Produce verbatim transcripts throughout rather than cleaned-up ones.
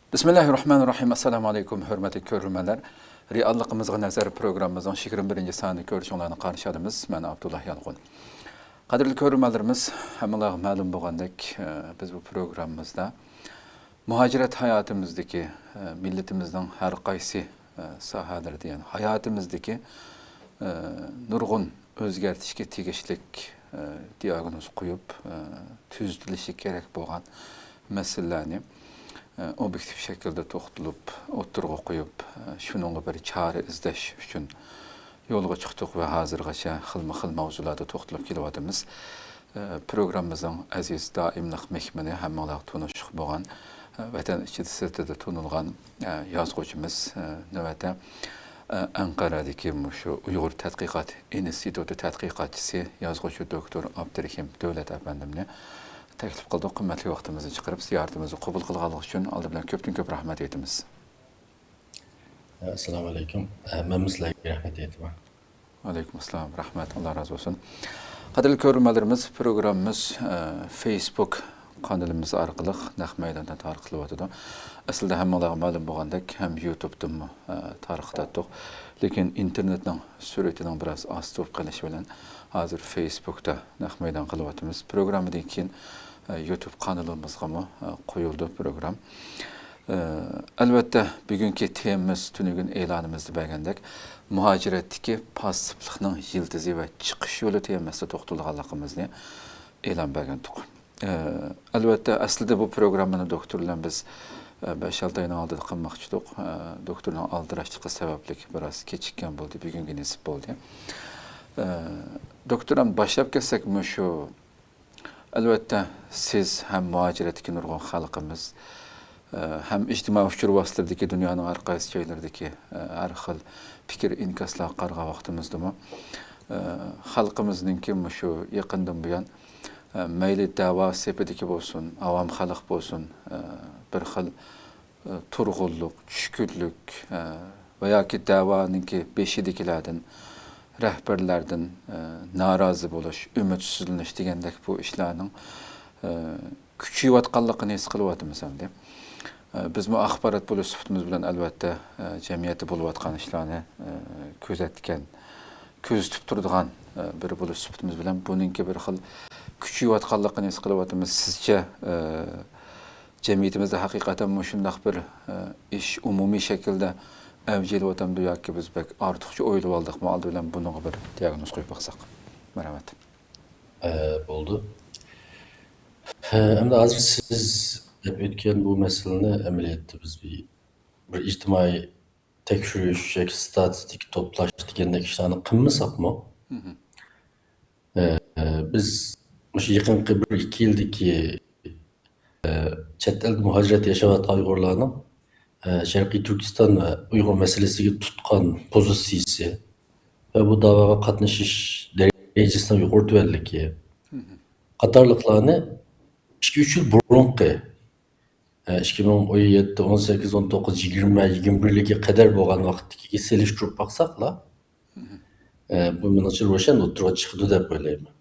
بىسمىللاھىررەھمانىررەھىم. ئەسسالامۇئەلەيكۇم، ھۆرمەتلىك كۆرۈرمەنلەر. رېئاللىقىمىزغا نەزەر پروگراممىمىزنىڭ يىگىرمە بىرىنچى سانىنى كۆرۈشۈڭلارنى قارشى ئالىمىز. مەن ئابدۇللا يالقۇن. قەدىرلىك كۆرۈرمەنلىرىمىز، ھەممىڭلارغا مەلۇم بولغاندەك، ئە، بىز بۇ پروگراممىمىزدا مۇھاجىرەت ھاياتىمىزدىكى، ئە، مىللىتىمىزنىڭ ھەر قايسى، ئە، ساھەلىرىدە، يەنى ھاياتىمىزدىكى، ئە، نۇرغۇن ئۆزگەرتىشكە تېگىشلىك، ئە، دىئاگنوز قويۇپ، ئە، تۈزىتىلىشى كېرەك بولغان مەسىلىلەرنى، ئە، ئوبيېكتىپ شەكىلدە توختىلىپ، ئوتتۇرىغا قويۇپ، ئە، شۇنىڭغا بىر چارە ئىزدەش ئۈچۈن يولغا چىقتۇق ۋە ھازىرغىچە خىلمۇ خىل ماۋزۇلاردا توختىلىپ كېلىۋاتىمىز. ئە، پروگراممىمىزنىڭ ئەزىز دائىملىق مېھمىنى، ھەممىڭلارغا تونۇشلۇق بولغان، ئە، ۋەتەن ئىچىدە، سىرتىدا تونۇلغان، ئە، يازغۇچىمىز، ئە، نۆۋەتتە، ئە، ئەنقەرەدىكى مۇشۇ ئۇيغۇر تەتقىقات ئىنستىتۇتى تەتقىقاتچىسى، يازغۇچى دوكتور ئابدۇرېھىم دۆلەت ئەپەندىمنى تەكلىپ قىلدۇق. قىممەتلىك ۋاقتىمىزنى چىقىرىپ، زىيارىتىمىزنى قوبۇل قىلغانلىقى ئۈچۈن ئالدى بىلەن كۆپتىن كۆپ رەھمەت ئېيتىمىز. ئەسسالامۇئەلەيكۇم. مەنمۇ سىلەرگە رەھمەت ئېيتىمەن. ۋەئەلەيكۇم ئەسسالام. رەھمەت. ئاللا رازى بولسۇن. قەدىرلىك كۆرۈرمەنلىرىمىز، پروگراممىمىز، ئە، فېيسبۇك قانىلىمىز ئارقىلىق نەق مەيداندا تارقىتىلىۋاتىدۇ. ئەسلىدە ھەممىڭلارغا مەلۇم بولغانىدەك، ھەم يۇتۇبتىنمۇ، ئە، تارقىتاتتۇق. لېكىن ئىنتېرنېتنىڭ سۈرئىتىنىڭ بىراز ئاستا بولۇپ قېلىشى بىلەن ھازىر فېيسبۇكتا نەق مەيدان قىلىۋاتىمىز. پروگراممىدىن كېيىن، ئە، يۇتۇب قانىلىمىزغىمۇ، ئە، قويۇلىدۇ پروگرام. ئە، ئەلۋەتتە، بۈگۈنكى تېمىمىز تۈنۈگۈن ئېلانىمىزدا بەرگەندەك، مۇھاجىرەتتىكى پاسسىپلىقنىڭ يىلتىزى ۋە چىقىش يولى تېمىسىدا توختالغانلىقىمىزنى ئېلان بەرگەنتۇق. ئە، ئەلۋەتتە، ئەسلىدە بۇ پروگراممىنى دوكتور بىلەن بىز، ئە، بەش-ئالتە ئاينىڭ ئالدىدا قىلماقچىدۇق. ئە، دوكتورنىڭ ئالدىراشلىقى سەۋەبلىك بىراز كېچىككەن بولدى، بۈگۈنگە نېسىپ بولدى. ئە، دوكتور، ئەمدى باشلاپ كەتسەك، مۇشۇ ئەلۋەتتە، سىز ھەم مۇھاجىرەتتىكى نۇرغۇن خەلقىمىز، ئە، ھەم ئىجتىمائىي ئۇچۇر ۋاسىتىلىرىدىكى دۇنيانىڭ ھەر قايسى جايلىرىدىكى، ئە، ھەر خىل پىكىر ئىنكاسلارغا قارىغان ۋاقتىمىزدىمۇ، ئە، خەلقىمىزنىڭكى مۇشۇ يېقىندىن بۇيان، ئە، مەيلى دەۋا سېپىدىكى بولسۇن، ئاۋام خەلق بولسۇن، ئە، بىر خىل ئە، تۇرغۇنلۇق، چۈشكۈنلۈك، ئە، ۋە ياكى دەۋانىڭكى بېشىدىكىلەردىن، رەھبەرلەردىن، ئە، نارازى بولۇش، ئۈمىدسىزلىنىش دېگەندەك بۇ ئىشلارنىڭ، ئە، كۈچىيىۋاتقانلىقىنى ھېس قىلىۋاتىمىز ئەمدى. ئە، بىزمۇ ئاخبارات بولۇش سۈپىتىمىز بىلەن، ئەلۋەتتە، ئە، جەمئىيەتتە بولۇۋاتقان ئىشلارنى، ئە، كۆزەتكەن، كۆزىتىپ تۇرىدىغان، ئە، بىرى بولۇش سۈپىتىمىز بىلەن بۇنىڭكى بىر خىل كۈچىيىۋاتقانلىقىنى ھېس قىلىۋاتىمىز. سىزچە، ئە، جەمئىيىتىمىزدە ھەقىقەتەن مۇشۇنداق بىر، ئە، ئىش ئومۇمىي شەكىلدە ئەۋج ئېلىۋاتامدۇ ياكى بىز بەك ئارتۇقچە ئويلىۋالدۇقمۇ؟ ئالدى بىلەن بۇنىڭغا بىر دىئاگنوز قويۇپ باقساق. مەرھەمەت. ئە، بولدى. ھە، ئەمدى ھازىر سىز دەپ ئۆتكەن بۇ مەسىلىنى ئەمەلىيەتتە بىز بىر، بىر ئىجتىمائىي تەكشۈرۈش ياكى ستاتىستىكا توپلاش دېگەندەك ئىشلارنى قىلمىساقمۇ، مھم. ئە، بىز مۇشۇ يېقىنقى بىر ئىككى يىلدىكى، ئە، چەت ئەلدە مۇھاجىرەتتە ياشاۋاتقان ئۇيغۇرلارنىڭ، ئە، شەرقىي تۈركىستان ۋە ئۇيغۇر مەسىلىسىگە تۇتقان پوزىتسىيىسى ۋە بۇ داۋاغا قاتنىشىش دەرىجىسىنىڭ يۇقىرى تۆۋەنلىكى مھم. قاتارلىقلارنى ئىككى، ئۈچ يىل بۇرۇنقى، ئىككى مىڭ ئون يەتتە، ئون سەككىز، ئون توققۇز، يىگىرمە، يىگىرمە بىرلىككە قەدەر بولغان ۋاقىتتىكىگە سېلىشتۇرۇپ باقساقلا، بۇ مېنىڭچە روشەن ئوتتۇرىغا چىقىدۇ دەپ ئويلايمەن.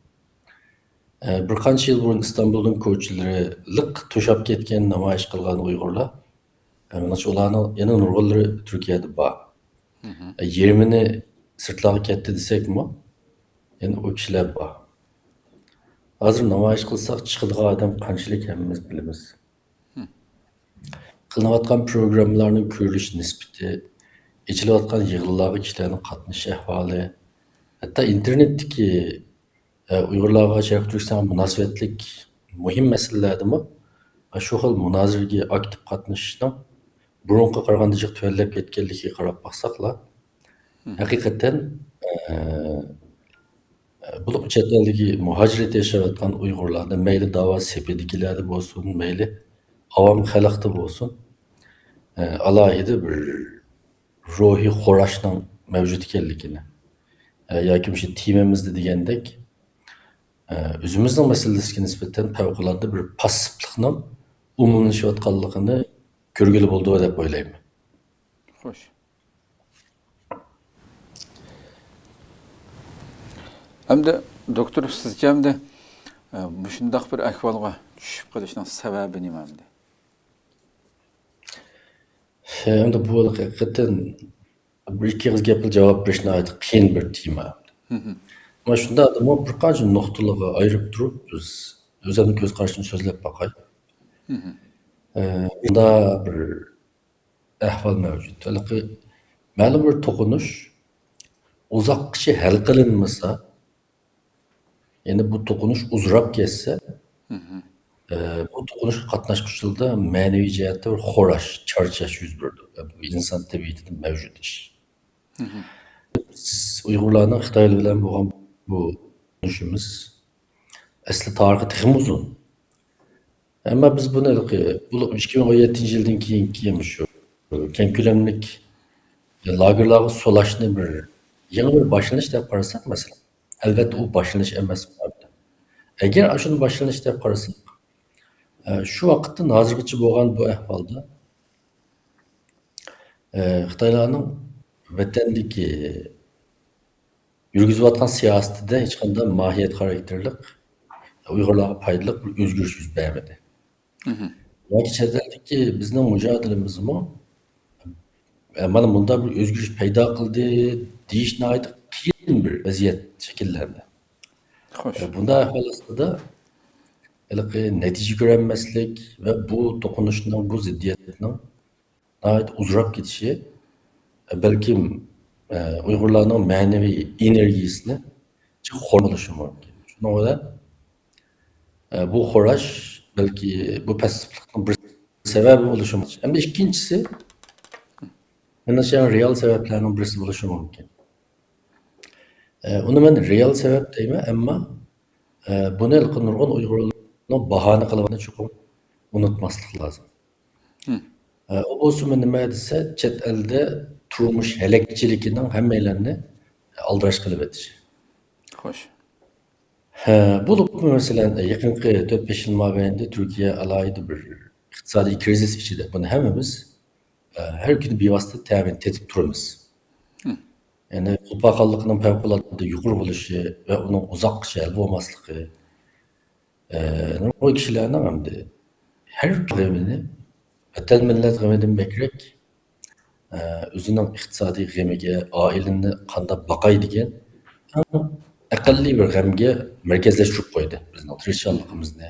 بىر قانچە يىل بۇرۇن ئىستانبۇلنىڭ كوچىلىرى لىق توشاپ كەتكەن نامايىش قىلغان ئۇيغۇرلار، مېنىڭچە ئۇلارنىڭ يەنە نۇرغۇنلىرى تۈركىيەدە بار. يېرىمىنى سىرتلارغا كەتتى دېسەكمۇ، يەنە ئۇ كىشىلەر بار. ھازىر نامايىش قىلساق چىقىدىغان ئادەم قانچىلىك ھەممىمىز بىلىمىز. قىلىنىۋاتقان پروگراممىلارنىڭ كۆرۈلۈش نىسبىتى، ئېچىلىۋاتقان يىغىنلارغا كىشىلەرنىڭ قاتنىشىش ئەھۋالى، ھەتتا ئىنتېرنېتتىكى، ئە، ئۇيغۇرلارغا شەرقىي تۈركىستانغا مۇناسىۋەتلىك مۇھىم مەسىلىلەردىمۇ شۇ خىل مۇنازىرىگە ئاكتىپ قاتنىشىشنىڭ بۇرۇنقىغا قارىغاندا جىق تۆۋەنلەپ كەتكەنلىكىگە قاراپ باقساقلا، ھەقىقەتەن، ئە، بولۇپمۇ چەت ئەلدىكى مۇھاجىرەتتە ياشاۋاتقان ئۇيغۇرلاردا، مەيلى داۋا سېپىدىكىلەردە بولسۇن، مەيلى ئاۋام خەلقتە بولسۇن، ئالاھىدە بىر روھىي خوراشنىڭ مەۋجۇت ئىكەنلىكىنى، ياكى مۇشۇ تېمىمىزدا دېگەندەك، ئۆزىمىزنىڭ مەسىلىسىگە نىسبەتەن پەۋقۇلئاددە بىر پاسسىپلىقنىڭ ئومۇملىشىۋاتقانلىقىنى كۆرگىلى بولىدۇ دەپ ئويلايمەن. خوش. ئەمدى دوكتور، سىزچە ئەمدى، ئە، مۇشۇنداق بىر ئەھۋالغا چۈشۈپ قېلىشنىڭ سەۋەبى نېمە ئەمدى؟ ئەمدى بۇ ھەقىقەتەن بىر ئىككى ئېغىز گەپ بىلەن جاۋاب بېرىش ناھايىتى قىيىن بىر تېما. ئەمما شۇنداقتىمۇ بىر قانچە نۇقتىلارغا ئايرىپ تۇرۇپ، بىز ئۆزۈمنىڭ كۆز قارىشىمنى سۆزلەپ باقاي. ئە، بۇندا بىر ئەھۋال مەۋجۇت. ھېلىقى مەلۇم بىر توقۇنۇش ئۇزاققىچە ھەل قىلىنمىسا، يەنى بۇ توقۇنۇش ئۇزىراپ كەتسە، ئە، بۇ توقۇنۇشقا قاتناشقۇچىلاردا مەنىۋى جەھەتتە بىر خوراش، چارچاش يۈز بېرىدۇ. بۇ ئىنسان تەبىئىتىدە مەۋجۇت ئىش. بىز ئۇيغۇرلارنىڭ خىتايلار بىلەن بولغان بۇ توقۇنۇشىمىز ئەسلى تارىخى تېخىمۇ ئۇزۇن. ئەمما بىز بۇنى ھېلىقى، بۇ ئىككى مىڭ ئون يەتتىنچى يىلدىن كېيىنكى مۇشۇ كەڭ كۆلەملىك لاگېرلارغا سولاشنى بىر يېڭى بىر باشلىنىش دەپ قارىساق، مەسىلەن، ئەلۋەتتە، ئۇ باشلىنىش ئەمەس. ئەگەر ئاشۇنى باشلىنىش دەپ قارىساق، ئە، شۇ ۋاقىتتىن ھازىرغىچە بولغان بۇ ئەھۋالدا، ئە، خىتايلارنىڭ ۋەتەندىكى يۈرگۈزۈۋاتقان سىياسىتىدە ھېچقانداق ماھىيەت خاراكتېرلىق، ئۇيغۇرلارغا پايدىلىق بىر ئۆزگىرىش يۈز بەرمىدى. ياكى چەت ئەلدىكى بىزنىڭ مۇجادىلىمىزمۇ، ئە، مانا مۇنداق بىر ئۆزگىرىش پەيدا قىلدى دېيىش ناھايىتى قىيىن بىر ۋەزىيەت شەكىللەندى. خوش. ئە، بۇنداق ئەھۋال ئاستىدا ھېلىقى نەتىجە كۆرەلمەسلىك ۋە بۇ توقۇنۇشنىڭ، بۇ زىددىيەتنىڭ ناھايىتى ئۇزىراپ كېتىشى، بەلكىم، ئە، ئۇيغۇرلارنىڭ مەنىۋى ئېنېرگىيىسىنى جىق خورلىشى مۇمكىن. شۇنىڭ بىلەن، ئە، بۇ خوراش بەلكى بۇ پەسىفلىقنىڭ بىر سەۋەبى بولۇشى مۇمكىن. ئەمدى ئىككىنچىسى، مېنىڭچە، رېئال سەۋەبلەرنىڭ بىرسى بولۇشى مۇمكىن. ئە، ئۇنى مەن رېئال سەۋەب دەيمەن، ئەمما، ئە، بۇنى نۇرغۇن ئۇيغۇرلارنىڭ باھانە قىلىۋاتقىنىنى چوقۇم ئۇنتۇماسلىق لازىم. ئە، ئۇ بولسىمۇ نېمە دېسە، چەت ئەلدە تۇرمۇش ھەلەكچىلىكىنىڭ ھەممەيلەننى ئالدىراش قىلىۋېتىشى. خوش. ھە، بولۇپمۇ مەسىلەن، يېقىنقى تۆت بەش يىل مابەينىدە تۈركىيە ئالاھىدە بىر ئىقتىسادىي كىرىزىس ئىچىدە. بۇنى ھەممىمىز، ئە، ھەر كۈنى بىۋاسىتە تەمىن تېتىپ تۇرىمىز. يەنى خۇپاخانلىقنىڭ پەۋقۇلئاددە يۇقىرى بولۇشى ۋە ئۇنىڭ ئۇزاققىچە ھەل بولماسلىقى، ئە، نۇرغۇن كىشىلەرنىڭ ئەمدى ھەر غېمىنى، ۋەتەن مىللەت غېمىدىن بەكرەك، ئە، ئۆزىنىڭ ئىقتىسادىي غېمىگە، ئائىلىنى قانداق باقاي دېگەن ئەڭ ئەقەللىي بىر غەمگە مەركەزلەشتۈرۈپ قويدى بىزنىڭ تىرىشچانلىقىمىزنى،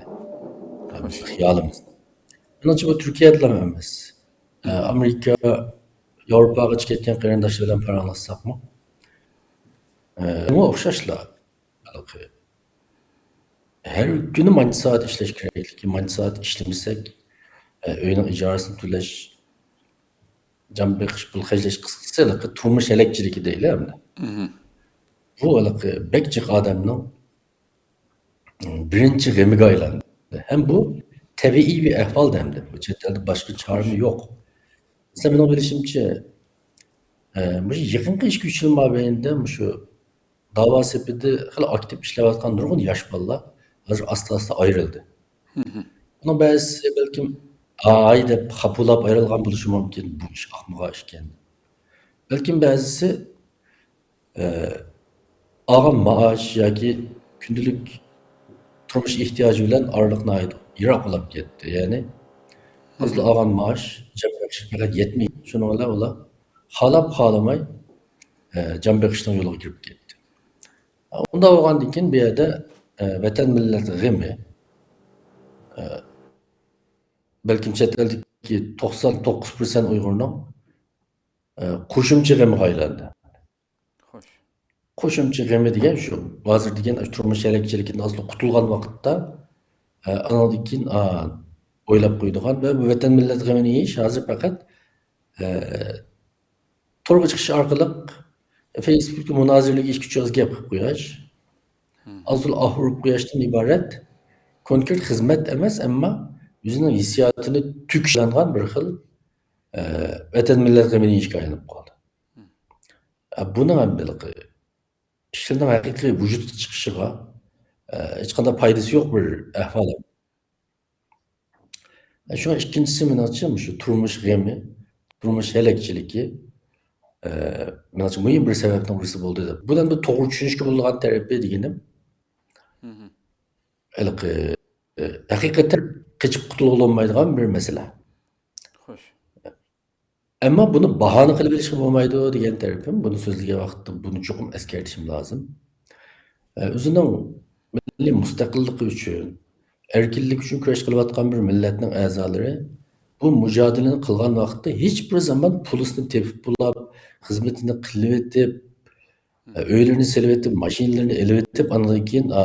خىيالىمىزنى. مېنىڭچە، بۇ تۈركىيەدىلا ئەمەس. ئە، ئامېرىكا، ياۋروپاغىچە كەتكەن قېرىنداشلار بىلەن پاراڭلاشساقمۇ، ئە، بۇمۇ ئوخشاشلا. ھېلىقى ھەر كۈنى مانچە سائەت ئىشلەش كېرەكلىكى، مانچە سائەت ئىشلىمىسەك، ئە، ئۆينىڭ ئىجارىسىنى تۆلەش، جان بېقىش، پۇل خەجلەش، قىسقىسى، ھېلىقى تۇرمۇش ھەلەكچىلىكى دەيلى ئەمدى. بۇ ھېلىقى بەك جىق ئادەمنىڭ بىرىنچى غېمىگە ئايلاندى. ھەم بۇ تەبىئىي بىر ئەھۋال ئەمدى. بۇ چەت ئەلدە باشقا چارىمۇ يوق. مەسىلەن، مېنىڭ بىلىشىمچە، ئە، مۇشۇ يېقىنقى ئىككى، ئۈچ يىل مابەينىدە مۇشۇ داۋا سېپىدە خېلى ئاكتىپ ئىشلەۋاتقان نۇرغۇن ياش بالىلار ھازىر ئاستا-ئاستا ئايرىلدى. بۇنىڭ بەزىسى بەلكىم «ئاي» دەپ خاپىلاپ ئايرىلغان بولۇشى مۇمكىن، بۇ ئىش ئاقمىغان ئىكەن. بەلكىم بەزىسى، ئە، ئالغان مائاش ياكى كۈندىلىك تۇرمۇش ئېھتىياجى بىلەن ئارىلىق ناھايىتى يىراق بولۇپ كەتتى. يەنى ئازلا ئالغان مائاش جان بېقىشقا پەقەت يەتمەيدۇ. شۇنىڭ بىلەن ئۇلار خالاپ خالىماي، ئە، جان بېقىشنىڭ يولىغا كىرىپ كەتتى. ئۇنداق بولغاندىن كېيىن بۇ يەردە، ئە، ۋەتەن مىللەت غېمى، ئە، بەلكىم چەت ئەلدىكى توقسان توققۇز پىرسەنت ئۇيغۇرنىڭ، ئە، قوشۇمچە غېمىغا ئايلاندى. خوش. قوشۇمچە غېمى دېگەن شۇ، ھازىر دېگەن تۇرمۇش ھەلەكچىلىكىدىن ئازلا قۇتۇلغان ۋاقىتتا، ئە، ئانىڭدىن كېيىن، ئا، ئويلاپ قويىدىغان ۋە بۇ ۋەتەن مىللەت غېمىنى يېيىش ھازىر پەقەت، ئە، تورغا چىقىش ئارقىلىق، فېيسبۇكتا مۇنازىرىلىگە ئىككى، ئۈچ ئېغىز گەپ قىلىپ قويۇش، ئازلا ئاھ ئۇرۇپ قويۇشتىن ئىبارەت كونكرېت خىزمەت ئەمەس، ئەمما ئۆزىنىڭ ھېسسىياتىنى تۆكۈشلەنغان بىر خىل، ئە، ۋەتەن مىللەت غېمىنى يېيىشكە ئايلىنىپ قالدى. ئە، بۇنىڭ ھەم ھېلىقى ئىشلىرىنىڭ ھەقىقىي ۋۇجۇدقا چىقىشىغا، ئە، ھېچقانداق پايدىسى يوق بىر ئەھۋال. ئە، شۇڭا ئىككىنچىسى، مېنىڭچە، مۇشۇ تۇرمۇش غېمى، تۇرمۇش ھەلەكچىلىكى، ئە، مېنىڭچە، مۇھىم بىر سەۋەبنىڭ بىرسى بولدى دەپ. بۇ ئەمدى توغرا چۈشىنىشكە بولىدىغان تەرىپى دېگىنىم، ھېلىقى، ئە، ھەقىقەتەن قېچىپ قۇتۇلغىلى بولمايدىغان بىر مەسىلە. خوش. ئەمما بۇنى باھانە قىلىپ ئېلىشقا بولمايدۇ دېگەن تەرىپىم، بۇنى سۆزلىگەن ۋاقىتتا بۇنى چوقۇم ئەسكەرتىشىم لازىم. ئە، ئۆزىنىڭ مىللىي مۇستەقىللىقى ئۈچۈن، ئەركىنلىك ئۈچۈن كۈرەش قىلىۋاتقان بىر مىللەتنىڭ ئەزالىرى بۇ مۇجادىلىنى قىلغان ۋاقىتتا ھېچبىر زامان پۇلىسىنى تېپىپ بولاپ، خىزمىتىنى قىلىۋېتىپ، ئە، ئۆيلىرىنى سېلىۋېتىپ، ماشىنىلىرىنى ئېلىۋېتىپ، ئاندىن كېيىن، ئا،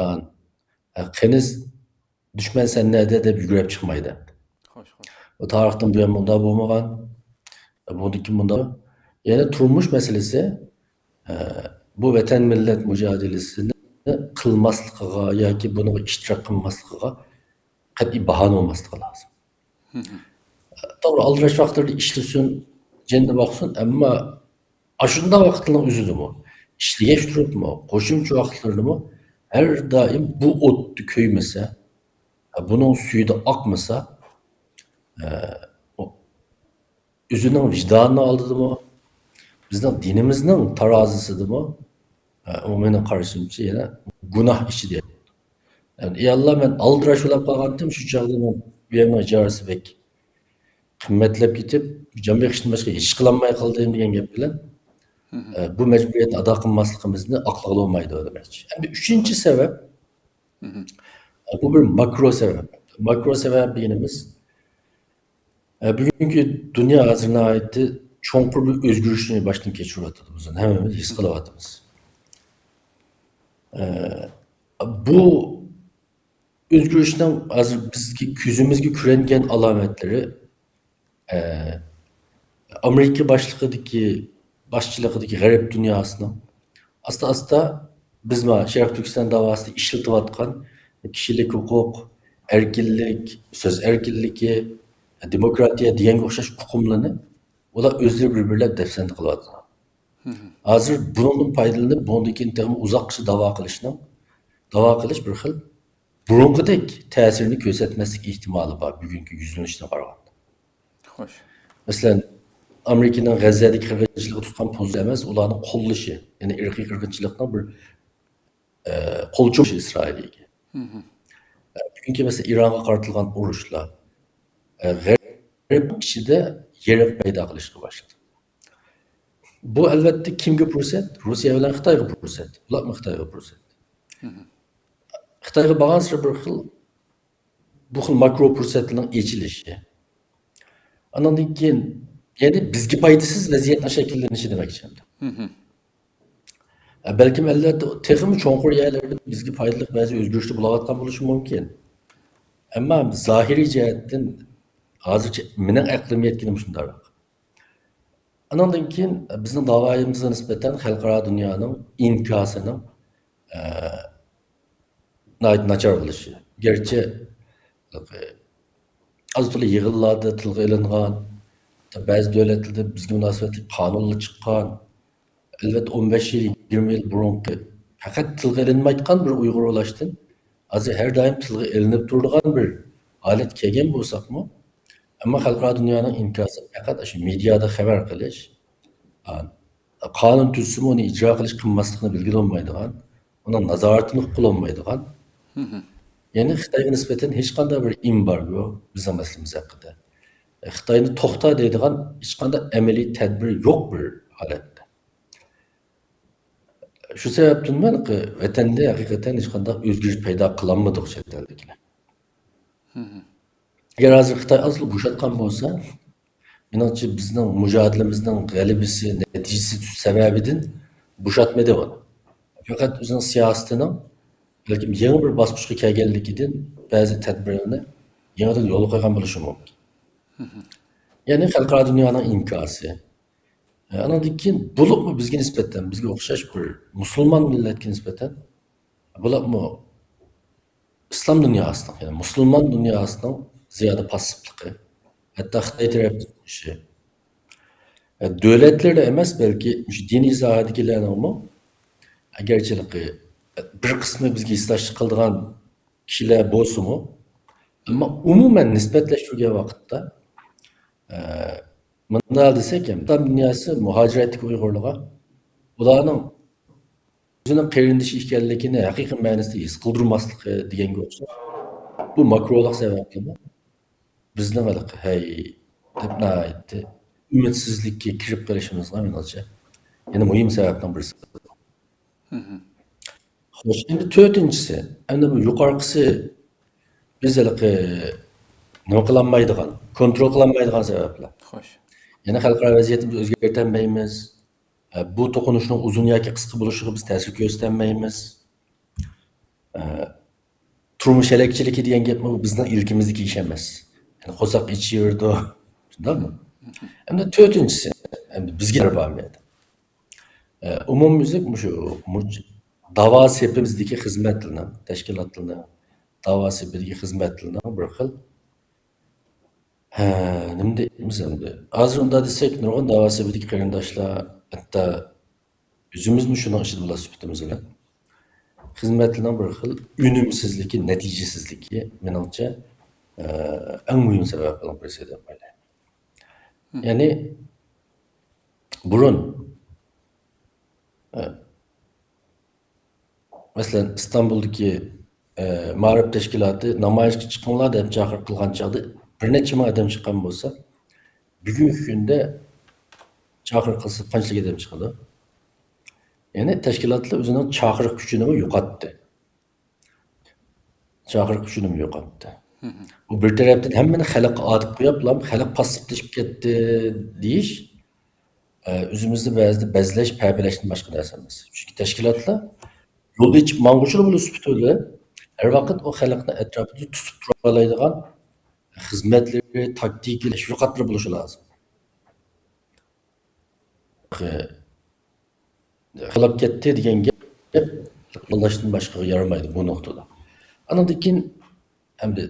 ئە، قېنى دۈشمەن سەن نەدە دەپ يۈگرەپ چىقمايدۇ. خوش، خوش. بۇ تارىختىن بۇيان مۇنداق بولمىغان. بۇندىن كېيىن مۇنداق. يەنە تۇرمۇش مەسىلىسى، ئە، بۇ ۋەتەن مىللەت مۇجادىلىسىنى قىلماسلىقىغا ياكى بۇنىڭغا ئىشتىراك قىلماسلىقىغا قەتئىي باھانە بولماسلىقى لازىم. توغرا، ئالدىراش ۋاقىتلىرىدا ئىشلىسۇن، جېنىنى باقسۇن، ئەمما ئاشۇنداق ۋاقىتلارنىڭ ئۆزىدىمۇ، ئىشلىگەچ تۇرۇپمۇ، قوشۇمچە ۋاقىتلىرىدىمۇ ھەر دائىم بۇ ئوتتا كۆيمىسە، بۇنىڭ سۈيىدە ئاقمىسا، ئە، ئۇ ئۆزىنىڭ ۋىجدانىنىڭ ئالدىدىمۇ، بىزنىڭ دىنىمىزنىڭ تارازىسىدىمۇ، ئە، ئۇ مېنىڭ قارىشىمچە يەنە گۇناھ ئىچىدە. يەنى، ئى ئاللا، مەن ئالدىراش بولۇپ قالغانتىم، شۇ چاغدا مەن ئۆيۈمنىڭ ئىجارىسى بەك قىممەتلەپ كېتىپ، جان بېقىشتىن باشقا ھېچ قىلالماي قالدىم دېگەن گەپ بىلەن، ئە، بۇ مەجبۇرىيەتنى ئادا قىلماسلىقىمىزنى ئاقلىغىلى بولمايدۇ دېمەكچى. ئەمدى ئۈچىنچى سەۋەب، ئە، بۇ بىر ماكرو سەۋەب. ماكرو سەۋەب دېگىنىمىز، ئە، بۈگۈنكى دۇنيا ھازىر ناھايىتى چوڭقۇر بىر ئۆزگىرىشنى باشتىن كەچۈرۈۋاتىدۇ. بىز ھەممىمىز ھېس قىلىۋاتىمىز. ئە، بۇ ئۆزگىرىشنىڭ ھازىر بىزگە كۆزىمىزگە كۆرۈنگەن ئالامەتلىرى، ئە، ئامېرىكا باشلىقىدىكى، باشچىلىقىدىكى غەرب دۇنياسىنىڭ ئاستا-ئاستا بىز مانا شەرقىي تۈركىستان داۋاسىدا ئىشلىتىۋاتقان كىشىلىك ھوقۇق، ئەركىنلىك، سۆز ئەركىنلىكى، دېموكراتىيە دېگەنگە ئوخشاش ئۇقۇملارنى ئۇلار ئۆزلىرى بىر-بىرلەپ دەپسەندە قىلىۋاتىدۇ. ھازىر بۇنىڭدىن پايدىلىنىپ، بۇنىڭدىن كېيىن تېخىمۇ ئۇزاققىچە داۋا قىلىشنىڭ، داۋا قىلىش بىر خىل بۇرۇنقىدەك تەسىرىنى كۆرسەتمەسلىك ئېھتىمالى بار بۈگۈنكى يۈزلىنىشتىن قارىغاندا. خوش. مەسىلەن، ئامېرىكىنىڭ غەززەدىكى قىرغىنچىلىققا تۇتقان پوزىتسىيە ئەمەس، ئۇلارنىڭ قوللىشى، يەنى ئىرقىي قىرغىنچىلىقنىڭ بىر، ئە، قول چومۇشى ئىسرائىلگە. ئە، بۈگۈنكى مەسىلەن ئىرانغا قارىتىلغان ئۇرۇشلار، ئە، غەرب ئىچىدە يېرىق پەيدا قىلىشقا باشلىدى. بۇ ئەلۋەتتە كىمگە پۇرسەت؟ روسىيە بىلەن خىتايغا پۇرسەت. بۇلارمۇ خىتايغا پۇرسەت. خىتايغا بارغانسېرى بىر خىل بۇ خىل ماكرو پۇرسەتلەرنىڭ ئېچىلىشى. ئانىڭدىن كېيىن يەنى بىزگە پايدىسىز ۋەزىيەتنىڭ شەكىللىنىشى دېمەكچى ئەمدى. ئە، بەلكىم ئەلۋەتتە تېخىمۇ چوڭقۇر يەرلەردە بىزگە پايدىلىق بەزى ئۆزگىرىشلەر بولۇۋاتقان بولۇشى مۇمكىن. ئەمما زاھىرىي جەھەتتىن ھازىرچە مېنىڭ ئەقلىمگە يەتكىنى مۇشۇنداق. ئانىڭدىن كېيىن بىزنىڭ داۋايىمىزغا نىسبەتەن خەلقئارا دۇنيانىڭ ئىنكاسىنىڭ، ئە، ناھايىتى ناچار بولۇشى. گەرچە ئاز تولا يىغىنلاردا تىلغا ئېلىنغان، بەزى دۆلەتلەردە بىزگە مۇناسىۋەتلىك قانۇنلار چىققان، ئەلۋەتتە، ئون بەش يىل، يىگىرمە يىل بۇرۇنقى پەقەت تىلغا ئېلىنمايدىغان بىر ئۇيغۇر ئۇلاشتىن ھازىر ھەر دائىم تىلغا ئېلىنىپ تۇرىدىغان بىر ھالەتكە كەلگەن بولساقمۇ، ئەمما خەلقئارا دۇنيانىڭ ئىنكاسى پەقەت ئاشۇ مېدىيادا خەۋەر قىلىش، ئا، قانۇن تۈزسىمۇ ئۇنى ئىجرا قىلىش قىلماسلىقنى بىلگىلى بولمايدىغان، ئۇنىڭ نازارىتىنى قىلالمايدىغان، يەنى خىتايغا نىسبەتەن ھېچقانداق بىر ئېمبارگو بىزنىڭ مەسىلىمىز ھەققىدە، خىتاينى توختا دەيدىغان ھېچقانداق ئەمەلىي تەدبىر يوق بىر ھالەتتە. شۇ سەۋەبتىنمۇ ۋەتەندە ھەقىقەتەن ھېچقانداق ئۆزگىرىش پەيدا قىلالمىدۇق چەت ئەلدىكىلەر. ئەگەر ھازىر خىتاي ئازلا بوشاتقان بولسا، مېنىڭچە بىزنىڭ مۇجادىلىمىزنىڭ غەلىبىسى، نەتىجىسى سەۋەبىدىن بوشاتمىدى ئۇنى. پەقەت ئۆزىنىڭ سىياسىتىنىڭ بەلكىم يېڭى بىر باسقۇچقا كەلگەنلىكىدىن بەزى تەدبىرلەرنى يېڭىدىن يولغا قويغان بولۇشى مۇمكىن. يەنى خەلقئارا دۇنيانىڭ ئىنكاسى. ئانىڭدىن كېيىن بولۇپمۇ بىزگە نىسبەتەن، بىزگە ئوخشاش بىر مۇسۇلمان مىللەتكە نىسبەتەن، بولۇپمۇ ئىسلام دۇنياسىنىڭ، يەنى مۇسۇلمان دۇنياسىنىڭ زىيادە پاسسىپلىقى، ھەتتا خىتاي تەرەپتە تۇرۇشى، دۆلەتلەردە ئەمەس، بەلكى مۇشۇ دىنىي ساھەدىكىلەرنىڭمۇ، ئەگەرچىلىكى بىر قىسمى بىزگە ھېسداشلىق قىلىدىغان كىشىلەر بولسىمۇ، ئەمما ئومۇمەن نىسبەتلەشتۈرگەن ۋاقىتتا، ئە، مۇنداق دېسەك، ئىسلام دۇنياسى مۇھاجىرەتتىكى ئۇيغۇرلارغا ئۇلارنىڭ ئۆزىنىڭ قېرىندىشى ئىكەنلىكىنى ھەقىقىي مەنىسىدە ھېس قىلدۇرماسلىقى دېگەنگە ئوخشاش، بۇ ماكرولۇق سەۋەبلىمۇ بىزنىڭ ھېلىقى ھەي دەپ ناھايىتى ئۈمىدسىزلىككە كىرىپ قېلىشىمىزغا، مېنىڭچە، يەنە مۇھىم سەۋەبنىڭ بىرسى. خوش، ئەمدى تۆتىنچىسى، ئەمدى بۇ يۇقىرىقىسى بىز ھېلىقى نېمە قىلالمايدىغان، كونترول قىلالمايدىغان سەۋەبلەر. خوش. يەنە خەلقئارا ۋەزىيەتنى بىز ئۆزگەرتەلمەيمىز. ئە، بۇ توقۇنۇشنىڭ ئۇزۇن ياكى قىسقا بولۇشىغا بىز تەسىر كۆرسىتەلمەيمىز. ئە، تۇرمۇش ھەلەكچىلىكى دېگەن گەپمۇ بىزنىڭ ئىلكىمىزدىكى ئىش ئەمەس. يەنى قورساق ئېچىۋېرىدۇ. شۇنداقمۇ؟ ئەمدى تۆتىنچىسى، ئەمدى بىزگە بار بۇ يەردە. ئە، ئومۇميۈزلۈك مۇشۇ مۇج-، داۋا سېپىمىزدىكى خىزمەتلىرىنىڭ، تەشكىلاتلىرىنىڭ داۋا سېپىدىكى خىزمەتلىرىنىڭ بىر خىل، ھە، نېمە دەيمىز ئەمدى؟ ھازىر ئۇنداق دېسەك، نۇرغۇن داۋا سېپىدىكى قېرىنداشلار، ھەتتا ئۆزىمىزمۇ شۇنىڭ ئىچىدە بولار سۈپىتىمىز بىلەن، خىزمەتلىرىنىڭ بىر خىل ئۈنۈمسىزلىكى، نەتىجىسىزلىكى، مېنىڭچە، ئە، ئەڭ مۇھىم سەۋەبلەرنىڭ بىرسى دەپ ئويلايمەن. يەنى بۇرۇن، ئە، مەسىلەن، ئىستانبۇلدىكى، ئە، مائارىپ تەشكىلاتى نامايىشقا چىقىڭلار دەپ چاقىرىق قىلغان چاغدا بىر نەچچە مىڭ ئادەم چىققان بولسا، بۈگۈنكى كۈندە چاقىرىق قىلسا قانچىلىك ئادەم چىقىدۇ؟ يەنى تەشكىلاتلار ئۆزىنىڭ چاقىرىق كۈچىنىمۇ يوقاتتى. چاقىرىق كۈچىنىمۇ يوقاتتى. بۇ بىر تەرەپتىن ھەممىنى خەلققە ئاتىپ قويۇپلا، خەلق پاسسىپلىشىپ كەتتى دېيىش، ئە، ئۆزىمىزنى بەزىدە بەزلەش، پەپىلەشتىن باشقا نەرسە ئەمەس. چۈنكى تەشكىلاتلار يول ئېچىپ ماڭغۇچىلا بولۇش سۈپىتى بىلەن ھەر ۋاقىت ئۇ خەلقنى ئەتراپىدا تۇتۇپ تۇرالايدىغان خىزمەتلىرى، تاكتىكىلىرى، تەشۋىقاتلىرى بولۇشى لازىم. خالاپ كەتتى دېگەن گەپ قوللاشتىن باشقىغا يارىمايدۇ بۇ نۇقتىدا. ئانىڭدىن كېيىن ئەمدى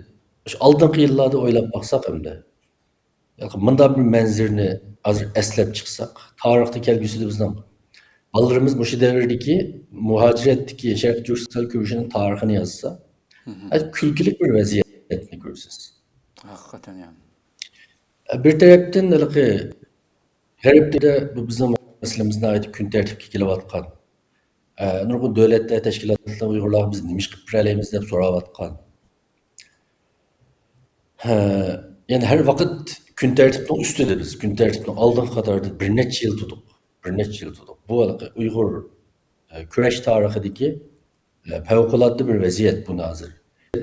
شۇ ئالدىنقى يىللاردا ئويلاپ باقساق ئەمدى، مۇنداق بىر مەنزىرىنى ھازىر ئەسلەپ چىقساق، تارىختا كەلگۈسىدە بىزنىڭ بالىلىرىمىز مۇشۇ دەۋردىكى مۇھاجىرەتتىكى شەرقىي تۈركىستان كۈرىشىنىڭ تارىخىنى يازسا، كۈلكىلىك بىر ۋەزىيەتنى كۆرىسىز. ھەقىقەتەن يا. بىر تەرەپتىن ھېلىقى غەربتە بۇ بىزنىڭ مەسىلىمىز ناھايىتى كۈن تەرتىپكە كېلىۋاتقان. ئە، نۇرغۇن دۆلەتلەر، تەشكىلاتلار ئۇيغۇرلارغا بىز نېمە ئىش قىلىپ بېرەلەيمىز دەپ سوراۋاتقان. ھە، يەنى ھەر ۋاقىت كۈن تەرتىپنىڭ ئۈستىدە بىز، كۈن تەرتىپنىڭ ئالدىنقى قاتارىدا بىر نەچچە يىل تۇردۇق. بىر نەچچە يىل تۇردۇق. بۇ ھېلىقى ئۇيغۇر، ئە، كۈرەش تارىخىدىكى، ئە، پەۋقۇلئاددە بىر ۋەزىيەت بۇنى ھازىر.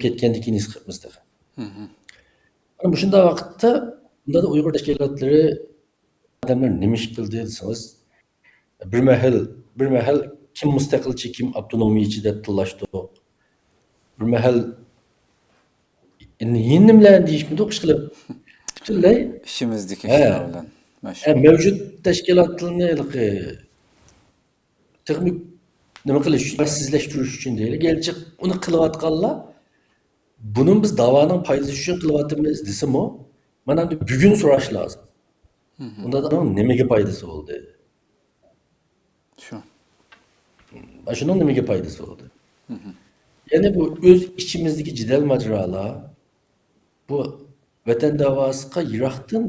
كەتكەندىن كېيىن ھېس قىلىپمىز تېخى. مانا مۇشۇنداق ۋاقىتتا، بۇنداق ئۇيغۇر تەشكىلاتلىرى، ئادەملەر نېمە ئىش قىلدى دېسىڭىز، بىر مەھەل، بىر مەھەل كىم مۇستەقىلچى، كىم ئاپتونومىيىچى دەپ تىللاشتۇق. بىر مەھەل يەنە نېمىلەرنى دېيىشمىدۇق، ئىشقىلىپ پۈتۈنلەي، ئىچىمىزدىكى ھە، ئىشلار بىلەن مەشغۇل. ھە، مەۋجۇت تەشكىلاتلارنى ھېلىقى تېخىمۇ نېمە قىلىش، سىزلەشتۈرۈش ئۈچۈن دەيلى. گەرچە ئۇنى قىلىۋاتقانلار، بۇنى بىز داۋانىڭ پايدىسى ئۈچۈن قىلىۋاتىمىز دېسىمۇ، مانا ئەمدى بۈگۈن سوراش لازىم. ئۇندا ئۇنىڭ نېمىگە پايدىسى بولدى؟ شۇ. مانا شۇنىڭ نېمىگە پايدىسى بولدى؟ يەنى بۇ ئۆز ئىچىمىزدىكى جېدەل ماجىرالار، بۇ ۋەتەن داۋاسىغا يىراقتىن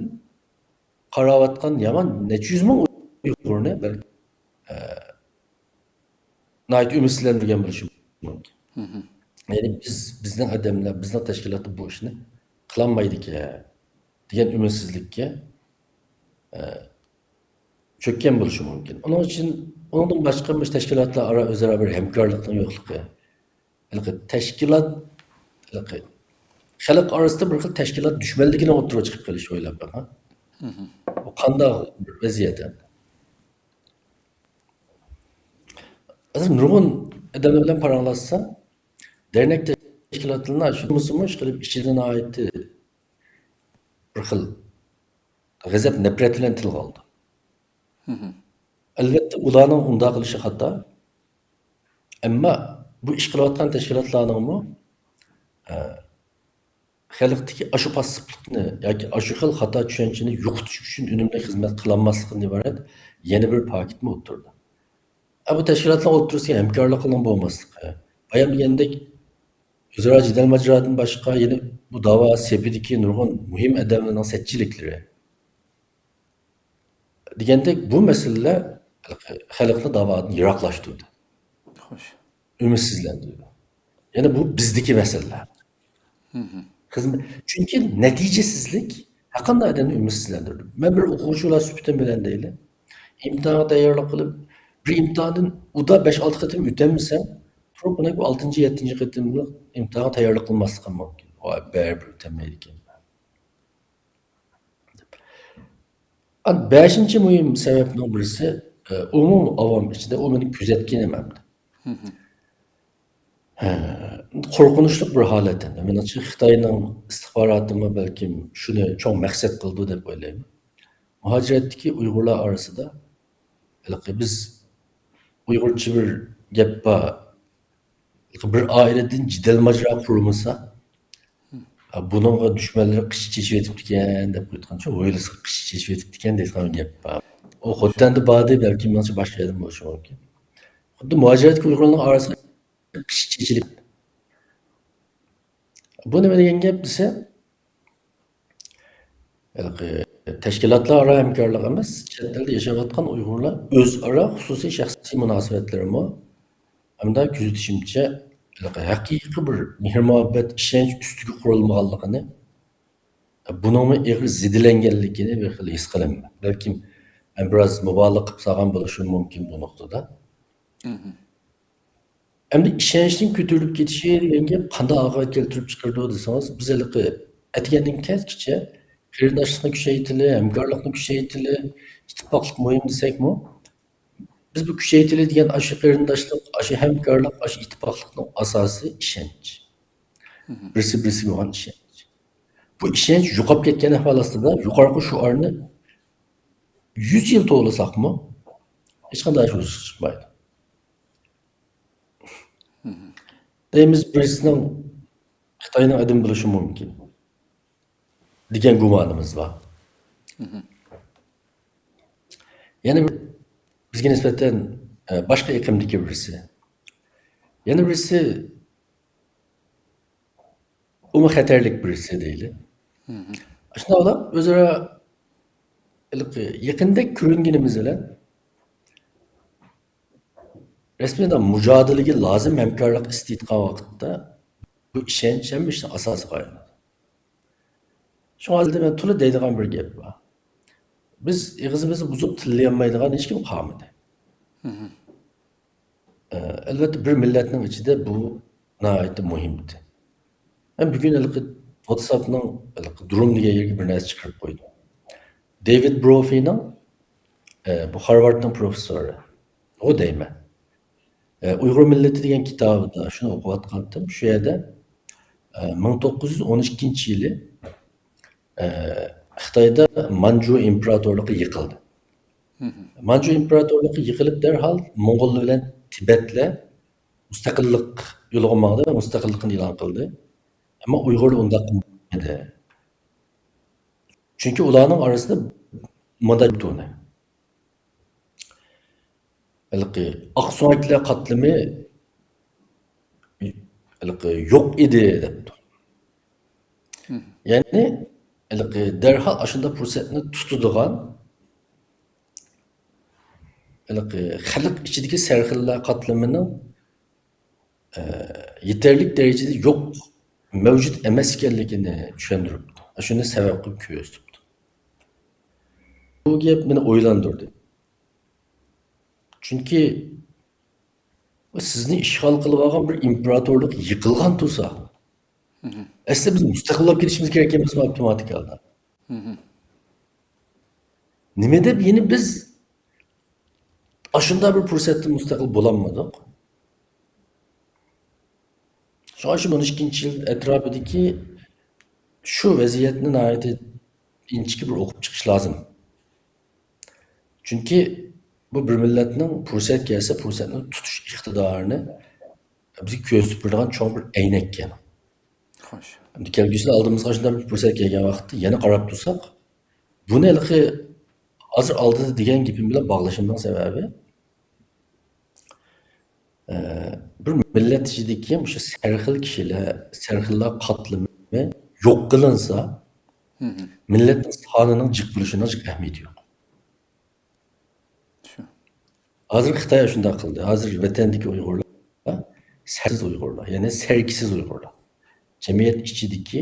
قاراۋاتقان يامان نەچچە يۈز مىڭ ئۇيغۇرنى بىر، ئە، ناھايىتى ئۈمىدسىزلەندۈرگەن بولۇشى مۇمكىن. يەنى بىز، بىزنىڭ ئادەملەر، بىزنىڭ تەشكىلاتتا بۇ ئىشنى قىلالمايدىكەن دېگەن ئۈمىدسىزلىككە، ئە، چۆككەن بولۇشى مۇمكىن. ئۇنىڭ ئۈچۈن، ئۇنىڭدىن باشقا مۇشۇ تەشكىلاتلار ئارا ئۆزئارا بىر ھەمكارلىقنىڭ يوقلۇقى، ھېلىقى تەشكىلات، ھېلىقى خەلق ئارىسىدا بىر خىل تەشكىلات دۈشمەنلىكىنىڭ ئوتتۇرىغا چىقىپ قېلىشى، ئويلاپ بېقىڭ. بۇ قانداق بىر ۋەزىيەت ئەمدى؟ ھازىر نۇرغۇن ئادەملەر بىلەن پاراڭلاشسا، دەرنەك تەشكىلاتلىرىنىڭ شۇ بولمىسىمۇ، ئىشقىلىپ ئىچىدە ناھايىتى بىر خىل غەزەپ، نەپرەت بىلەن تىلغا ئالىدۇ. ئەلۋەتتە، ئۇلارنىڭ ئۇنداق قىلىشى خاتا. ئەمما بۇ ئىش قىلىۋاتقان تەشكىلاتلارنىڭمۇ، ئە، خەلقتىكى ئاشۇ پاسسىپلىقنى ياكى ئاشۇ خىل خاتا چۈشەنچىنى يوقىتىش ئۈچۈن ئۈنۈملۈك خىزمەت قىلالماسلىقىدىن ئىبارەت يەنە بىر پاكىتمۇ ئوتتۇرىدا. ئە، بۇ تەشكىلاتلار ئوتتۇرىسىدا ھەمكارلىقنىڭ بولماسلىقى. بايام دېگەندەك، ئۆزئارا جېدەل ماجىرادىن باشقا، يەنە بۇ داۋا سېپىدىكى نۇرغۇن مۇھىم ئادەملەرنىڭ سەتچىلىكلىرى. دېگەندەك، بۇ مەسىلىلەر خەلقنى داۋادىن يىراقلاشتۇردى. خوش. ئۈمىدسىزلەندۈردى. يەنى بۇ بىزدىكى مەسىلىلەر. خىزمەت، چۈنكى نەتىجىسىزلىك ھەرقانداق ئادەمنى ئۈمىدسىزلەندۈردى. مەن بىر ئوقۇغۇچىلا سۈپىتىم بىلەن دەيلى، ئىمتىھانغا تەييارلىق قىلىپ، بىر ئىمتىھاندىن ئۇدا بەش-ئالتە قېتىم ئۆتەلمىسەم، تۇرۇپ ئۇنى بۇ ئالتىنچى، يەتتىنچى قېتىملىق ئىمتىھانغا تەييارلىق قىلماسلىقىم مۇمكىن. ۋاي، بەرىبىر ئۆتەلمەيدىكەن. ئەنە بەشىنچى مۇھىم سەۋەبنىڭ بىرسى، ئە، ئومۇمىي ئاۋام ئىچىدە ئۇ مېنى كۆزەتكىنىم ئەمدى. ھە، قورقۇنچلۇق بىر ھالەت ئەمدى. مېنىڭچە، خىتاينىڭ ئىستىخباراتىمۇ بەلكىم شۇنى چوڭ مەقسەت قىلىدۇ دەپ ئويلايمەن. مۇھاجىرەتتىكى ئۇيغۇرلار ئارىسىدا ھېلىقى بىز ئۇيغۇرچە بىر گەپ بار، بىر ئائىلىدىن جېدەل ماجىرا قۇرمىسا، بۇنىڭغا دۈشمەنلىرى قىچا چېچىۋېتىپتىكەن دەپ قويۇۋاتقانچۇ، ھويلىسىغا قىچا چېچىۋېتىپتىكەن دەيدىغان گەپ بار. ئۇ خوتەندە باردى، بەلكىم مېنىڭچە باشقا يەردىن بولۇشى مۇمكىن. خۇددى مۇھاجىرەتتىكى ئۇيغۇرلارنىڭ ئارىسىدا قىچا چېچىلىپ. بۇ نېمە دېگەن گەپ دېسە، ھېلىقى تەشكىلاتلار ئارا ھەمكارلىق ئەمەس، چەت ئەلدە ياشاۋاتقان ئۇيغۇرلار ئۆزئارا خۇسۇسىي شەخسىي مۇناسىۋەتلىرىمۇ، ھەمدە كۆزىتىشىمچە، ھېلىقى ھەقىقىي بىر مېھىر-مۇھەببەت، ئىشەنچ ئۈستىگە قۇرۇلمىغانلىقىنى، بۇنىڭمۇ ئېغىر زېدىلەنگەنلىكىنى بىر خىل ھېس قىلىمەن. بەلكىم مەن بىراز مۇبالىغە قىلىپ سالغان بولۇشۇم مۇمكىن بۇ نۇقتىدا. ئەمدى ئىشەنچنىڭ كۆتۈرۈلۈپ كېتىشى دېگەن گەپ قانداق ئاقىۋەت كەلتۈرۈپ چىقىرىدۇ دېسىڭىز، بىز ھېلىقى ئەتىگەندىن كەچكىچە قېرىنداشلىقنى كۈچەيتىلى، ھەمكارلىقنى كۈچەيتىلى، ئىتتىپاقلىق مۇھىم دېسەكمۇ، بىز بۇ كۈچەيتىلى دېگەن ئاشۇ قېرىنداشلىق، ئاشۇ ھەمكارلىق، ئاشۇ ئىتتىپاقلىقنىڭ ئاساسى ئىشەنچ. بىرسى بىرسىگە بولغان ئىشەنچ. بۇ ئىشەنچ يوقاپ كەتكەن ئەھۋال ئاستىدا يۇقىرىقى شوئارنى يۈز يىل توۋلىساقمۇ، ھېچقانداق ئىش ۋۇجۇدقا چىقمايدۇ. دەيمىز، بىرسىنىڭ خىتاينىڭ ئادىمى بولۇشى مۇمكىن دېگەن گۇمانىمىز بار. يەنە بىر بىزگە نىسبەتەن، ئە، باشقا ئېقىمدىكى بىرسى. يەنە بىرسى ئۇمۇ خەتەرلىك بىرسى دەيلى. شۇنداق بولۇپ، ئۆزئارا ھېلىقى يېقىندەك كۆرۈنگىنىمىز بىلەن رەسمىي مۇجادىلىگە لازىم ھەمكارلىق ئىستەيدىغان ۋاقىتتا بۇ ئىشەنچ ھەممە ئىشنىڭ ئاساسىغا ئايلىنىدۇ. شۇڭا ھازىر مەن تولا دەيدىغان بىر گەپ بار. بىز ئېغىزىمىزنى بۇزۇپ تىللىيالمايدىغان ھېچكىم قالمىدى. ئە، ئەلۋەتتە، بىر مىللەتنىڭ ئىچىدە بۇ ناھايىتى مۇھىم ئىدى. مەن بۈگۈن ھېلىقى ۋاتساپنىڭ ھېلىقى دۇرۇم دېگەن يېرىگە بىر نەرسە چىقىرىپ قويدۇم. دېۋىد بروفىنىڭ، ئە، بۇ خارۋاردنىڭ پروفېسسورى، ئۇ دەيمەن. ئە، ئۇيغۇر مىللىتى دېگەن كىتابىدا شۇنى ئوقۇۋاتقانتىم. شۇ يەردە، ئە، مىڭ توققۇز يۈز ئون ئىككىنچى يىلى، ئە، خىتايدا مانجۇ ئىمپېراتورلۇقى يىقىلدى. مانجۇ ئىمپېراتورلۇقى يىقىلىپ، دەرھال موڭغۇللار بىلەن تىبەتلەر مۇستەقىللىق يولىغا ماڭدى ۋە مۇستەقىللىقىنى ئېلان قىلدى. ئەمما ئۇيغۇرلار ئۇنداق قىلمىدى. چۈنكى ئۇلارنىڭ ئارىسىدا مانا تۇنى. ھېلىقى ئاقسۆڭەكلەر قاتلىمى ھېلىقى يوق ئىدى دەپتۇ. يەنى ھېلىقى دەرھال ئاشۇنداق پۇرسەتنى تۇتىدىغان، ھېلىقى خەلق ئىچىدىكى سەرخىللار قاتلىمىنىڭ، ئە، يېتەرلىك دەرىجىدە يوق، مەۋجۇت ئەمەس ئىكەنلىكىنى چۈشەندۈرۈپتۇ. شۇنى سەۋەب قىلىپ كۆرسىتىپتۇ. بۇ گەپ مېنى ئويلاندۇردى. چۈنكى سىزنى ئىشغال قىلىۋالغان بىر ئىمپېراتورلۇق يىقىلغان تۇرسا، ئەسلى بىز مۇستەقىل بولۇپ كېتىشىمىز كېرەك ئەمەسمۇ ئاپتوماتىك ھالدا؟ نېمە دەپ يەنە بىز ئاشۇنداق بىر پۇرسەتتە مۇستەقىل بولالمىدۇق؟ شۇڭا شۇ ئون ئىككىنچى يىل ئەتراپىدىكى شۇ ۋەزىيەتنى ناھايىتى ئىنچىكە بىر ئوقۇپ چىقىش لازىم. چۈنكى بۇ بىر مىللەتنىڭ پۇرسەت كەلسە پۇرسەتنى تۇتۇش ئىقتىدارىنى بىزگە كۆرسىتىپ بېرىدىغان چوڭ بىر ئەينەككەن. خوش. ئەمدى كەلگۈسىدە ئالدىمىزغا شۇنداق بىر پۇرسەت كەلگەن ۋاقىتتا يەنە قاراپ تۇرساق، بۇنى ھېلىقى ھازىر ئالدىدا دېگەن گېپىم بىلەن باغلىشىمنىڭ سەۋەبى، ئە، بىر مىللەت ئىچىدىكى مۇشۇ سەرخىل كىشىلەر، سەرخىللار قاتلىمى يوق قىلىنسا، مىللەتنىڭ سانىنىڭ جىق بولۇشىنىڭ جىق ئەھمىيىتى يوق. شۇ. ھازىر خىتاي شۇنداق قىلدى. ھازىر ۋەتەندىكى ئۇيغۇرلار سەرسىز ئۇيغۇرلار، يەنى سەركىسىز ئۇيغۇرلار. جەمئىيەت ئىچىدىكى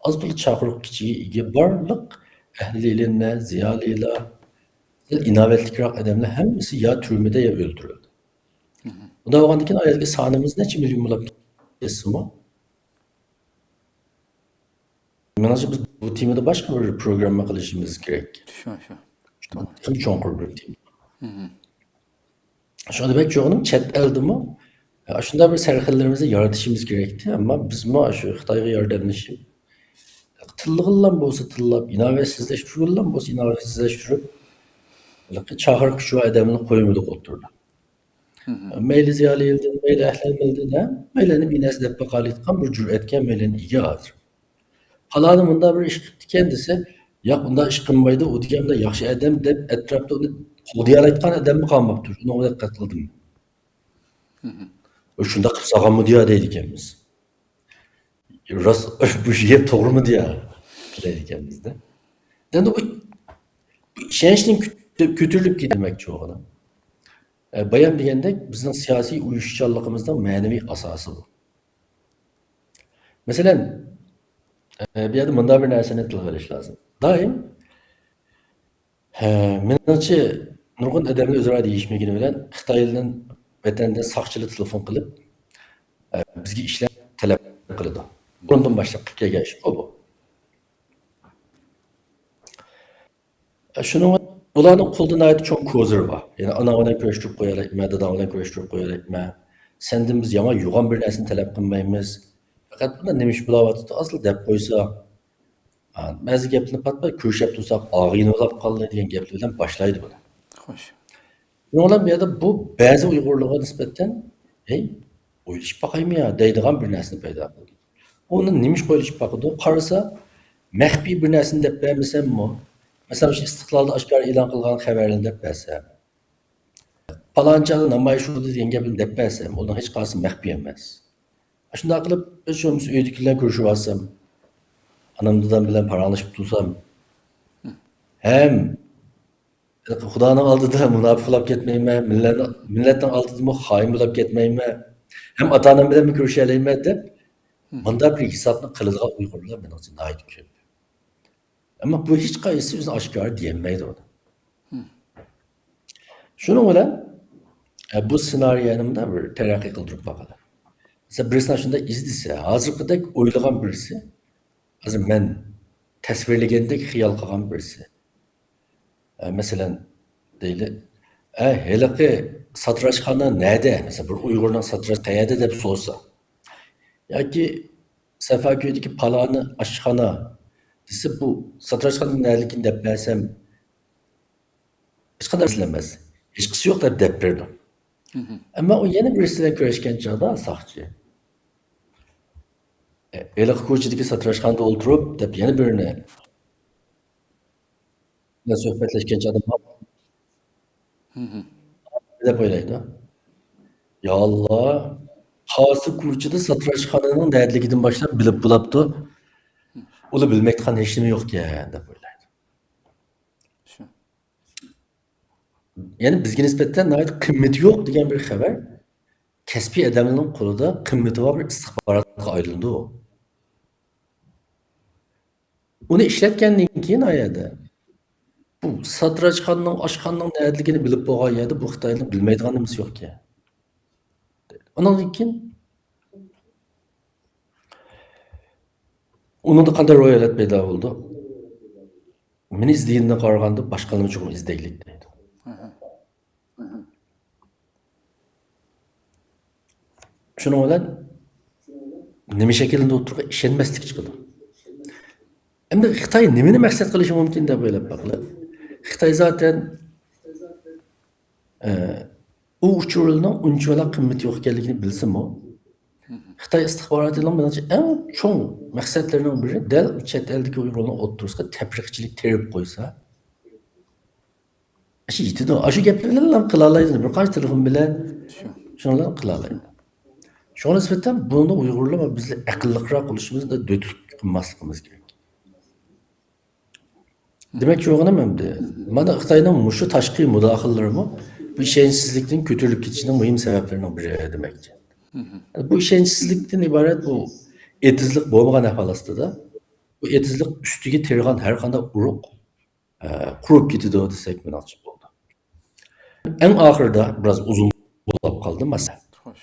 ئاز تولا چاقىرىق كۈچىگە ئىگە بارلىق ئەھلى ئىلىملەر، زىيالىيلار، سەل ئىناۋەتلىكرەك ئادەملەر ھەممىسى يا تۈرمىدە، يا ئۆلتۈرۈلدى. مم. بۇنداق بولغاندىن كېيىن ئايەتتىكى سانىمىز نەچچە مىليون بولۇپ كەتسىمۇ، مېنىڭچە بىز بۇ تېمىدا باشقا بىر پروگرامما قىلىشىمىز كېرەك. شۇ، شۇ. تېخىمۇ چوڭقۇر بىر تېما. مم. شۇڭا دېمەكچى بولغىنىم، چەت ئەلدىمۇ، ئە، شۇنداق بىر سەرخىللىرىمىزنى يارىتىشىمىز كېرەكتى. ئەمما بىزمۇ شۇ خىتايغا ياردەملىشىپ، تىللىغانلار بولسا تىللاپ، ئىناۋەتسىزلەشتۈرگەنلار بولسا ئىناۋەتسىزلەشتۈرۈپ، ھېلىقى چاقىرىق كۈچى بار ئادەمنى قويمىدۇق ئوتتۇرىدا. مم. مەيلى زىيالىيلىدىن، مەيلى ئەھلى ئىلمىدىن، ھە؟ مەيلى نېمە نەرسە دەپ باقالايدىغان بىر جۈرئەتكە مەيلىنى ئىگە ھازىر. پالانى مۇنداق بىر ئىش قىپتىكەن دېسە، ياق، ئۇنداق ئىش قىلمايدۇ، ئۇ دېگەن بىر ياخشى ئادەم دەپ ئەتراپتا ئۇنى قوغدىيالايدىغان ئادەممۇ قالماپتۇ. شۇنىڭغا دىققەت قىلدىم. مم. ئۇ شۇنداق قىلىپ سالغانمىدۇ يا دەيدىكەنمىز. راست، بۇ گەپ توغرىمىدۇ يا دەيدىكەنمىزدە. ئەمدى بۇ، بۇ ئىشەنچنىڭ كۆتۈ-، كۆتۈرۈلۈپ كېتىلمەكچى بولغىنى. ئە، بايام دېگەندەك، بىزنىڭ سىياسىي ئۇيۇشۇشچانلىقىمىزنىڭ مەنىۋى ئاساسى بۇ. مەسىلەن، ئە، بۇ يەردە مۇنداق بىر نەرسىنى تىلغا ئېلىش لازىم. دائىم، ھە، مېنىڭچە، نۇرغۇن ئادەملەر ئۆزئارا دېيىشمىگىنى بىلەن خىتايدىن ۋەتەندىن ساقچىلار تېلېفون قىلىپ، ئە، بىزگە ئىشلار تەلەپ قىلىدۇ. بۇرۇندىن باشلاپ قىلىپ كەلگەن ئىشقۇ بۇ. شۇنىڭ، ئۇلارنىڭ قولىدا ناھايىتى چوڭ كوزىرى بار. يەنى ئاناڭ بىلەن كۆرۈشتۈرۈپ قويالايمەن، داداڭ بىلەن كۆرۈشتۈرۈپ قويالايمەن. سەندىن بىز ياڭا يوغان بىر نەرسىنى تەلەپ قىلمايمىز. پەقەت بۇنداق نېمە ئىش بولاۋاتىدۇ، ئازلا دەپ قويسا. ھە، بەزى گەپلەرنى پات-پات كۆرۈشۈپ تۇرساق، ئاغىنە بولاپ قالدى دېگەن گەپلەر بىلەن باشلايدۇ بۇلار. خوش. شۇنىڭ بىلەن بۇ يەردە بۇ بەزى ئۇيغۇرلارغا نىسبەتەن، ھەي، ئويلىشىپ باقايمۇ يا دەيدىغان بىر نەرسىنى پەيدا قىلدى. ئۇنى نېمە ئىشقا ئويلىشىپ باقىدۇ؟ قارىسا، مەخپىي بىر نەرسىنى دەپ بەرمىسەممۇ، مەسىلەن، شۇ ئىستىقلالدا ئاشكارا ئېلان قىلغان خەۋەرلەرنى دەپ بەرسەم، پالانچى جايدا نامايىش بولدى دېگەن گەپنى دەپ بەرسەم، ئۇنىڭ ھېچقايسى مەخپىي ئەمەس. شۇنداق قىلىپ، ھېچ بولمىسا ئۆيدىكىلەر كۆرۈشۈۋالسام، ئانام دادام بىلەن پاراڭلىشىپ تۇرسام، ھەم خۇدانىڭ ئالدىدا مۇناپىق بولاپ كەتمەيمەن، مىللەتنىڭ، مىللەتنىڭ ئالدىدىمۇ خائىن بولاپ كەتمەيمەن، ھەم ئاتا-ئانام بىلەنمۇ كۆرۈشەلەيمەن دەپ، مۇنداق بىر ھېسابنى قىلىدىغان ئۇيغۇرلار مېنىڭچە ناھايىتى كۆپ. ئەمما بۇ ھېچقايسىسى ئۆزىنى ئاشكارا دېيەلمەيدۇ ئۇنى. شۇنىڭ بىلەن، ئە، بۇ سېنارىيەنى مۇنداق بىر تەرەققىي قىلدۇرۇپ باقىلى. مەسىلەن، بىرسىنى شۇنداق ئىزدىسە، ھازىرقىدەك ئويلىغان بىرسى، ھازىر مەن تەسۋىرلىگەندەك خىيال قىلغان بىرسى. ئە، مەسىلەن، دەيلى، ئە، ھېلىقى ساتىراشخانا نەدە؟ مەسىلەن، بىر ئۇيغۇرنىڭ ساتىراش قەيەردە دەپ سورىسا. ياكى سەفەكۆيدىكى پالانى ئاشخانا دېسە، بۇ ساتىراشخانا نەدىكىنى دەپ بەرسەم، ھېچقانداق ئەمەس. ھېچقىسى يوق دەپ، دەپ بېرىدۇ. ئەمما ئۇ يەنە بىرسى بىلەن كۆرۈشكەن چاغدا ساقچى، ئە، ھېلىقى كوچىدىكى ساتىراشخانىدا ئولتۇرۇپ دەپ يەنە بىرىنى بىلەن سۆھبەتلەشكەن چاغدا دەپ ئويلايدۇ. يا ئاللا، قايسى كوچىدا ساتىراشخانىنىڭ نەدىلىكىدىن باشلاپ بىلىپ بولاپتۇ. ئۇلا بىلمەيدىغان ھېچنېمە يوقكەن دەپ ئويلايدۇ. شۇ. يەنى بىزگە نىسبەتەن ناھايىتى قىممىتى يوق دېگەن بىر خەۋەر كەسپىي ئادەملەرنىڭ قولىدا قىممىتى بار بىر ئىستىخباراتقا ئايلىنىدۇ. ئۇنى ئىشلەتكەندىن كېيىن ئا يەردە بۇ ساتىراچخانىنىڭ، ئاشخانىنىڭ نەدىلىكىنى بىلىپ بولغان يەردە بۇ خىتاينىڭ بىلمەيدىغان نېمىسى يوقكەن. ئۇنىڭدىن كېيىن ئۇنىڭدا قانداق روھىيەت پەيدا بولىدۇ؟ مېنى ئىزدىگىنىگە قارىغاندا باشقىلارنى چوقۇم ئىزدەيلى دەيدۇ. شۇنىڭ بىلەن نېمە شەكىللىنىدۇ؟ ئوتتۇرىغا ئىشەنمەسلىك چىقىدۇ. ئەمدى خىتاي نېمىنى مەقسەت قىلىشى مۇمكىن دەپ ئويلاپ باقىلى. خىتاي زاتەن، ئە، ئۇ ئۇچۇرلارنىڭ ئۇنچىۋالا قىممىتى يوق ئىكەنلىكىنى بىلسىمۇ، خىتاي ئىستىخباراتىنىڭ مېنىڭچە ئەڭ چوڭ مەقسەتلىرىنىڭ بىرى دەل چەت ئەلدىكى ئۇيغۇرلارنىڭ ئوتتۇرىسىغا تەپرىقىچىلىك تېرىپ قويسا، ئاشۇ يېتىدۇ. ئاشۇ گەپلەر بىلەنلا قىلالايدۇ. بىر قانچە تېلېفون بىلەن شۇ. شۇنىڭ بىلەن قىلالايدۇ. شۇڭا نىسبەتەن بۇنى ئۇيغۇرلار بىز ئەقىللىقراق بولۇشىمىز، دۆتلۈك قىلماسلىقىمىز كېرەك. دېمەكچى بولغىنىم ئەمدى، مانا خىتاينىڭ مۇشۇ تاشقى مۇداخىلىلىرىمۇ بۇ ئىشەنچسىزلىكتىن كۆتۈرۈلۈپ كېتىشىنىڭ مۇھىم سەۋەبلىرىنىڭ بىرى دېمەكچى. بۇ ئىشەنچسىزلىكتىن ئىبارەت بۇ ئېتىزلىق بولمىغان ئەھۋال ئاستىدا، بۇ ئېتىزلىق ئۈستىگە تېرىغان ھەر قانداق ئۇرۇق ئە، قۇرۇپ كېتىدۇ دېسەك مېنىڭچە بولىدۇ. ئەڭ ئاخىرىدا بىراز ئۇزۇن بولۇپ قالدى مەسىلە. خوش.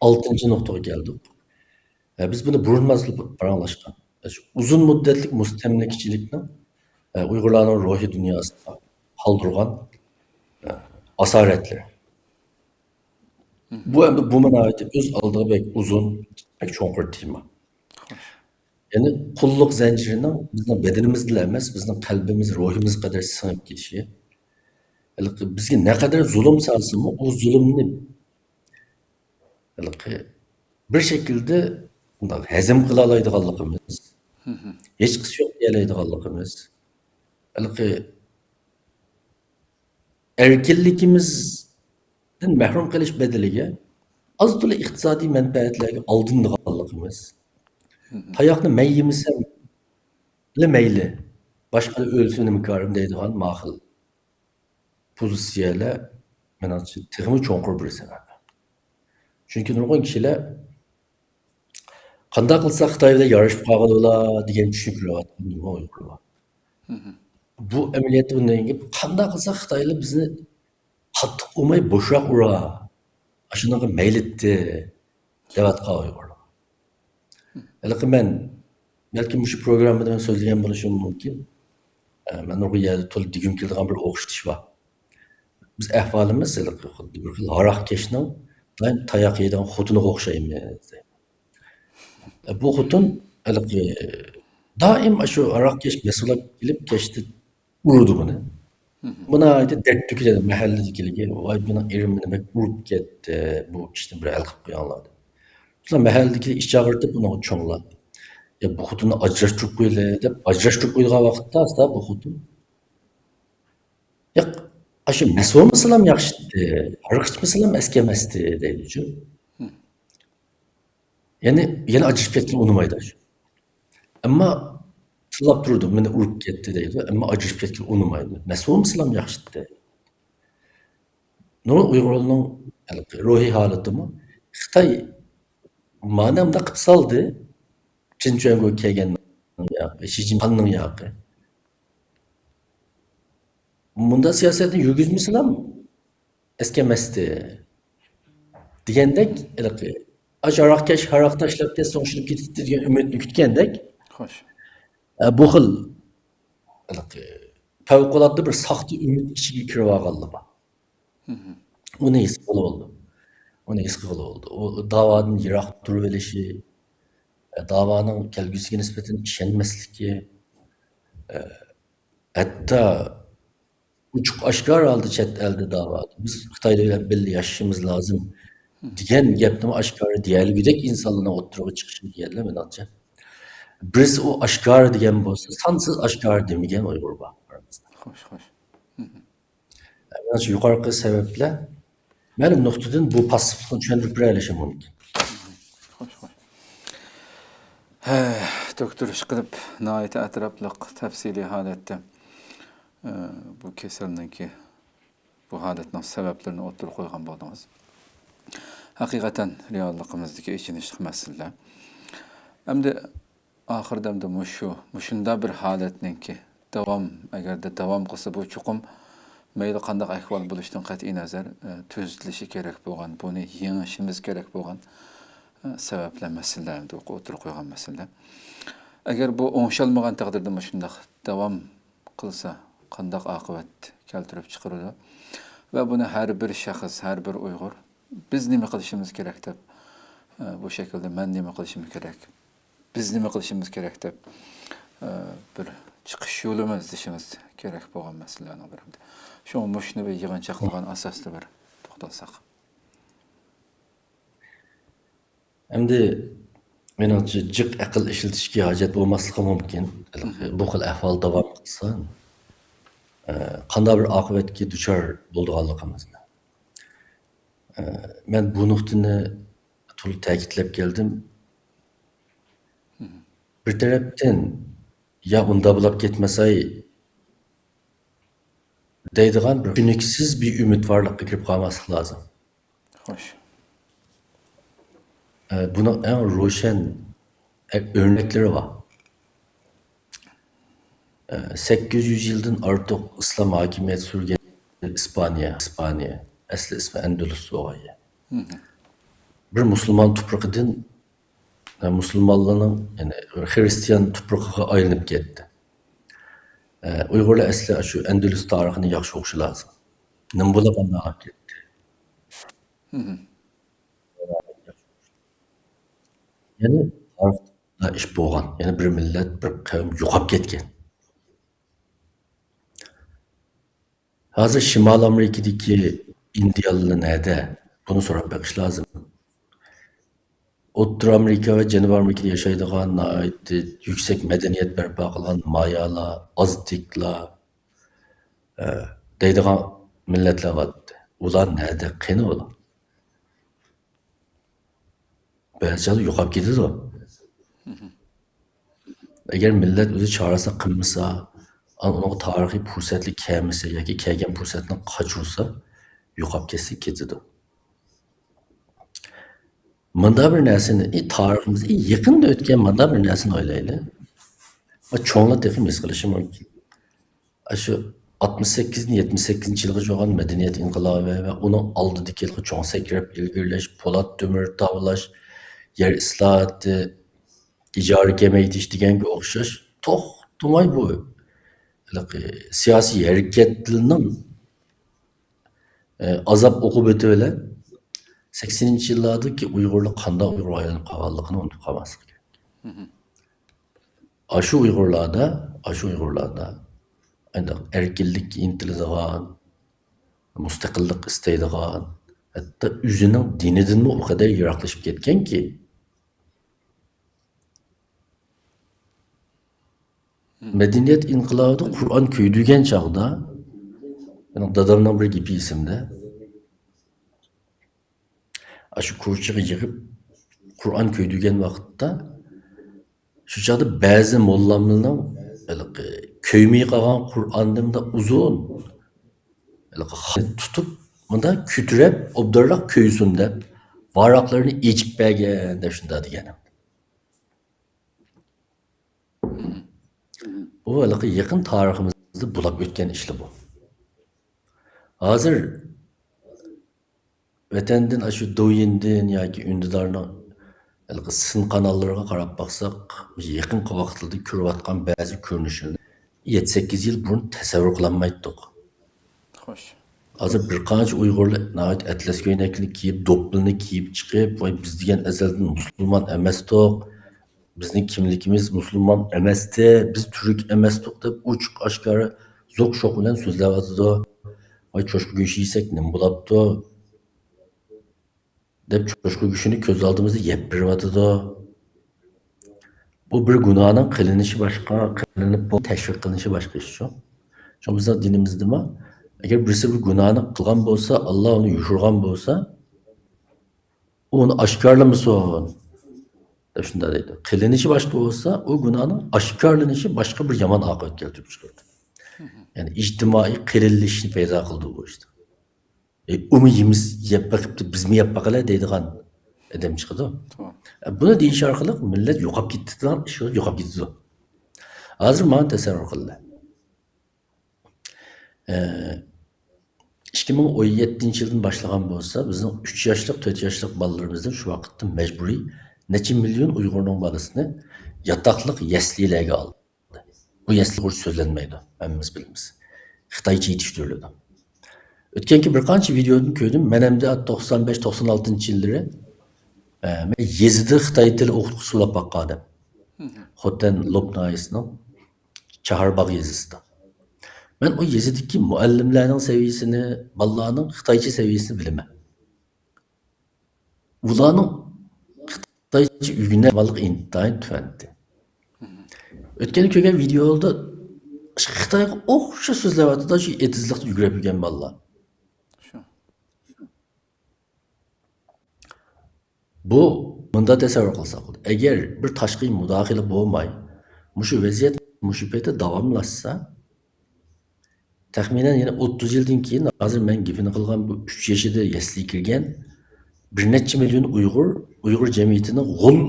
ئالتىنچى نۇقتىغا كەلدۇق. ئە، بىز بۇنى بۇرۇن مەسىلە پاراڭلاشقان. شۇ ئۇزۇن مۇددەتلىك مۇستەملىكىچىلىكنىڭ، ئە، ئۇيغۇرلارنىڭ روھىي دۇنياسىدا قالدۇرغان، ئە، ئاسارەتلىرى. بۇ ئەمدى بۇمۇ ناھايىتى ئۆز ئالدىغا بەك ئۇزۇن، بەك چوڭقۇر تېما. خوش. يەنى قۇللۇق زەنجىرىنىڭ بىزنىڭ بەدىنىمىزدىلا ئەمەس، بىزنىڭ قەلبىمىز، روھىمىزغا قەدەر سىڭىپ كېتىشى. ھېلىقى بىزگە نەقەدەر زۇلۇم سالسىمۇ، ئۇ زۇلۇمنى ھېلىقى بىر شەكىلدە بۇنداق ھەزىم قىلالايدىغانلىقىمىز، ھېچقىسى يوق دېيەلەيدىغانلىقىمىز، ھېلىقى ئەركىنلىكىمىزدىن مەھرۇم قېلىش بەدىلىگە ئاز-تولا ئىقتىسادىي مەنپەئەتلەرگە ئالدىنىدىغانلىقىمىز، تاياقنى مەن يېمىسەملا مەيلى، باشقىلار ئۆلسۇن نېمە كارىم دەيدىغان ماخىل پوزىتسىيەلەر، مېنىڭچە، تېخىمۇ چوڭقۇر بىر سەۋەب. چۈنكى نۇرغۇن كىشىلەر «قانداق قىلسا خىتاي بىلەن يارىشىپ قالغىلى بولا» دېگەن چۈشەنچىدە يۈرۈۋاتقان ئۇيغۇرلار بار. بۇ ئەمەلىيەتتە بۇندىن كېيىن «قانداق قىلسا خىتايلار بىزنى قاتتىق ئۇرماي، بوشراق ئۇرا، ئاشۇنىڭغا مەيلىتتى» دەۋاتقان ئۇيغۇرلار. ھېلىقى مەن، بەلكىم مۇشۇ پروگراممىدا مەن سۆزلىگەن بولۇشۇم مۇمكىن. ئە، مەن نۇرغۇن يەردە تولا دېگۈم كېلىدىغان بىر ئوخشىتىش بار. بىز ئەھۋالىمىز ھېلىقى خۇددى بىر خىل ھاراقكەشنىڭ دائىم تاياق يەيدىغان خوتۇنىغا ئوخشايمىز. ئە، بۇ خوتۇن ھېلىقى دائىم ئاشۇ ھاراقكەش مەسئۇل بولۇپ كېلىپ كەچتە ئۇرىدۇ بۇنى. بۇ ناھايىتى دەرد تۆكۈلىدۇ مەھەللىدىكىلەرگە. «ۋاي، مېنىڭ ئېرىم مېنى بەك ئۇرۇپ كەتتى، بۇ ئىشنى بىر ھەل قىلىپ قويۇڭلار» دەپ. شۇنداق مەھەللىدىكى ئىچ ئاغرىتىپ ئۇنىڭغا چوڭلار، «يا، بۇ خوتۇننى ئاجراشتۇرۇپ قويىلى» دەپ ئاجراشتۇرۇپ قويىدىغان ۋاقىتتا ئاستا بۇ خوتۇن، «ياق، ئاشۇ مەست بولمىسىلام ياخشىتتى، ھاراق ئىچمىسىلام ئەسكەمەستى» دەيدىچۇ. يەنى، يەنە ئاجرىشىپ كەتكىلى ئۇنىمايدۇ. ئەمما تىللاپ تۇرىدۇ، «مېنى ئۇرۇپ كەتتى» دەيدۇ، ئەمما ئاجرىشىپ كەتكىلى ئۇنىمايدۇ. مەست بولمىسىلام ياخشىتتى. نۇرغۇن ئۇيغۇرلارنىڭ ھېلىقى روھىي ھالىتىمۇ خىتاي مانا مۇنداق قىلىپ سالدى. چىن چۈەنگو كەلگەننىڭ ياقى، شى جىنپىڭنىڭ ياقى. مۇنداق سىياسەتنى يۈرگۈزمىسىلام ئەسكەمەستى دېگەندەك، ھېلىقى ئاش ھاراقكەش ھاراق تاشلاپ كەتسە ئوڭشىلىپ كېتىپتۇ دېگەن ئۈمىدنى كۈتكەندەك، خوش. ئە، بۇ خىل ھېلىقى پەۋقۇلئاددە بىر ساختا ئۈمىد ئىچىگە كىرىۋالغانلار بار. ئۇنى ھېس قىلغىلى بولىدۇ. ئۇنى ھېس قىلغىلى بولىدۇ. ئۇ داۋادىن يىراق تۇرۇۋېلىشى، ئە، داۋانىڭ كەلگۈسىگە نىسبەتەن ئىشەنمەسلىكى، ئە، ھەتتا ئوچۇق ئاشكارا ھالدا چەت ئەلدە داۋادا بىز خىتايلار بىلەن بىللە ياشىشىمىز لازىم دېگەن گەپنىمۇ ئاشكارا دېيەلىگۈدەك ئىنسانلارنىڭ ئوتتۇرىغا چىقىشى دېگەنلەر مېنىڭچە. بىرسى ئۇ ئاشكارا دېگەن بولسا، سانسىز ئاشكارا دېمىگەن ئۇيغۇر بار ئارىمىزدا. خوش، خوش. مانا شۇ يۇقىرىقى سەۋەبلەر مەلۇم نۇقتىدىن بۇ پاسسىپلىقنى چۈشەندۈرۈپ بېرەلىشى مۇمكىن. خوش، خوش. ھە، دوكتور، ئىشقىلىپ ناھايىتى ئەتراپلىق، تەپسىلىي ھالەتتە، ئە، بۇ كېسەلنىڭكى، بۇ ھالەتنىڭ سەۋەبلىرىنى ئوتتۇرىغا قويغان بولدىڭىز. ھەقىقەتەن رېئاللىقىمىزدىكى ئېچىنىشلىق مەسىلىلەر. ئەمدى ئاخىرىدا ئەمدى مۇشۇ، مۇشۇنداق بىر ھالەتنىڭكى داۋام، ئەگەردە داۋام قىلسا، بۇ چوقۇم مەيلى قانداق ئەھۋال بولۇشىدىن قەتئىينەزەر، ئە، تۈزىتىلىشى كېرەك بولغان، بۇنى يېڭىشىمىز كېرەك بولغان، ئە، سەۋەبلەر، مەسىلىلەر، ئەمدى ئوتتۇرىغا قويغان مەسىلىلەر. ئەگەر بۇ ئوڭشالمىغان تەقدىردە مۇشۇنداق داۋام قىلسا، قانداق ئاقىۋەت كەلتۈرۈپ چىقىرىدۇ؟ ۋە بۇنى ھەر بىر شەخس، ھەر بىر ئۇيغۇر، بىز نېمە قىلىشىمىز كېرەك دەپ، ئە، بۇ شەكىلدە مەن نېمە قىلىشىم كېرەك؟ بىز نېمە قىلىشىمىز كېرەك دەپ، ئە، بىر چىقىش يولىمۇ ئىزدىشىمىز كېرەك بولغان مەسىلىلەرنىڭ بىرى. شۇڭا مۇشۇنى بىر يىغىنچاقلىغان ئاساستا بىر توختالساق. ئەمدى مېنىڭچە جىق ئەقىل ئىشلىتىشكە ھاجەت بولماسلىقى مۇمكىن. بۇ خىل ئەھۋال داۋام قىلسا، ئە، قانداق بىر ئاقىۋەتكە دۇچار بولىدىغانلىقىمىزنى. ئە، مەن بۇ نۇقتىنى تولا تەكىتلەپ كەلدىم. بىر تەرەپتىن، يا ئۇنداق بولاپ كەتمەسەي دەيدىغان بىر چۈشىنىكسىز بىر ئۈمىدۋارلىققا كىرىپ قالماسلىق لازىم. خوش. ئە، بۇنىڭ ئەڭ روشەن، ئە، ئۆرنەكلىرى بار. ئە، سەككىز يۈز يىلدىن ئارتۇق ئىسلام ھاكىمىيەت سۈرگەن ئىسپانىيە، ئىسپانىيە، ئەسلى ئىسمى ئەندۇلۇس بولغان يەر. بىر مۇسۇلمان تۇپرىقىدىن، ئە، مۇسۇلمانلارنىڭ، يەنى خىرىستىيان تۇپرىقىغا ئايلىنىپ كەتتى. ئە، ئۇيغۇرلار ئەسلى شۇ ئەندۇلۇس تارىخىنى ياخشى ئوقۇشى لازىم. نېمە بولۇپ ئانداق بولۇپ كەتتى؟ يەنى تارىختا ئىش بولغان، يەنى بىر مىللەت، بىر قەۋم يوقاپ كەتكەن. ھازىر شىمال ئامېرىكىدىكى ئىندىيانلار نەدە؟ بۇنى سوراپ بېقىش لازىم. ئوتتۇرا ئامېرىكا ۋە جەنۇبىي ئامېرىكىدا ياشايدىغان ناھايىتى يۈكسەك مەدەنىيەت بەرپا قىلغان مايالار، ئازتېكلار، ئە، دەيدىغان مىللەتلەر بارتتى. ئۇلار نەدە؟ قېنى ئۇلار؟ بەزى چاغدا يوقاپ كېتىدۇ. ئەگەر مىللەت ئۆزى چارىسىنى قىلمىسا، ئان-، ئۇنىڭغا تارىخىي پۇرسەتلىك كەلمىسە ياكى كەلگەن پۇرسەتنى قاچۇرسا، يوقاپ كەتسە كېتىدۇ. مۇنداق بىر نەرسىنى، ئى، تارىخىمىزدا، ئى، يېقىندا ئۆتكەن مۇنداق بىر نەرسىنى ئويلايلى. ۋە چوڭلار تېخىمۇ ھېس قىلىشى مۇمكىن. ئاشۇ ئاتمىش سەككىزدىن يەتمىش سەككىزىنچى يىلغىچە بولغان مەدەنىيەت ئىنقىلابى ۋە ئۇنىڭ ئالدىدىكى ھېلىقى چوڭ سەكرەپ ئىلگىرىلەش، پولات تۆمۈر تاۋلاش، يەر ئىسلاھاتى، ئىجارە كېمەيتىش دېگەنگە ئوخشاش توختىماي بۇ ھېلىقى سىياسىي ھەرىكەتلىرىنىڭ، ئە، ئازاب ئوقۇبىتى بىلەن سەكسىنىنچى يىللاردىكى ئۇيغۇرلار قانداق ئۇيغۇرغا ئايلىنىپ قالغانلىقىنى ئۇنتۇپ قالماسلىق كېرەك. ئاشۇ ئۇيغۇرلاردا، ئاشۇ ئۇيغۇرلاردا ئەركىنلىككە ئىنتىلىدىغان، مۇستەقىللىق ئىستەيدىغان، ھەتتا ئۆزىنىڭ دىنىدىنمۇ ئۇ قەدەر يىراقلىشىپ كەتكەنكى، مەدەنىيەت ئىنقىلابىدا قۇرئان كۆيدۈرگەن چاغدا، مېنىڭ دادامنىڭ بىر گېپى ئېسىمدە. ئاشۇ كوچىغا يىغىپ قۇرئان كۆيدۈرگەن ۋاقىتتا، شۇ چاغدا بەزى موللاملىنىڭ ھېلىقى كۆيمەي قالغان قۇرئاننى مۇنداق ئۇزۇن ھېلىقى خەت تۇتۇپ، مۇنداق كۆتۈرۈپ، ئوبدانراق كۆيسۇن دەپ، ۋاراقلىرىنى ئېچىپ بەرگەن دەپ شۇنداق دېگەن. بۇ ھېلىقى يېقىن تارىخىمىزدا بولۇپ ئۆتكەن ئىشلار بۇ. ھازىر ۋەتەندىن، ئاشۇ دوۋيىندىن ياكى ئۈندىدارنىڭ ھېلىقى سىن قاناللىرىغا قاراپ باقساق، يېقىنقى ۋاقىتلاردا كۆرۈۋاتقان بەزى كۆرۈنۈشلەرنى يەتتە، سەككىز يىل بۇرۇن تەسەۋۋۇر قىلالمايتتۇق. خوش. ھازىر بىر قانچە ئۇيغۇرلار ناھايىتى ئەتلەس كۆينەكنى كىيىپ، دوپپىنى كىيىپ چىقىپ، ۋاي، بىز دېگەن ئەزەلدىن مۇسۇلمان ئەمەستۇق، بىزنىڭ كىملىكىمىز مۇسۇلمان ئەمەستى، بىز تۈرك ئەمەستۇق دەپ ئوچۇق ئاشكارا زوق شوق بىلەن سۆزلەۋاتىدۇ. ۋاي، چوشقا گۆشى يېسەك نېمە بولاپتۇ؟ دەپ چوشقا گۆشىنى كۆز ئالدىمىزدا يەپ بېرىۋاتىدۇ. بۇ بىر گۇناھنىڭ قىلىنىشى باشقا، قىلىنىپ بولۇپ تەشۋىق قىلىنىشى باشقا ئىشچۇ. شۇڭا بىزنىڭ دىنىمىزدىمۇ، ئەگەر بىرسى بىر گۇناھنى قىلغان بولسا، ئاللا ئۇنى يوشۇرغان بولسا، ئۇنى ئاشكارىلىمىسۇن، دەپ شۇنداق دەيدۇ. قىلىنىشى باشقا بولسا، ئۇ گۇناھنىڭ ئاشكارىلىنىشى باشقا بىر يامان ئاقىۋەت كەلتۈرۈپ چىقىرىدۇ. يەنى ئىجتىمائىي قېلىنلىشىشنى پەيدا قىلىدۇ بۇ ئىشتا. ئە، ئۇمۇ يېمىس-، يەپ بېقىپتۇ، بىزمۇ يەپ باقايلى دەيدىغان ئادەم چىقىدۇ. توغرا. ئە، بۇنى دېيىش ئارقىلىق مىللەت يوقاپ كېتىدىغان ئىش يوقاپ كېتىدۇ. ھازىر مانا تەسەۋۋۇر قىلدى. ئە، ئىككى مىڭ ئون يەتتىنچى يىلدىن باشلىغان بولسا، بىزنىڭ ئۈچ ياشلىق، تۆت ياشلىق بالىلىرىمىزدىن شۇ ۋاقىتتا مەجبۇرىي نەچچە مىليون ئۇيغۇرنىڭ بالىسىنى ياتاقلىق يەسلىلەرگە ئالدى. بۇ يەسلى ئۇيغۇرچە سۆزلەنمەيدۇ، ھەممىمىز بىلىمىز. خىتايچە يېتىشتۈرۈلىدۇ. ئۆتكەنكى بىر قانچە ۋىدېودىن كۆردۈم. مەن ئەمدى توقسان بەش، توقسان ئالتىنچى يىللىرى، ئە، مەن يېزىدا خىتاي تىلى ئوقۇتقۇچىسى بولۇپ باققانىدىم. خوتەن لوپ ناھىيەسىنىڭ چاھارباغ يېزىسىدا. مەن ئۇ يېزىدىكى مۇئەللىملەرنىڭ سەۋىيەسىنى، بالىلارنىڭ خىتايچە سەۋىيەسىنى بىلىمەن. ئۇلارنىڭ خىتايچە ئۆگىنەلمەنلىكى ئىنتايىن تۆۋەن ئىدى. ئۆتكەندە كۆرگەن ۋىدېيولاردا خىتايغا ئوخشاش سۆزلەۋاتىدۇ، شۇ ئېتىزلىقتا يۈگۈرۈپ يۈرگەن بالىلار. شۇ. بۇ، مۇنداق تەسەۋۋۇر قىلساق بولىدۇ. ئەگەر بىر تاشقى مۇداخىلە بولماي، مۇشۇ ۋەزىيەت مۇشۇ پېتى داۋاملاشسا، تەخمىنەن يەنە ئوتتۇز يىلدىن كېيىن، ھازىر مەن گېپىنى قىلغان بۇ ئۈچ يېشىدا يەسلىگە كىرگەن بىر نەچچە مىليون ئۇيغۇر، ئۇيغۇر جەمئىيىتىنىڭ غول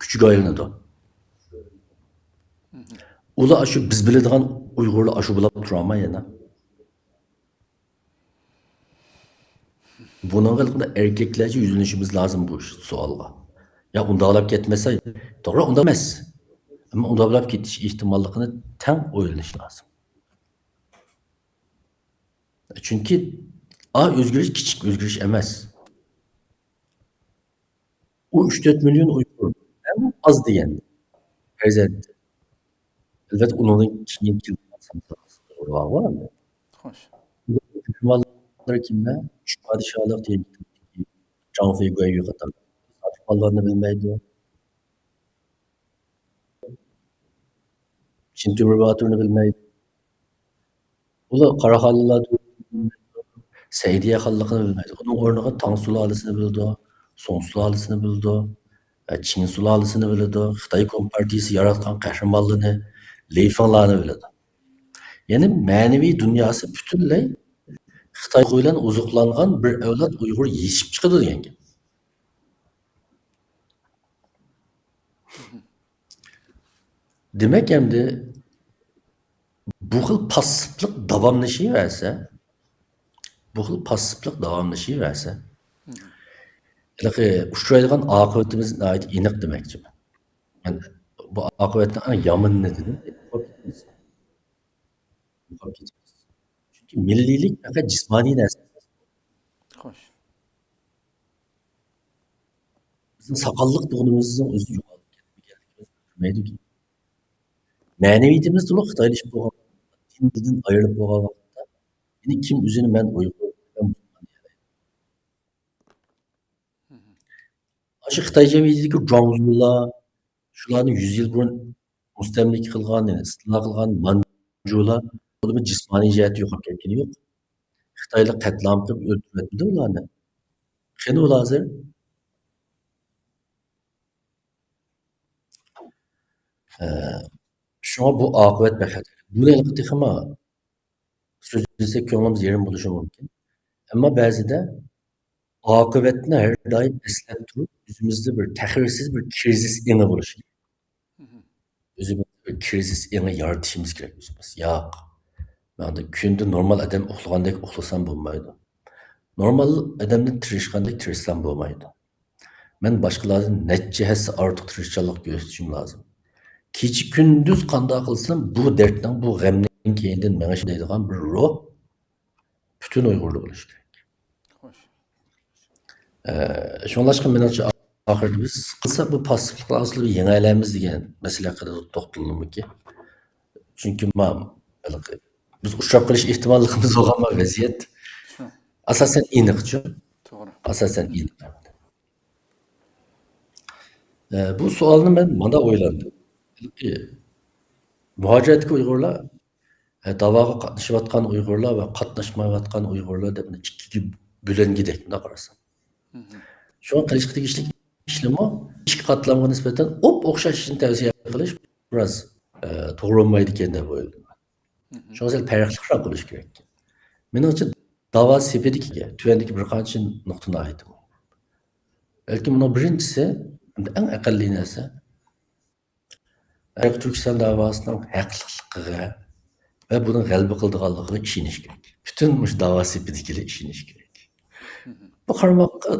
كۈچىگە ئايلىنىدۇ. ئۇ ئۇلار ئاشۇ بىز بىلىدىغان ئۇيغۇرلار ئاشۇ بولاپ تۇرامدۇ يەنە؟ بۇنىڭغا ھېلىقىدا ئەركەكلەرچە يۈزلىنىشىمىز لازىم بۇ سوئالغا. يا ئۇنداقلاپ كەتمەسە، توغرا، ئۇنداق ئەمەس. ئەمما ئۇنداقلاپ كېتىش ئېھتىماللىقىنى تەڭ ئويلىنىش لازىم. چۈنكى ئا ئۆزگىرىش كىچىك ئۆزگىرىش ئەمەس. ئۇ ئۈچ تۆت مىليون ئۇيغۇر، ئەڭ ئاز دېگەندە، پەرزەنت. ئەلۋەتتە، ئۇنىڭدىن كېيىن كېلىدىغان سانلار ئۇيغۇر بارغۇ ئەمدى. خوش. مېھمانلار كىملەر؟ ئۈچ پادىشاھلىق دېگەن كىتابتىكى جاڭ فېيگۇەييۈ قاتارلىق سادىق بالىلارنى بىلمەيدۇ. چىن تۆمۈر باتۇرنى بىلمەيدۇ. ئۇلار قاراخانلىلار، سەئىدىيە خانلىقىنى بىلمەيدۇ. ئۇنىڭ ئورنىغا تاڭ سۇلالىسىنى بىلىدۇ، سۇڭ سۇلالىسىنى بىلىدۇ، ئە، چىڭ سۇلالىسىنى بىلىدۇ. خىتاي كومپارتىيىسى ياراتقان قەھرىمانلىرىنى، لېي فېڭلارنى بىلىدۇ. يەنى مەنىۋى دۇنياسى پۈتۈنلەي خىتاي بىلەن ئوزۇقلانغان بىر ئەۋلاد ئۇيغۇر يېتىشىپ چىقىدۇ دېگەن گەپ. دېمەك، ئەمدى بۇ خىل پاسسىپلىق داۋاملىشىۋەرسە، بۇ خىل پاسسىپلىق داۋاملىشىۋەرسە، ھېلىقى ئۇچرايدىغان ئاقىۋىتىمىز ناھايىتى ئېنىق دېمەكچىمەن. مەن بۇ ئاقىۋەتنىڭ ئەڭ يامىنىنى دېدىم. يوقاپ كېتىمىز. يوقاپ كېتىمىز. چۈنكى مىللىيلىك پەقەت جىسمانىي نەرسە ئەمەس. خوش. بىزنىڭ ساقاللىق تۇغىنىمىزنىڭ ئۆزى يوقاپ كەتمىگەنلىكىمىز بىلدۈرمەيدۇكى. مەنىۋىيىتىمىز تولۇق خىتايلىشىپ بولغان، دىن بىزدىن ئايرىلىپ بولغان ۋاقىتتا، يەنە كىم ئۆزىنى مەن ئۇيغۇر، مەن مۇسۇلمان دېيەلەيدۇ. ئاشۇ خىتاي جەمئىيىتىدىكى جۇاڭزۇلار، شۇلارنى يۈز يىل بۇرۇن مۇستەملىكە قىلغان، يەنى ئىستىلا قىلغان مانجۇلار، ئۇلارمۇ جىسمانىي جەھەتتە يوقاپ كەتكىنى يوق. خىتايلار قەتلىئام قىلىپ ئۆلتۈرۈۋەتمىدى ئۇلارنى. قېنى ئۇلار ھازىر؟ ئە، شۇڭا بۇ ئاقىۋەت بەك خەتەرلىك. بۇنى ھېلىقى تېخىمۇ سۆزلىسەك كۆڭلىمىز يېرىم بولۇشى مۇمكىن. ئەمما بەزىدە ئاقىۋەتنى ھەر دائىم ئەسلەپ تۇرۇپ، ئۆزىمىزدە بىر تەخىرسىز بىر كىرىزىس ئېڭى بولۇشى كېرەك. ئۆزىمىزدە بىر كىرىزىس ئېڭى يارىتىشىمىز كېرەك ئۆزىمىز. ياق، مەن كۈندە نورمال ئادەم ئۇخلىغاندەك ئۇخلىسام بولمايدۇ. نورمال ئادەمدىن تىرىشقاندەك تىرىشسام بولمايدۇ. مەن باشقىلاردىن نەچچە ھەسسە ئارتۇق تىرىشچانلىق كۆرسىتىشىم لازىم. كېچە-كۈندۈز قانداق قىلسام، بۇ دەردنىڭ، بۇ غەمنىڭ كەينىدىن مېڭىشىم دەيدىغان بىر روھ پۈتۈن ئۇيغۇردا بولۇشى كېرەك. خوش. ئە، شۇڭلاشقا مېنىڭچە ئاخىرىدا بىز قىلسا بۇ پاسسىپلىقنى ئاستىدا يېڭەلەيمىز دېگەن مەسىلە ھەققىدە توختىلىمىكى. چۈنكى ما-، ھېلىقى بىز ئۇچراپ قېلىش ئېھتىماللىقىمىز بولغان ما ۋەزىيەت شۇ. ئاساسەن ئېنىقچۇ. توغرا. ئاساسەن ئېنىق. ئە، بۇ سوئالنى مەن مانا ئويلاندىم. ھېلىقى مۇھاجىرەتتىكى ئۇيغۇرلار، ئە، داۋاغا قاتنىشىۋاتقان ئۇيغۇرلار ۋە قاتناشمايۋاتقان ئۇيغۇرلار دەپ ئىككىگە بۆلۈنگۈدەك، مۇنداق قارىسام. شۇڭا قىلىشقا تېگىشلىك ئىشلىمۇ ئىككى قاتلامغا نىسبەتەن ئوپئوخشاش ئىشنى تەۋسىيە قىلىش بىراز، ئە، توغرا بولمايدىكەن دەپ ئويلىدىم. شۇڭا سەل پەرقلىقراق قىلىش كېرەك. مېنىڭچە، داۋا سېپىدىكى تۆۋەندىكى بىر قانچە نۇقتا ناھايىتى مۇھىم. بەلكى بۇنىڭ بىرىنچىسى، ئەڭ ئەقەللىي نەرسە، شەرقىي تۈركىستان داۋاسىنىڭ ھەقلىقلىقىغا ۋە بۇنىڭ غەلىبە قىلىدىغانلىقىغا ئىشىنىش كېرەك. پۈتۈن مۇشۇ داۋا سېپىدىكىلەر ئىشىنىش كېرەك. بۇ قارىماققا،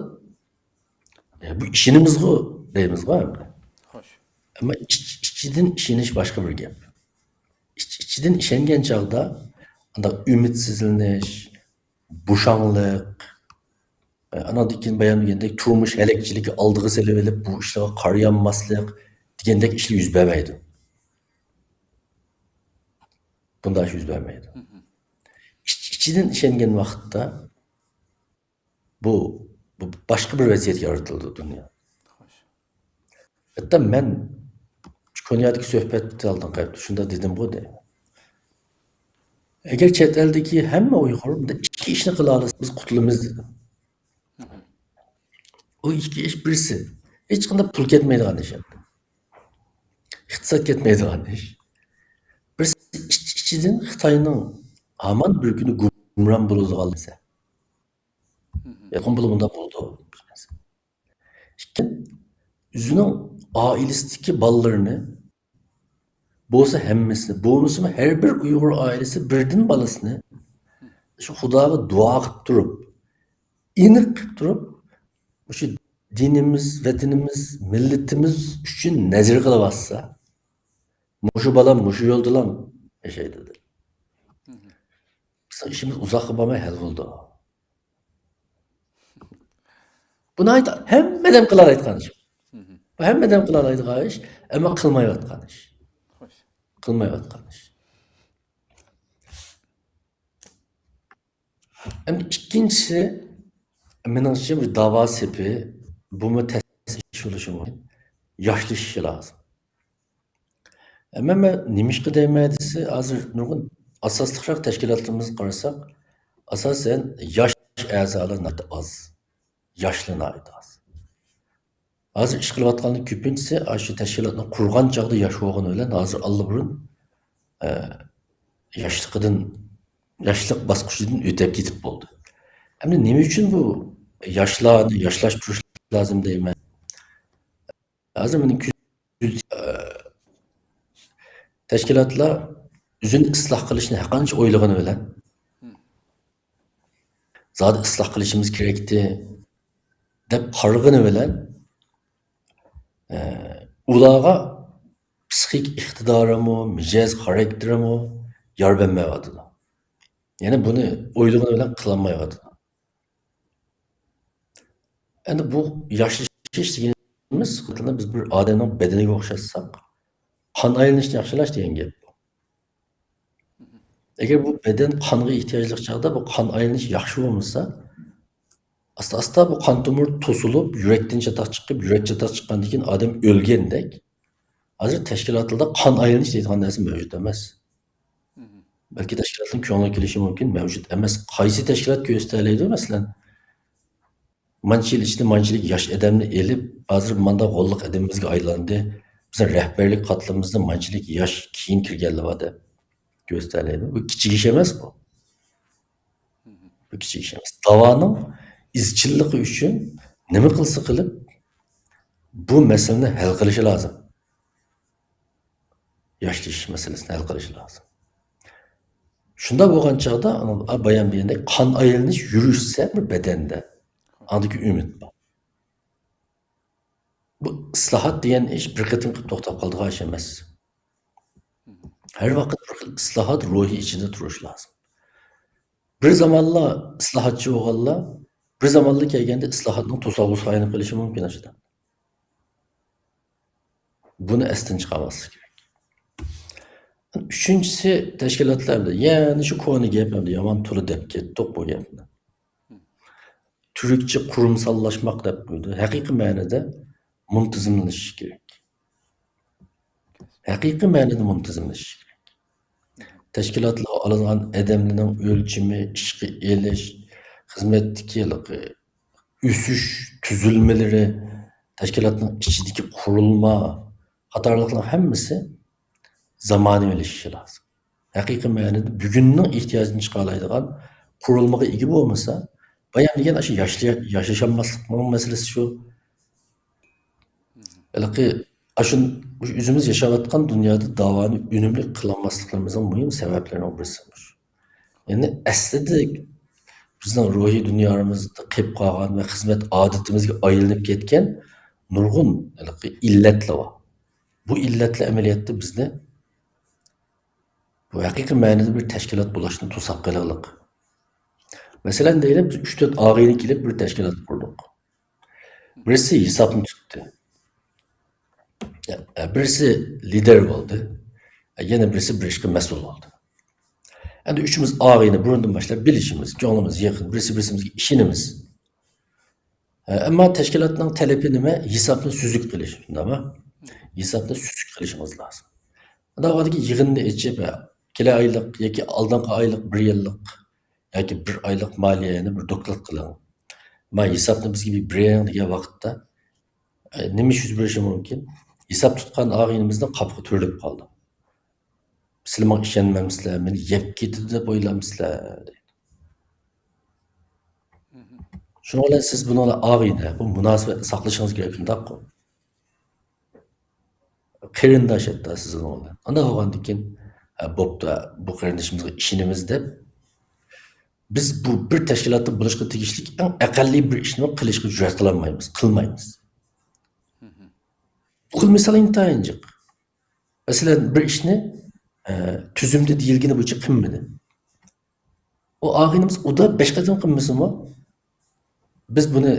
ئە، بۇ ئىشىنىمىزغۇ دەيمىزغۇ ئەمدى. خوش. ئەمما ئىچ-، ئىچىدىن ئىشىنىش باشقا بىر گەپ. ئىچ-، ئىچىدىن ئىشەنگەن چاغدا ئانداق ئۈمىدسىزلىنىش، بوشاڭلىق، ئاناندىن كېيىن بايام دېگەندەك تۇرمۇش ھەلەكچىلىكى ئالدىغا سېلىۋېلىپ، بۇ ئىشلارغا قارىيالماسلىق دېگەندەك ئىشلار يۈز بەرمەيدۇ. بۇنداق ئىش يۈز بەرمەيدۇ. ئىچ-، ئىچىدىن ئىشەنگەن ۋاقىتتا بۇ، بۇ باشقا بىر ۋەزىيەت يارىتىلىدۇ دۇنيا. ھەتتا مەن كونيادىكى سۆھبەتتە ئالدىنقى ھەپتە شۇنداق دېدىمغۇ دەي. ئەگەر چەت ئەلدىكى ھەممە ئۇيغۇر بۇنداق ئىككى ئىشنى قىلالىسا، بىز قۇتۇلىمىز دېدىم. ئۇ ئىككى ئىش بىرسى، ھېچقانداق پۇل كەتمەيدىغان ئىش ئەمدى. ئىقتىساد كەتمەيدىغان ئىش. بىرسى ئىچ-، ئىچىدىن خىتاينىڭ ھامان بىر كۈنى گۇمران بولىدىغان نەرسە. ياقىن بولۇپ مۇنداق بولىدۇ. ئىككىنچى، ئۆزىنىڭ ئائىلىسىدىكى بالىلىرىنى بولسا ھەممىسىنى، بولمىسىمۇ ھەر بىر ئۇيغۇر ئائىلىسى بىردىن بالىسىنى شۇ خۇداغا دۇئا قىلىپ تۇرۇپ، ئېنىق قىلىپ تۇرۇپ، مۇشۇ دىنىمىز، ۋەتىنىمىز، مىللىتىمىز ئۈچۈن نەزىر قىلىۋاتسا، مۇشۇ بالام مۇشۇ يولدىلام ياشايدۇ دەپ. بىزنىڭ ئىشىمىز ئۇزاققا بارماي ھەل بولىدۇ. بۇ ناھايىتى ھەممە ئادەم قىلالايدىغان ئىش. بۇ ھەممە ئادەم قىلالايدىغان ئىش، ئەمما قىلمايۋاتقان ئىش. قىلمايۋاتقان ئىش. ئەمدى ئىككىنچىسى، مېنىڭچە بىر داۋا سېپى، بۇمۇ تەس ئىش بولۇشى مۇمكىن. ياشلىشىشى لازىم. ئەمما مەن نېمىشقا دەيمەن دېسە، ھازىر نۇرغۇن ئاساسلىقراق تەشكىلاتلىرىمىزغا قارىساق، ئاساسەن ياش ئەزالار ناھايىتى ئاز. ياشلار ناھايىتى ئاز. ھازىر ئىش قىلىۋاتقانلار كۆپىنچىسى ئاشۇ تەشكىلاتنى قۇرغان چاغدا ياش بولغىنى بىلەن ھازىر ئاللىبۇرۇن، ئە، ياشلىقىدىن، ياشلىق باسقۇچىدىن ئۆتۈپ كېتىپ بولدى. ئەمدى نېمە ئۈچۈن بۇ ياشلارنى ياشلاشتۇرۇش لازىم دەيمەن؟ ھازىر مېنىڭ كۆز-، ئە، تەشكىلاتلار ئۆزىنى ئىسلاھ قىلىشنى ھەرقانچە ئويلىغىنى بىلەن، زادى ئىسلاھ قىلىشىمىز كېرەكتى دەپ قارىغىنى بىلەن، ئە، ئۇلارغا پسىخىك ئىقتىدارىمۇ، مىجەز خاراكتېرىمۇ يار بەرمەيۋاتىدۇ. يەنى بۇنى ئويلىغىنى بىلەن قىلالمايۋاتىدۇ. ئەمدى بۇ ياشىشىش دېگىنىمىز، بىز بىر ئادەمنىڭ بەدىنىگە ئوخشاتساق، قان ئايلىنىشنى ياخشىلاش دېگەن گەپ بۇ. ئەگەر بۇ بەدەن قانغا ئېھتىياجلىق چاغدا بۇ قان ئايلىنىش ياخشى بولمىسا، ئاستا-ئاستا بۇ قان تومۇر توسۇلۇپ، يۈرەكتىن چاتاق چىقىپ، يۈرەك چاتاق چىققاندىن كېيىن ئادەم ئۆلگەندەك، ھازىر تەشكىلاتلاردا قان ئايلىنىش دەيدىغان نەرسە مەۋجۇت ئەمەس. بەلكى تەشكىلاتنىڭ كۆڭلىگە كېلىشى مۇمكىن، مەۋجۇت ئەمەس. قايسى تەشكىلات كۆرسىتەلەيدۇ، مەسىلەن، مانچە يىل ئىچىدە مانچىلىك ياش ئادەمنى ئېلىپ، ھازىر مانداق غوللۇق ئادىمىمىزگە ئايلاندى، بىزنىڭ رەھبەرلىك قاتلىمىمىزدا مانچىلىك ياش كېيىن كىرگەنلەر بار دەپ كۆرسىتەلەيدۇ. بۇ كىچىك ئىش ئەمەس بۇ. بۇ كىچىك ئىش ئەمەس. داۋانىڭ ئىزچىللىقى ئۈچۈن نېمە قىلسا قىلىپ، بۇ مەسىلىنى ھەل قىلىشى لازىم. ياشلىشىش مەسىلىسىنى ھەل قىلىشى لازىم. شۇنداق بولغان چاغدا، ئانا، بايام دېگەندەك، قان ئايلىنىش يۈرۈشسە بىر بەدەندە، ئاندىكى ئۈمىد بار. بۇ ئىسلاھات دېگەن ئىش بىر قېتىم قىلىپ توختاپ قالىدىغان ئىش ئەمەس. ھەر ۋاقىت بىر خىل ئىسلاھات روھى ئىچىدە تۇرۇشى لازىم. بىر زامانلار ئىسلاھاتچى بولغانلار بىر زامانلار كەلگەندە ئىسلاھاتنىڭ توسالغۇسىغا ئايلىنىپ قېلىشى مۇمكىن ئاشۇ. بۇنى ئەستىن چىقارماسلىق كېرەك. ئۈچىنچىسى، تەشكىلاتلار ئەمدى يەنە شۇ كونا گەپ، ئەمدى يامان تولا دەپ كەتتۇق بۇ گەپنى. تۈركچە قۇرۇمساللاشماق دەپ قويدى. ھەقىقىي مەنىدە مۇنتىزىملىشىش كېرەك. ھەقىقىي مەنىدە مۇنتىزىملىشىش كېرەك. تەشكىلاتلارغا ئالىدىغان ئادەملەرنىڭ ئۆلچىمى، ئىشقا ئېلىش، خىزمەتتىكى ھېلىقى ئۆسۈش تۈزۈلمىلىرى، تەشكىلاتنىڭ ئىچىدىكى قۇرۇلما قاتارلىقلار ھەممىسى زامانىۋىلىشىشى لازىم. ھەقىقىي مەنىدە بۈگۈننىڭ ئېھتىياجىدىن چىقالايدىغان قۇرۇلمىغا ئىگە بولمىسا، بايام دېگەن ئاشۇ ياشلىيا-، ياشىشالماسلىقنىڭ مەسىلىسى شۇ. ھېلىقى ئاشۇ، ئۆزىمىز ياشاۋاتقان دۇنيادا داۋانى ئۈنۈملۈك قىلالماسلىقلىرىمىزنىڭ مۇھىم سەۋەبلىرىنىڭ بىرسى مۇشۇ. يەنى ئەسلىدە بىزنىڭ روھىي دۇنيامىزدا قېلىپ قالغان ۋە خىزمەت ئادىتىمىزگە ئايلىنىپ كەتكەن نۇرغۇن ھېلىقى ئىللەتلەر بار. بۇ ئىللەتلەر ئەمەلىيەتتە بىزنى بۇ ھەقىقىي مەنىدە بىر تەشكىلات بولۇشتىن توساپ قېلىغلىق. مەسىلەن، دەيلى، بىز ئۈچ تۆت ئاغىنە كېلىپ بىر تەشكىلات قۇردۇق. بىرسى ھېسابنى تۇتتى. بىرسى لىدېر بولدى. يەنە بىرسى بىر ئىشقا مەسئۇل بولدى. ئەمدى ئۈچىمىز ئاغىنە، بۇرۇندىن باشلاپ بىلىشىمىز، كۆڭلىمىز يېقىن، بىرسى بىرسىمىزگە ئىشىنىمىز. ئەمما تەشكىلاتنىڭ تەلىپى نېمە؟ ھېسابنى سۈزۈك قىلىش، شۇنداقمۇ؟ ھېسابنى سۈزۈك قىلىشىڭىز لازىم. ئۇنداق ۋاقىتتا يىغىننى ئېچىپ، كېلە ئايلىق ياكى ئالدىنقى ئايلىق، بىر يىللىق ياكى بىر ئايلىق مالىيەنى بىر دوكلات قىلىڭ. ما ھېسابنى بىزگە بىر بېرىڭ دېگەن ۋاقىتتا، ئە، نېمە ئىش يۈز بېرىشى مۇمكىن؟ ھېساب تۇتقان ئاغىنىمىزنىڭ قاپىقى تۈرۈلۈپ قالدى. سىلەر ماڭا ئىشەنمەمسىلەر، مېنى يەپ كېتىدۇ دەپ ئويلامسىلەر؟ دەيدۇ. شۇنىڭ بىلەن سىز بۇنىڭ بىلەن ئاغىنە، بۇ مۇناسىۋەتنى ساقلىشىڭىز كېرەك، شۇنداققۇ؟ قېرىنداش ھەتتا سىز ئۇنىڭ بىلەن. ئانداق بولغاندىن كېيىن، ھە، بوپتۇ، بۇ قېرىندىشىمىزغا ئىشىنىمىز دەپ، بىز بۇ بىر تەشكىلاتتا بولۇشقا تېگىشلىك ئەڭ ئەقەللىي بىر ئىشنىمۇ قىلىشقا جۈرئەت قىلالمايمىز، قىلمايمىز. بۇ خىل مىسال ئىنتايىن جىق. مەسىلەن، بىر ئىشنى، ئە، تۈزۈمدە دېيىلگىنى بويىچە قىلمىدى. ئۇ ئاغىنىمىز ئۇدا بەش قېتىم قىلمىسىمۇ، بىز بۇنى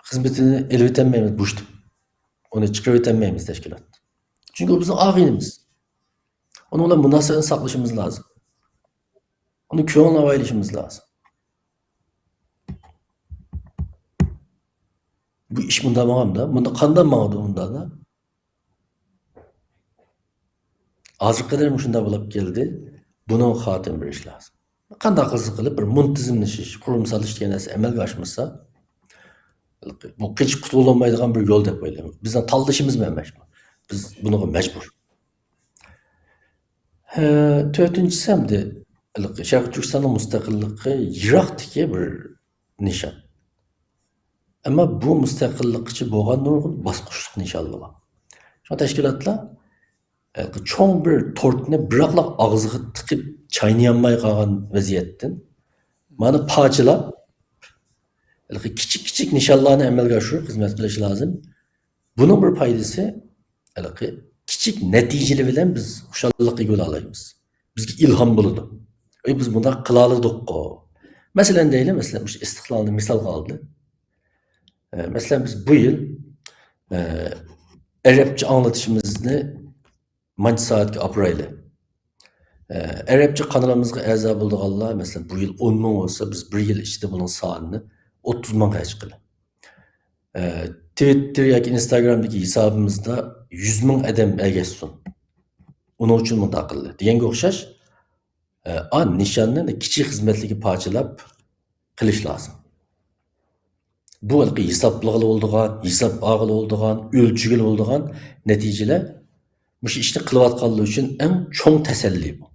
خىزمىتىنى ئېلىۋېتەلمەيمىز بوشىتىپ. ئۇنى چىقىرىۋېتەلمەيمىز تەشكىلاتتىن. چۈنكى ئۇ بىزنىڭ ئاغىنىمىز. ئۇنىڭ بىلەن مۇناسىۋەتنى ساقلىشىمىز لازىم. ئۇنى كۆڭۈل ئاۋايلىشىمىز لازىم. بۇ ئىش مۇنداق ماڭامدا، مۇنداق قانداق ماڭىدۇ ئۇنداقدا؟ ھازىرغا قەدەر مۇشۇنداق بولۇپ كەلدى. بۇنىڭغا خاتىمە بېرىش لازىم. قانداق قىلسا قىلىپ، بىر مۇنتىزىملىشىش، قۇرۇلما سېلىش دېگەن نەرسە ئەمەلگە ئاشمىسا، بۇ قېچىپ قۇتۇلالمايدىغان بىر يول دەپ ئويلايمەن. بىزنىڭ تاللىشىمىز بىلەن ئەمەس بۇ. بىز بۇنىڭغا مەجبۇر. ھە، تۆتىنچىسى ئەمدى ھېلىقى شەرقىي تۈركىستاننىڭ مۇستەقىللىقى يىراقتىكى بىر نىشان. ئەمما بۇ مۇستەقىللىققىچە بولغان نۇرغۇن باسقۇچلۇق نىشانلار بار. شۇڭا تەشكىلاتلار، ھېلىقى چوڭ بىر تورتنى بىراقلا ئاغزىغا تىقىپ چاينىيالماي قالغان ۋەزىيەتتىن، مانا پارچىلاپ، ھېلىقى كىچىك كىچىك نىشانلارنى ئەمەلگە ئاشۇرۇپ خىزمەت قىلىش لازىم. بۇنىڭ بىر پايدىسى، ھېلىقى كىچىك نەتىجىلەر بىلەن بىز خۇشاللىققا ئىگە بولالايمىز. بىزگە ئىلھام بولىدۇ. ئەي، بىز بۇنداق قىلالىدۇققۇ. مەسىلەن دەيلى، مەسىلەن، مۇشۇ ئىستىقلالنى مىسالغا ئالدى. ئە، مەسىلەن، بىز بۇ يىل، ئە، ئەرەبچە ئاڭلىتىشىمىزنى مانچە سائەتكە ئاپىرايلى. ئە، ئەرەبچە قانىلىمىزغا ئەزا بولىدىغانلار، مەسىلەن، بۇ يىل ئون مىڭ بولسا، بىز بىر يىل ئىچىدە بۇنىڭ سانىنى ئوتتۇز مىڭغا چىقىرىلى. ئە، تىۋىتتېر ياكى ئىنستاگرامدىكى ھېسابىمىزدا يۈز مىڭ ئادەم ئەگەشسۇن. ئۇنىڭ ئۈچۈن مۇنداق قىلدى دېگەنگە ئوخشاش، ئە، ئا، نىشاننى كىچىك خىزمەتلەرگە پارچىلاپ قىلىش لازىم. بۇ ھېلىقى ھېسابلىغىلى بولىدىغان، ھېساب ئالغىلى بولىدىغان، ئۆلچىگىلى بولىدىغان نەتىجىلەر مۇشۇ ئىشنى قىلىۋاتقانلار ئۈچۈن ئەڭ چوڭ تەسەللى بۇ.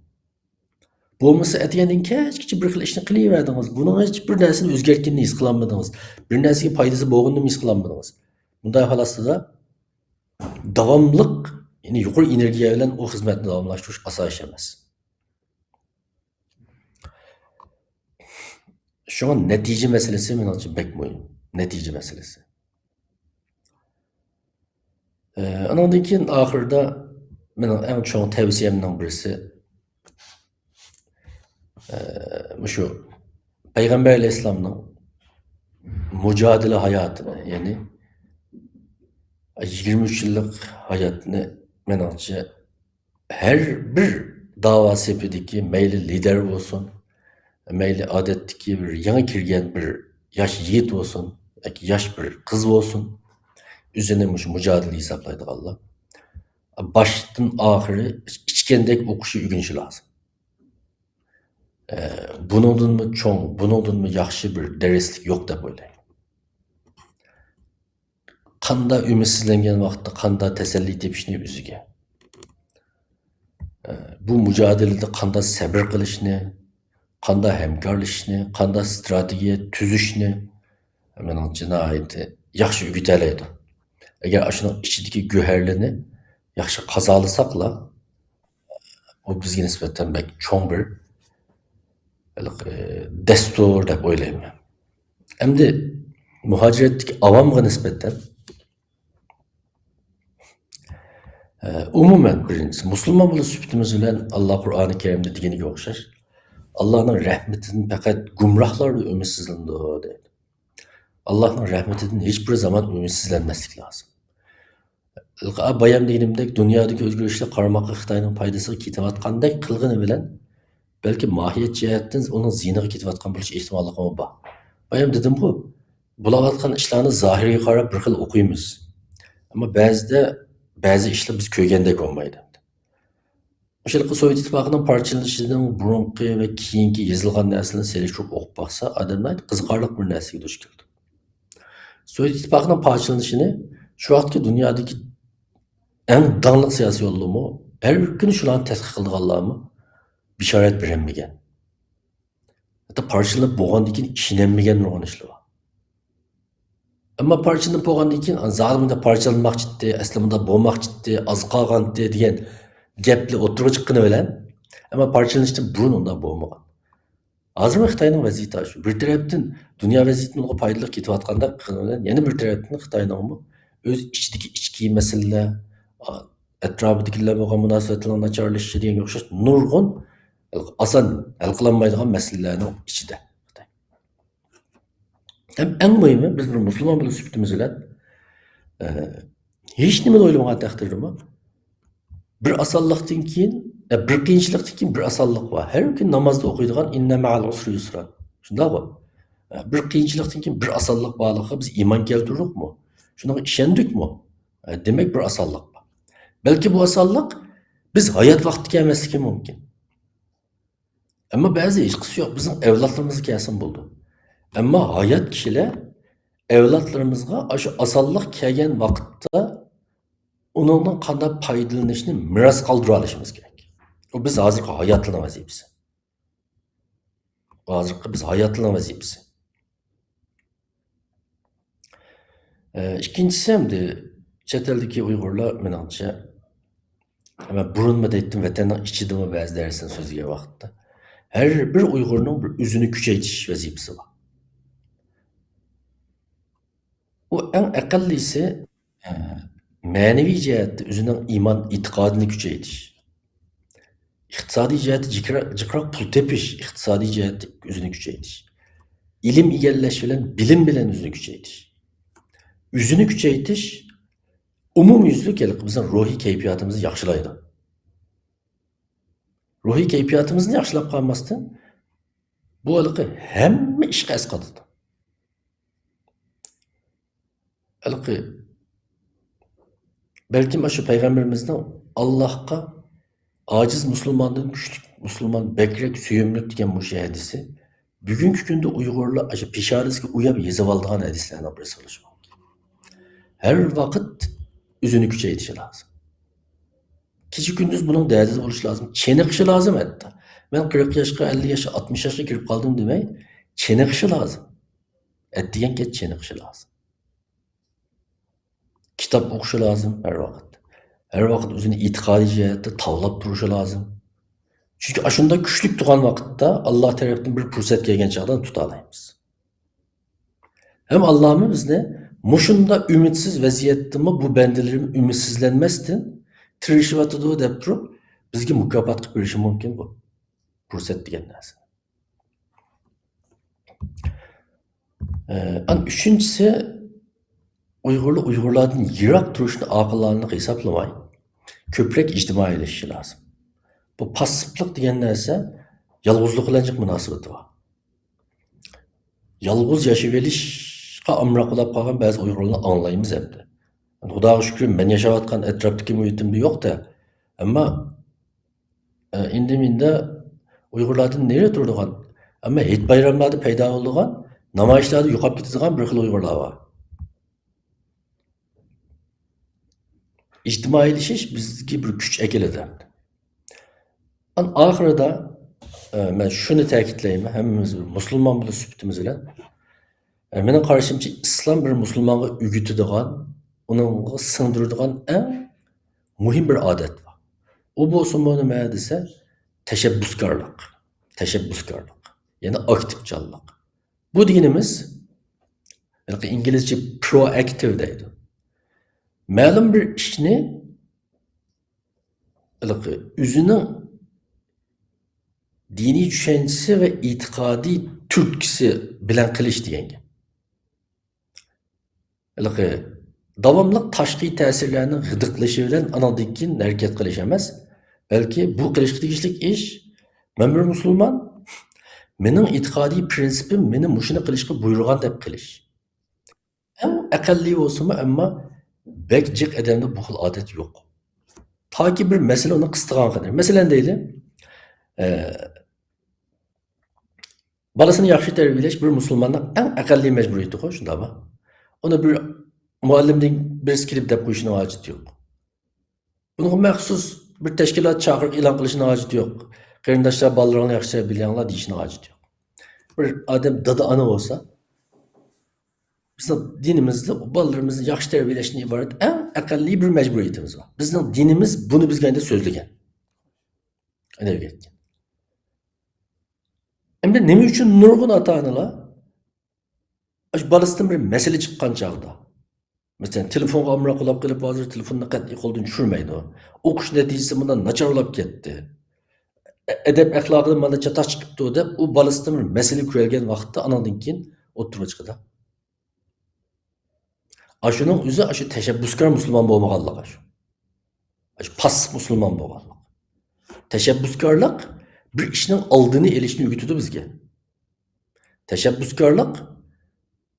بولمىسا، ئەتىگەندىن كەچكىچە بىر خىل ئىشنى قىلىۋەردىڭىز. بۇنىڭ ھېچ بىر نەرسىنى ئۆزگەرتكىنىنى ھېس قىلالمىدىڭىز. بىر نەرسىگە پايدىسى بولغىنىنى ھېس قىلالمىدىڭىز. بۇنداق ھال ئاستىدا داۋاملىق، يەنى يۇقىرى ئېنېرگىيە بىلەن ئۇ خىزمەتنى داۋاملاشتۇرۇش ئاسان ئىش ئەمەس. شۇڭا نەتىجە مەسىلىسى مېنىڭچە بەك مۇھىم. نەتىجە مەسىلىسى. ئە، ئۇنىڭدىن كېيىن ئاخىرىدا مېنىڭ ئەڭ چوڭ تەۋسىيەمنىڭ بىرسى، ئە، مۇشۇ پەيغەمبەر ئەلەيھىسسالامنىڭ مۇجادىلە ھاياتىنى، يەنى يىگىرمە ئۈچ يىللىق ھاياتنى، مېنىڭچە، ھەر بىر داۋا سېپىدىكى، مەيلى لىدەر بولسۇن، مەيلى ئادەتتىكى بىر يېڭى كىرگەن بىر ياش يىگىت بولسۇن ياكى ياش بىر قىز بولسۇن، ئۆزىنى مۇشۇ مۇجادىلە ھېسابلايدىغانلار باشتىن ئاخىرى ئىچكەندەك ئوقۇشى، ئۆگىنىشى لازىم. ئە، بۇنىڭدىنمۇ چوڭ، بۇنىڭدىنمۇ ياخشى بىر دەرسلىك يوق دەپ ئويلايمەن. قانداق ئۈمىدسىزلەنگەن ۋاقىتتا قانداق تەسەللى تېپىشنى ئۆزىگە، ئە، بۇ مۇجادىلىدە قانداق سەبرى قىلىشنى، قانداق ھەمكارلىشىشنى، قانداق ستراتېگىيە تۈزۈشنى، مېنىڭچە، ناھايىتى ياخشى ئۆگىتەلەيدۇ. ئەگەر ئاشۇنىڭ ئىچىدىكى گۆھەرلىرىنى ياخشى قازالىساقلا، ئۇ بىزگە نىسبەتەن بەك چوڭ بىر، ھېلىقى، دەستۇر دەپ ئويلايمەن. ئەمدى مۇھاجىرەتتىكى ئاۋامغا نىسبەتەن، ئە، ئومۇمەن، بىرىنچىسى، مۇسۇلمان بولۇش سۈپىتىمىز بىلەن ئاللا قۇرئانى كەرىمدە دېگىنىگە ئوخشاش، ئاللانىڭ رەھمىتىدىن پەقەت گۇمراھلارلا ئۈمىدسىزلىنىدۇ، دەيدۇ. ئاللانىڭ رەھمىتىدىن ھېچبىر زامان ئۈمىدسىزلەنمەسلىك لازىم. بايام دېگىنىمدەك، دۇنيادىكى ئۆزگىرىشلەر قارىماققا خىتاينىڭ پايدىسىغا كېتىۋاتقاندەك قىلغىنى بىلەن، بەلكى ماھىيەت جەھەتتىن ئۇنىڭ زىيىنىغا كېتىۋاتقان بولۇش ئېھتىماللىقىمۇ بار. بايام دېدىمغۇ، بولۇۋاتقان ئىشلارنى زاھىرىگە قاراپ بىر خىل ئوقۇيمىز. ئەمما بەزىدە بەزى ئىشلار بىز كۆرگەندەك بولمايدۇ. مۇشۇ ھېلىقى سوۋېت ئىتتىپاقىنىڭ پارچىلىنىشىنىڭ بۇرۇنقى ۋە كېيىنكى يېزىلغان نەرسىلەرنى سېلىشتۇرۇپ ئوقۇپ باقسا، ئادەم ناھايىتى قىزىقارلىق بىر نەرسىگە دۇچ كېلىدۇ. سوۋېت ئىتتىپاقىنىڭ پارچىلىنىشىنى شۇ ۋاقىتقى دۇنيادىكى ئەڭ داڭلىق سىياسىيونلارمۇ، ھەر كۈنى شۇلارنى تەتقىق قىلىدىغانلارمۇ بېشارەت بېرەلمىگەن. ھەتتا پارچىلىنىپ بولغاندىن كېيىن ئىشىنەلمىگەن نۇرغۇن ئىشلار بار. ئەمما پارچىلىنىپ بولغاندىن كېيىن، زادى مۇنداق پارچىلانماقچىدى، ئەسلى مۇنداق بولماقچىدى، ئاز قالغانتى دېگەن گەپلەر ئوتتۇرىغا چىققىنى بىلەن، ئەمما پارچىلىنىشتىن بۇرۇن ئۇنداق بولمىغان. ھازىرمۇ خىتاينىڭ ۋەزىيىتى شۇ. بىر تەرەپتىن دۇنيا ۋەزىيىتىدىن ئۇنىڭغا پايدىلىق كېتىۋاتقاندەك قىلغىنى بىلەن، يەنە بىر تەرەپتىن خىتاينىڭمۇ ئۆز ئىچىدىكى ئىچكى مەسىلىلەر، ئا-، ئەتراپىدىكىلەر بولغان مۇناسىۋەتلەرنىڭ ناچارلىشىشى دېگەنگە ئوخشاش نۇرغۇن ئاسان ھەل قىلالمايدىغان مەسىلىلەرنىڭ ئىچىدە خىتاي. ھەم ئەڭ مۇھىمى، بىز بىر مۇسۇلمان بولۇش سۈپىتىمىز بىلەن، ئە، ھېچ نېمىنى ئويلىمىغان تەقدىردىمۇ، بىر ئاسانلىقتىن كېيىن، ئە، بىر قىيىنچىلىقتىن كېيىن بىر ئاسانلىق بار. ھەر كۈن نامازدا ئوقۇيدىغان «ئىننە مەئەل ئۇسرى يۇسرا». شۇنداققۇ؟ ئە، بىر قىيىنچىلىقتىن كېيىن بىر ئاسانلىق بارلىقىغا بىز ئىمان كەلتۈردۇقمۇ؟ شۇنىڭغا ئىشەندۇقمۇ؟ ئە، دېمەك، بىر ئاسانلىق بار. بەلكى بۇ ئاسانلىق بىز ھايات ۋاقتىدا كەلمەسلىكى مۇمكىن. ئەمما بەزى ھېچقىسى يوق، بىزنىڭ ئەۋلادلىرىمىزغا كەلسىمۇ بولىدۇ. ئەمما ھايات كىشىلەر ئەۋلادلىرىمىزغا ئاشۇ ئاسانلىق كەلگەن ۋاقىتتا ئۇنىڭدىن قانداق پايدىلىنىشنى مىراس قالدۇرالىشىمىز كېرەك. ئۇ بىز ھازىرقى ھاياتلىرىنىڭ ۋەزىپىسى. ئۇ ھازىرقى بىز ھاياتلىرىنىڭ ۋەزىپىسى. ئە، ئىككىنچىسى، ئەمدى چەت ئەلدىكى ئۇيغۇرلار، مېنىڭچە، مەن بۇرۇنمۇ دەيتتىم، ۋەتەننىڭ ئىچىدىمۇ بەزى دەرسنى سۆزلىگەن ۋاقىتتا، ھەر بىر ئۇيغۇرنىڭ بىر ئۆزىنى كۈچەيتىش ۋەزىپىسى بار. ئۇ ئەڭ ئەقەللىسى، ئە، مەنىۋى جەھەتتە ئۆزىنىڭ ئىمان ئېتىقادىنى كۈچەيتىش. ئىقتىسادىي جەھەتتە جىقرا-، جىقراق پۇل تېپىش، ئىقتىسادىي جەھەتتە ئۆزىنى كۈچەيتىش. ئىلىم ئىگىلەش بىلەن، بىلىم بىلەن ئۆزىنى كۈچەيتىش. ئۆزىنى كۈچەيتىش ئومۇميۈزلۈك ھېلىقى بىزنىڭ روھىي كەيپىياتىمىزنى ياخشىلايدۇ. روھىي كەيپىياتىمىزنى ياخشىلاپ قالماستىن، بۇ ھېلىقى ھەممە ئىشقا ئەسقاتىدۇ. ھېلىقى، بەلكىم ئاشۇ پەيغەمبىرىمىزنىڭ «ئاللاھقا ئاجىز مۇسۇلماندىن كۈچلۈك مۇسۇلمان بەكرەك سۆيۈملۈك» دېگەن مۇشۇ ھەدىسى بۈگۈنكى كۈندە ئۇيغۇرلار ئاشۇ پېشانىسىگە ئويۇپ يېزىۋالىدىغان ھەدىسلەرنىڭ بىرسى بولۇشى مۇمكىن. ھەر ۋاقىت ئۆزىنى كۈچەيتىشى لازىم. كېچە-كۈندۈز بۇنىڭ دەردىدە بولۇشى لازىم، چېنىقىشى لازىم ھەتتا. مەن قىرىق ياشقا، ئەللىك ياشقا، ئاتمىش ياشقا كىرىپ قالدىم دېمەي، چېنىقىشى لازىم. ئەتىگەنگىچە چېنىقىشى لازىم. كىتاب ئوقۇشى لازىم ھەر ۋاقىت. ھەر ۋاقىت ئۆزىنى ئېتىقادىي جەھەتتە تاۋلاپ تۇرۇشى لازىم. چۈنكى ئاشۇنداق كۈچلۈك تۇرغان ۋاقىتتا ئاللا تەرەپتىن بىر پۇرسەت كەلگەن چاغدا تۇتالايمىز. ھەم ئاللامۇ بىزنى مۇشۇنداق ئۈمىدسىز ۋەزىيەتتىمۇ بۇ بەندىلىرىم ئۈمىدسىزلەنمەستىن تىرىشىۋاتىدۇ دەپ تۇرۇپ، بىزگە مۇكاپات قىلىپ بېرىشى مۇمكىن بۇ پۇرسەت دېگەن نەرسە. ئە، ئەنە ئۈچىنچىسى، ئۇيغۇرلار ئۇيغۇرلاردىن يىراق تۇرۇشنى ئاقىلانىلىق ھېسابلىماي، كۆپرەك ئىجتىمائىيلىشىشى لازىم. بۇ پاسسىپلىق دېگەن نەرسە يالغۇزلۇق بىلەن جىق مۇناسىۋىتى بار. يالغۇز ياشىۋېلىشقا ئامراق بولاپ قالغان بەزى ئۇيغۇرلارنى ئاڭلايمىز ئەمدى. خۇداغا شۈكرى، مەن ياشاۋاتقان ئەتراپتىكى مۇھىتىمدا يوق-دە. ئەمما، ئە، ئىندى-مىندە ئۇيغۇرلاردىن نېرى تۇرىدىغان، ئەمما ھېيت-بايراملاردا پەيدا بولىدىغان، نامايىشلاردا يوقاپ كېتىدىغان بىر خىل ئۇيغۇرلار بار. ئىجتىمائىيلىشىش بىزگە بىر كۈچ ئەكېلىدۇ. ئەمدى ئاخىرىدا، ئە، مەن شۇنى تەكىتلەيمەن، ھەممىمىز بىر مۇسۇلمان بولۇش سۈپىتىمىز بىلەن. ئە، مېنىڭ قارىشىمچە، ئىسلام بىر مۇسۇلمانغا ئۆگىتىدىغان، ئۇنىڭغا سىڭدۈرىدىغان ئەڭ مۇھىم بىر ئادەت بار. ئۇ بولسىمۇ نېمە دېسە، تەشەببۇسكارلىق. تەشەببۇسكارلىق. يەنى ئاكتىپچانلىق. بۇ دېگىنىمىز، ھېلىقى ئىنگلىزچە پروئاكتىۋ دەيدۇ. مەلۇم بىر ئىشنى ھېلىقى ئۆزىنىڭ دىنىي چۈشەنچىسى ۋە ئېتىقادىي تۈرتكىسى بىلەن قىلىش دېگەن گەپ. ھېلىقى داۋاملىق تاشقى تەسىرلەرنىڭ غىدىقلىشى بىلەن ئانىڭدىن كېيىن ھەرىكەت قىلىش ئەمەس، بەلكى بۇ قىلىشقا تېگىشلىك ئىش، مەن بىر مۇسۇلمان، مېنىڭ ئېتىقادىي پىرىنسىپىم مېنى مۇشۇنى قىلىشقا بۇيرۇغان دەپ قىلىش. ئەڭ ئەقەللىي بولسىمۇ، ئەمما بەك جىق ئادەمدە بۇ خىل ئادەت يوق. تاكى بىر مەسىلە ئۇنى قىستىغان قەدەر. مەسىلەن دەيلى، ئە، بالىسىنى ياخشى تەربىيەلەش بىر مۇسۇلماننىڭ ئەڭ ئەقەللىي مەجبۇرىيىتىغۇ، شۇنداقمۇ؟ ئۇنى بىر مۇئەللىمدىن بىرسى كېلىپ دەپ قويۇشىنىڭ ھاجىتى يوق. بۇنىڭغا مەخسۇس بىر تەشكىلات چاقىرىق ئېلان قىلىشنىڭ ھاجىتى يوق. قېرىنداشلار، بالىلىرىڭلارنى ياخشى تەربىيەلەڭلار دېيىشنىڭ ھاجىتى يوق. بىر ئادەم دادا-ئانا بولسا، بىزنىڭ دىنىمىزدا بالىلىرىمىزنى ياخشى تەربىيەلەشتىن ئىبارەت ئەڭ ئەقەللىي بىر مەجبۇرىيىتىمىز بار. بىزنىڭ دىنىمىز بۇنى بىزگە ئەمدى سۆزلىگەن. ئەدەبىياتكە. ئەمدى نېمە ئۈچۈن نۇرغۇن ئاتا-ئانىلار ئاشۇ بالىسىدىن بىر مەسىلە چىققان چاغدا، مەسىلەن، تېلېفونغا ئامراق بولاپ قېلىپ، ھازىر تېلېفوننى قەتئىي قولدىن چۈشۈرمەيدۇ. ئوقۇش نەتىجىسى مۇنداق ناچارلاپ كەتتى. ئە-، ئەدەپ-ئەخلاقىدا مانا چاتاق چىقىپتۇ دەپ، ئۇ بالىسىدىن بىر مەسىلە كۆرگەن ۋاقىتتا ئانىڭدىن كېيىن ئوتتۇرىغا چىقىدۇ. ئاشۇنىڭ ئۆزى ئاشۇ تەشەببۇسكار مۇسۇلمان بولمىغانلىق ئاشۇ. ئاشۇ پاسسىپ مۇسۇلمان بولغانلىق. تەشەببۇسكارلىق بىر ئىشنىڭ ئالدىنى ئېلىشنى ئۆگىتىدۇ بىزگە. تەشەببۇسكارلىق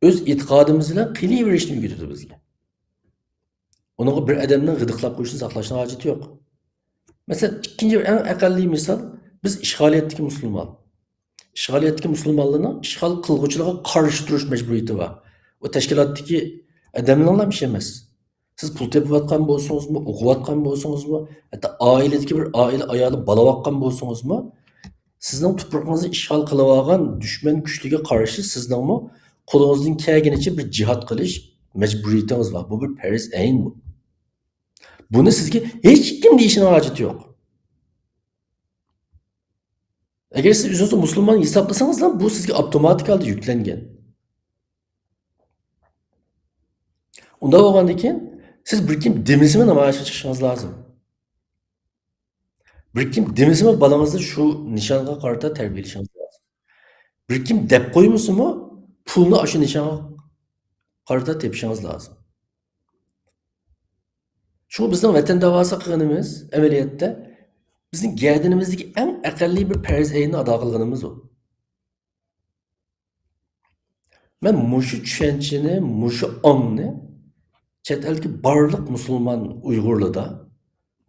ئۆز ئېتىقادىمىز بىلەن قېلىۋېرىشنى ئۆگىتىدۇ بىزگە. ئۇنىڭغا بىر ئادەمنىڭ غىدىقلاپ قويۇشىنى ساقلاشنىڭ ھاجىتى يوق. مەسىلەن، ئىككىنچى بىر ئەڭ ئەقەللىي مىسال، بىز ئىشغالىيەتتىكى مۇسۇلمان. ئىشغالىيەتتىكى مۇسۇلمانلارنىڭ ئىشغال قىلغۇچىلىقىغا قارشى تۇرۇش مەجبۇرىيىتى بار. ئۇ تەشكىلاتتىكى ئادەملەرنىڭلا ئىشى ئەمەس. سىز پۇل تېپىۋاتقان بولسىڭىزمۇ، ئوقۇۋاتقان بولسىڭىزمۇ، ھەتتا ئائىلىدىكى بىر ئائىلە ئايالى بالا باققان بولسىڭىزمۇ، سىزنىڭ تۇپرىقىڭىزنى ئىشغال قىلىۋالغان دۈشمەن كۈچلىرىگە قارشى سىزنىڭمۇ قولىڭىزدىن كەلگىنىچە بىر جىھاد قىلىش مەجبۇرىيىتىڭىز بار. بۇ بىر پەرز ئەين بۇ. بۇنى سىزگە ھېچكىم دېيىشىنىڭ ھاجىتى يوق. ئەگەر سىز ئۆزىڭىزنى مۇسۇلمان ھېسابلىسىڭىزلا، بۇ سىزگە ئاپتوماتىك ھالدا يۈكلەنگەن. ئۇنداق بولغاندىن كېيىن، سىز بىر كىم دېمىسىمۇ نامايىشقا چىقىشىڭىز لازىم. بىر كىم دېمىسىمۇ بالىڭىزنى شۇ نىشانغا قارىتا تەربىيەلىشىڭىز لازىم. بىر كىم دەپ قويمىسىمۇ، پۇلنى ئاشۇ نىشانغا قارىتا تېپىشىڭىز لازىم. شۇڭا بىزنىڭ ۋەتەن داۋاسى قىلغىنىمىز، ئەمەلىيەتتە، بىزنىڭ گەدىنىمىزدىكى ئەڭ ئەقەللىي بىر پەرز ئەيننى ئادا قىلغىنىمىز ئۇ. مەن مۇشۇ چۈشەنچىنى، مۇشۇ ئاڭنى چەت ئەلدىكى بارلىق مۇسۇلمان ئۇيغۇرلاردا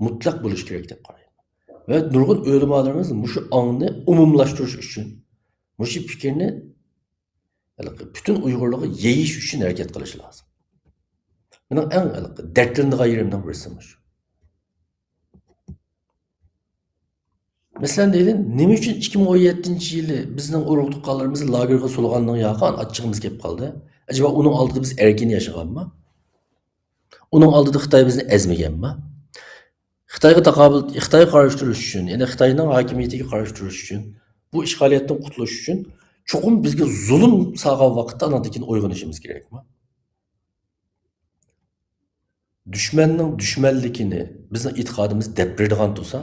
مۇتلەق بولۇشى كېرەك دەپ قارايمەن. ۋە نۇرغۇن ئۆلىمالىرىمىز مۇشۇ ئاڭنى ئومۇملاشتۇرۇش ئۈچۈن، مۇشۇ پىكىرنى ھېلىقى پۈتۈن ئۇيغۇرلارغا يېيىش ئۈچۈن ھەرىكەت قىلىشى لازىم. مېنىڭ ئەڭ ھېلىقى دەردلىنىدىغان يېرىمنىڭ بىرسى مۇشۇ. مەسىلەن دەيلى، نېمە ئۈچۈن ئىككى مىڭ ئون يەتتىنچى يىلى بىزنىڭ ئۇرۇق-تۇغقانلىرىمىزنى لاگېرغا سولىغاندىن ياقان ئاچچىقىمىز كېلىپ قالدى؟ ئەجەبا ئۇنىڭ ئالدىدا بىز ئەركىن ياشىغانما؟ ئۇنىڭ ئالدىدا خىتاي بىزنى ئەزمىگەنما؟ خىتايغا تاقابىل، خىتايغا قارشى تۇرۇش ئۈچۈن، يەنى خىتاينىڭ ھاكىمىيىتىگە قارشى تۇرۇش ئۈچۈن بۇ ئىشغالىيەتتىن قۇتۇلۇش ئۈچۈن چوقۇم بىزگە زۇلۇم سالغان ۋاقىتتا ئاندىن كېيىن ئويغىنىشىمىز كېرەكما؟ دۈشمەننىڭ دۈشمەنلىكىنى بىزنىڭ ئېتىقادىمىز دەپ بېرىدىغان تۇرسا،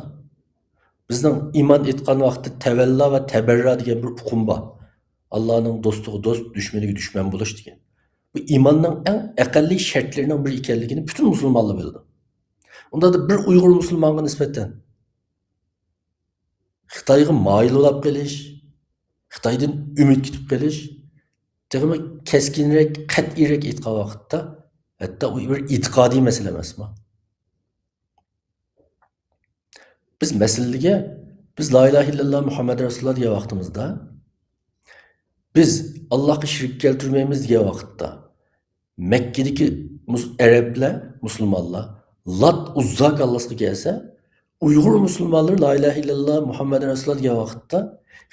بىزنىڭ ئىمان ئېيتقان ۋاقىتتا تەۋەللا ۋە تەبەررا دېگەن بىر ئۇقۇم بار. ئاللانىڭ دوستىغا دوست، دۈشمىنىگە دۈشمەن بولۇش دېگەن. بۇ ئىماننىڭ ئەڭ ئەقەللىي شەرتلىرىنىڭ بىرى ئىكەنلىكىنى پۈتۈن مۇسۇلمانلار بىلىدۇ. ئۇنداقتا بىر ئۇيغۇر مۇسۇلمانغا نىسبەتەن خىتايغا مايىل بولاپ قېلىش، خىتايدىن ئۈمىد كۈتۈپ قېلىش، تېخىمۇ كەسكىنرەك، قەتئىيرەك ئېيتقان ۋاقىتتا، ھەتتا ئۇ بىر ئېتىقادىي مەسىلە ئەمەسمۇ؟ بىز مەسىلىگە، بىز لا ئىلاھە ئىللاللا مۇھەممەد رەسۇلۇللا دېگەن ۋاقتىمىزدا، بىز ئاللاھقا شېرىك كەلتۈرمەيمىز دېگەن ۋاقىتتا، مەككىدىكى مۇس-، ئەرەبلەر، مۇسۇلمانلار لات، ئۇززا كاللىسىغا كەلسە، ئۇيغۇر مۇسۇلمانلىرى لا ئىلاھە ئىللاللا مۇھەممەد رەسۇلۇللا دېگەن ۋاقىتتا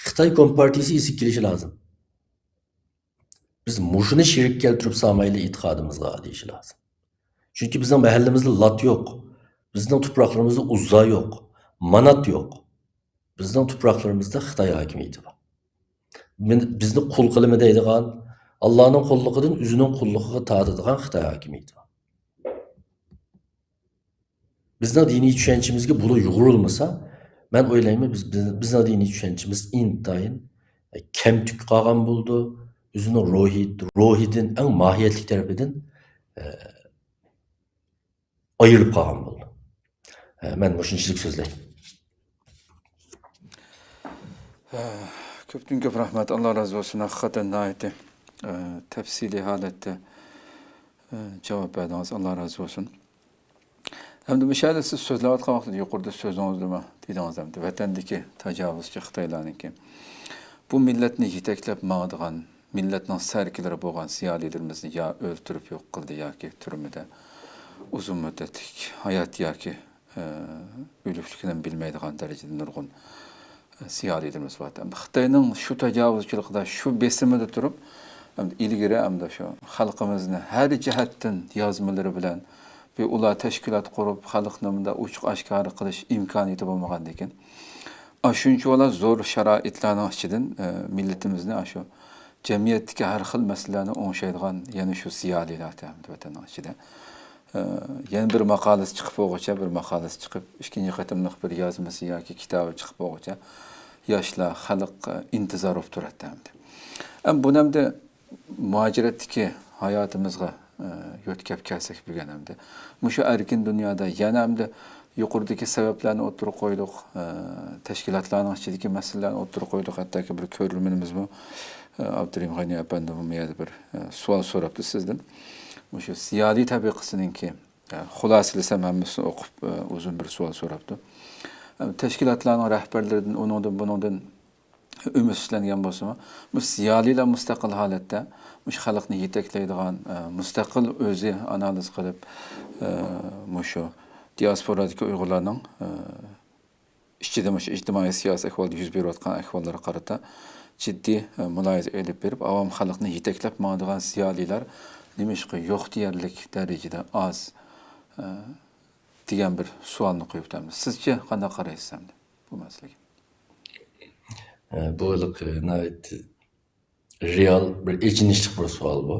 خىتاي كومپارتىيىسى ئېسىگە كېلىشى لازىم. بىز مۇشۇنى شېرىك كەلتۈرۈپ سالمايلى ئېتىقادىمىزغا دېيىشى لازىم. چۈنكى بىزنىڭ مەھەللىمىزدە لات يوق، بىزنىڭ تۇپراقلىرىمىزدا ئۇززا يوق، مانات يوق. بىزنىڭ تۇپراقلىرىمىزدا خىتاي ھاكىمىيىتى بار. مېنى، بىزنى قۇل قىلىمەن دەيدىغان، ئاللانىڭ قۇللۇقىدىن ئۆزىنىڭ قۇللۇقىغا تارتىدىغان خىتاي ھاكىمىيىتى بار. بىزنىڭ دىنىي چۈشەنچىمىزگە بۇلار يۇغۇرۇلمىسا، مەن ئويلايمەن، بىز، بىز، بىزنىڭ دىنىي چۈشەنچىمىز ئىنتايىن كەمتۈك قالغان بولىدۇ. ئۆزىنىڭ روھىي، روھىدىن، ئەڭ ماھىيەتلىك تەرىپىدىن، ئە، ئايرىلىپ قالغان بولىدۇ. ئە، مەن مۇشۇنچىلىك سۆزلەي. ئە، كۆپتىن كۆپ رەھمەت، ئاللا رازى بولسۇن. ھەقىقەتەن ناھايىتى، ئە، تەپسىلىي ھالەتتە، ئە، جاۋاب بەردىڭىز. ئاللا رازى بولسۇن. ئەمدى مۇشۇ يەردە سىز سۆزلەۋاتقان ۋاقىتتا يۇقىرىدا سۆزىڭىزدىمۇ دېدىڭىز ئەمدى، ۋەتەندىكى تاجاۋۇزچى خىتايلارنىڭكى بۇ مىللەتنى يېتەكلەپ ماڭىدىغان، مىللەتنىڭ سەركىلىرى بولغان زىيالىيلىرىمىزنى يا ئۆلتۈرۈپ يوق قىلدى ياكى تۈرمىدە ئۇزۇن مۇددەتلىك ھايات ياكى، ئە، ئۆلۈكلۈكىنى بىلمەيدىغان دەرىجىدە نۇرغۇن، ئە، زىيالىيلىرىمىز بار. ئەمدى خىتاينىڭ شۇ تاجاۋۇزچىلىقىدا، شۇ بېسىمىدا تۇرۇپ، ئەمدى ئىلگىرى ئەمدى شۇ خەلقىمىزنى ھەر جەھەتتىن يازمىلىرى بىلەن بىر ئۇلار تەشكىلات قۇرۇپ، خەلقنى مۇنداق ئوچۇق ئاشكارا قىلىش ئىمكانىيىتى بولمىغاندىكىن، ئاشۇنچىۋالا زور شارائىتلارنىڭ ئىچىدىن، ئە، مىللىتىمىزنى ئاشۇ جەمئىيەتتىكى ھەر خىل مەسىلىلەرنى ئوڭشايدىغان يەنە شۇ زىيالىيلار ئەمدى ۋەتەننىڭ ئىچىدە. ئە، يەنە بىر ماقالىسى چىقىپ بولغۇچە، بىر ماقالىسى چىقىپ، ئىككىنچى قېتىملىق بىر يازمىسى ياكى كىتابى چىقىپ بولغۇچە ياشلار، خەلق، ئە، ئىنتىزار بولۇپ تۇراتتى ئەمدى. ئەمدى بۇنى ئەمدى مۇھاجىرەتتىكى ھاياتىمىزغا، ئە، يۆتكەپ كەلسەك بۈگۈن ئەمدى. مۇشۇ ئەركىن دۇنيادا يەنە ئەمدى يۇقىرىدىكى سەۋەبلەرنى ئوتتۇرىغا قويدۇق، ئە، تەشكىلاتلارنىڭ ئىچىدىكى مەسىلىلەرنى ئوتتۇرىغا قويدۇق. ھەتتاكى بىر كۆرۈرمىنىمىزمۇ، ئە، ئابدۇرېھىم غەنى ئەپەندىمۇ بۇ يەردە بىر، ئە، سوئال سوراپتۇ سىزدىن. مۇشۇ زىيالىي تەبىقىسىنىڭكى، ئە، خۇلاسىلىسەم ھەممىسىنى ئوقۇپ، ئە، ئۇزۇن بىر سوئال سوراپتۇ. ئە، تەشكىلاتلارنىڭ رەھبەرلىرىدىن، ئۇنىڭدىن، بۇنىڭدىن ئۈمىدسىزلەنگەن بولسىمۇ، بۇ زىيالىيلار مۇستەقىل ھالەتتە مۇشۇ خەلقنى يېتەكلەيدىغان، ئە، مۇستەقىل ئۆزى ئانالىز قىلىپ، ئە، مۇشۇ دىياسپورادىكى ئۇيغۇرلارنىڭ، ئە، ئىچىدە مۇشۇ ئىجتىمائىي سىياسىي ئەھۋالدا يۈز بېرىۋاتقان ئەھۋاللارغا قارىتا جىددىي، ئە، مۇلاھىزە ئېلىپ بېرىپ، ئاۋام خەلقنى يېتەكلەپ ماڭىدىغان زىيالىيلار نېمىشقا يوق دېيەرلىك دەرىجىدە ئاز، ئە، دېگەن بىر سوئالنى قويۇپتۇ. سىزچە قانداق قارايسىز ئەمدى بۇ مەسىلىگە؟ ئە، بۇ ھېلىقى ناھايىتى رېئال، بىر ئېچىنىشلىق بىر سوئال بۇ.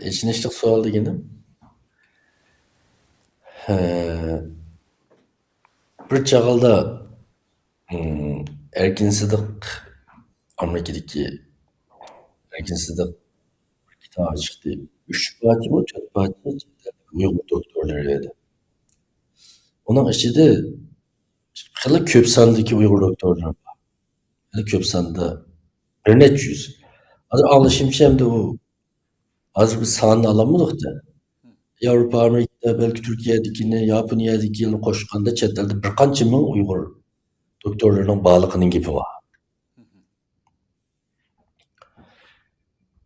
ئېچىنىشلىق سوئال دېگىنىم، ئە، بىر چاغلاردا، ئىم، ئەركىن سىدىق، ئامېرىكىدىكى ئەركىن سىدىق بىر كىتابى چىقتى. ئۈچ پارچىمۇ، تۆت پارچە ئۇيغۇر دوكتورلىرى ئىدى. ئۇنىڭ ئىچىدە خېلى كۆپ ساندىكى ئۇيغۇر دوكتورلىرى بار. خېلى كۆپ ساندا، بىر نەچچە يۈز. ھازىر ئاڭلىشىمچە، ئەمدى ئۇ ھازىر بىز سانىنى ئالالمىدۇق-دە. ياۋروپا، ئامېرىكا، بەلكى تۈركىيەدىكىنى، ياپونىيەدىكىنى قوشقاندا چەت ئەلدە بىر قانچە مىڭ ئۇيغۇر دوكتورلىرىنىڭ بارلىقىنىڭ گېپى بار.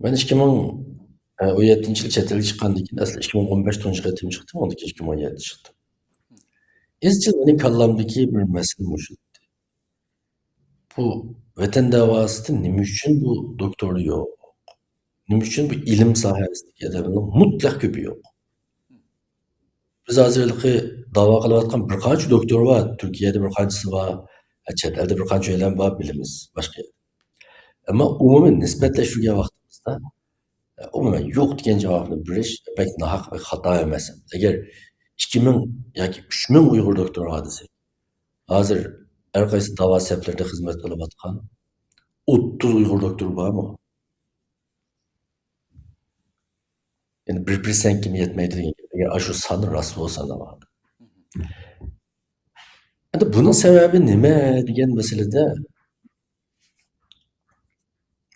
مەن ئىككى مىڭ ئون يەتتىنچى يىل چەت ئەلگە چىققاندىن كېيىن، ئەسلى ئىككى مىڭ ئون بەش تۇنجى قېتىم چىقتىم، ئاندىن كېيىن ئىككى مىڭ ئون يەتتە چىقتىم. ئىزچىل مېنىڭ كاللامدىكى بىر مەسىلە مۇشۇ. بۇ ۋەتەن داۋاسىدا نېمە ئۈچۈن بۇ دوكتور يوق؟ نېمە ئۈچۈن بۇ ئىلىم ساھەسىدىكى ئادەمنىڭ مۇتلەق كۆپى يوق؟ بىز ھازىر ھېلىقى داۋا قىلىۋاتقان بىر قانچە دوكتور بار، تۈركىيەدە بىر قانچىسى بار، ھە، چەت ئەلدە بىر قانچە ئادەم بار، بىلىمىز، باشقا يەردە. ئەمما ئومۇمەن نىسبەتلەشتۈرگەن ۋاقتىمىزدا، ئومۇمەن يوق دېگەن جاۋابنى بېرىش بەك ناھەق، بەك خاتا ئەمەس. ئەگەر ئىككى مىڭ ياكى ئۈچ مىڭ ئۇيغۇر دوكتور بار دېسەك، ھازىر ھەر قايسى داۋا سەپلىرىدە خىزمەت قىلىۋاتقان ئوتتۇز ئۇيغۇر دوكتور بارمۇ؟ يەنى بىر پىرسەنتكىمۇ يەتمەيدۇ دېگەن گەپ. ئەگەر ئاشۇ سان راست بولسا، ناۋادا. ئەمدى بۇنىڭ سەۋەبى نېمە دېگەن مەسىلىدە،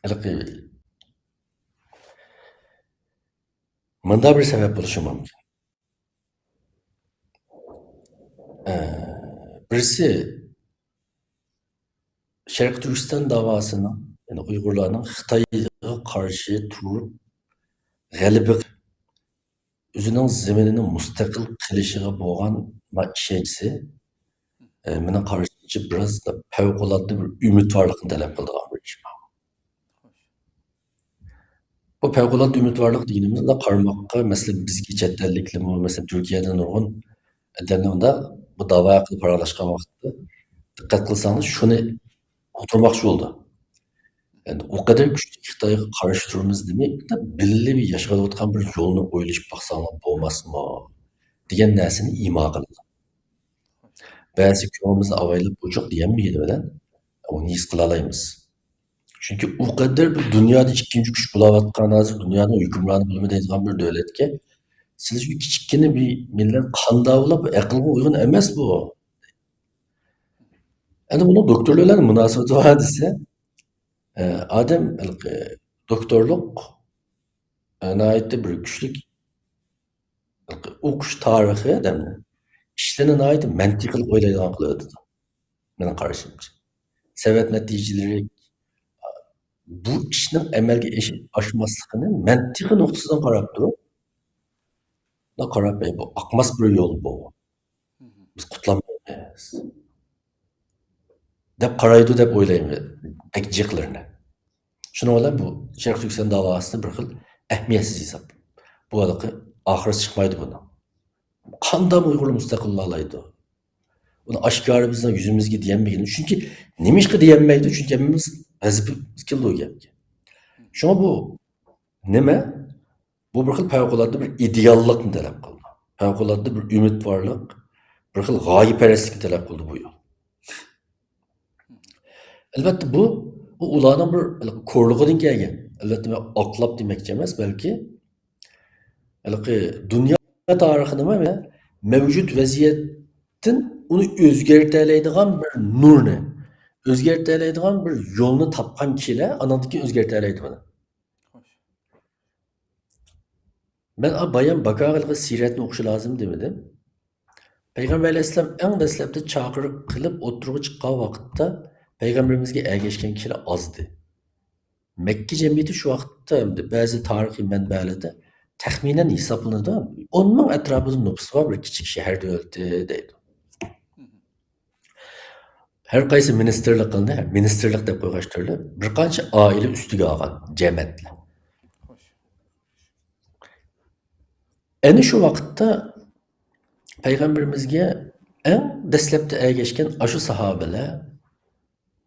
ھېلىقى مۇنداق بىر سەۋەب بولۇشى مۇمكىن. ئە، بىرسى، شەرقىي تۈركىستان داۋاسىنىڭ، يەنى ئۇيغۇرلارنىڭ خىتايغا قارشى تۇرۇپ، غەلىبە، ئۆزىنىڭ زېمىنىنى مۇستەقىل قىلىشىغا بولغان ما-، ئىشەنچىسى، ئە، مېنىڭ قارىشىمچە، بىراز پەۋقۇلئاددە بىر ئۈمىدۋارلىقنى تەلەپ قىلىدىغان بىر ئىش. بۇ پەۋقۇلئاددە ئۈمىدۋارلىق دېگىنىمىز، مۇنداق قارىماققا، مەسىلەن، بىزگە چەت ئەللىكلەرمۇ، مەسىلەن، تۈركىيەدە نۇرغۇن ئادەملەر مۇنداق بۇ داۋا ھەققىدە پاراڭلاشقان ۋاقىتتا، دىققەت قىلساڭلار، شۇنى ئۇقتۇرماقچى بولىدۇ. يەنى ئۇ قەدەر كۈچلۈك خىتايغا قارشى تۇرىمىز دېمەي، بىللە بىر ياشىۋاتقان بىر يولنى ئويلىشىپ باقساڭلار بولماسمۇ؟ دېگەن نەرسىنى ئىما قىلىدۇ. بەزى كۆڭلىمىزنى ئاۋايلاپ بۇ چوق دېيەلمىگىنى بىلەن، ئۇنى ھېس قىلالايمىز. چۈنكى ئۇ قەدەر بىر دۇنيادا ئىككىنچى كۈچ بولاۋاتقان، ھازىر دۇنيانىڭ ھۆكۈمرانى بولىمەن دەيدىغان بىر دۆلەتكە سىلەر شۇ كىچىككىنە بىر مىللەت قانداۋلاپ، ئەقىلگە ئۇيغۇن ئەمەس بۇ. ئەنە بۇنىڭ دوكتورلار بىلەن مۇناسىۋىتى بار دېسە، ئە، ئادەم ھېلىقى دوكتورلۇق، ئە، ناھايىتى بىر كۈچلۈك ئوقۇش تارىخى ئادەمنى ئىشلىرىنى ناھايىتى مەنتىقىلىق ئويلايدىغان قىلىۋېتىدۇ، مېنىڭ قارىشىمچە. سەۋەب نەتىجىلىرى، بۇ ئىشنىڭ ئەمەلگە ئېشىپ ئاشماسلىقىنى مەنتىقىي نۇقتىسىدىن قاراپ تۇرۇپ، مۇنداق قاراپ، «ئەي، بۇ ئاقماس بىر يول بۇ. بىز قۇتۇلالمايمىز» دەپ قارايدۇ دەپ ئويلايمەن بەك جىقلىرىنى. شۇنىڭ بىلەن بۇ شەرقىي تۈركىستان داۋاسىنى بىر خىل ئەھمىيەتسىز ھېساب. بۇ ھېلىقى ئاخىرسى چىقمايدۇ بۇنىڭ. قانداق ئۇيغۇرلار مۇستەقىللىنالايدۇ؟ بۇنى ئاشكارا بىزنىڭ يۈزىمىزگە دېيەلمىگىنى. چۈنكى نېمىشقا دېيەلمەيدۇ؟ چۈنكى ھەممىمىز غەزىپىمىز كېلىدۇ گەپكە. شۇڭا بۇ نېمە؟ بۇ بىر خىل پەۋقۇلئاددە بىر ئىدېئاللىقنى تەلەپ قىلىدۇ. پەۋقۇلئاددە بىر ئۈمىدۋارلىق، بىر خىل غايىپەرەسلىكنى تەلەپ قىلىدۇ بۇ يول. ئەلۋەتتە، بۇ، بۇ ئۇلارنىڭ بىر ھېلىقى كورلۇقىدىن كەلگەن. ئەلۋەتتە، مەن ئاقلاپ دېمەكچى ئەمەس، بەلكى ھېلىقى دۇنيا تارىخىنىمۇ مەۋجۇت ۋەزىيەتتىن ئۇنى ئۆزگەرتەلەيدىغان بىر نۇرنى، ئۆزگەرتەلەيدىغان بىر يولنى تاپقان كىشىلەر ئانىڭدىن كېيىن ئۆزگەرتەلەيدۇ بۇنى. مەن ئا بايام باكاغىلغا سىيرەتنى ئوقۇشى لازىم دېمىدىم. پەيغەمبەر ئەلەيھىسسالام ئەڭ دەسلەپتە چاقىرىق قىلىپ ئوتتۇرىغا چىققان ۋاقىتتا پەيغەمبىرىمىزگە ئەگەشكەن كىشىلەر ئازدى. مەككە جەمئىيىتى شۇ ۋاقىتتا، ئەمدى بەزى تارىخىي مەنبەلەردە تەخمىنەن ھېسابلىنىدۇ، ئون مىڭ ئەتراپىدا نوپۇسى بار بىر كىچىك شەھەر دۆلىتى دەيدۇ. ھەر قايسى مىنىستىرلىقنى، مىنىستىرلىق دەپ قويغاچ تۈرلۈك، بىر قانچە ئائىلە ئۈستىگە ئالغان جەمەتلەر. ئەنە شۇ ۋاقىتتا پەيغەمبىرىمىزگە ئەڭ دەسلەپتە ئەگەشكەن ئاشۇ ساھابىلەر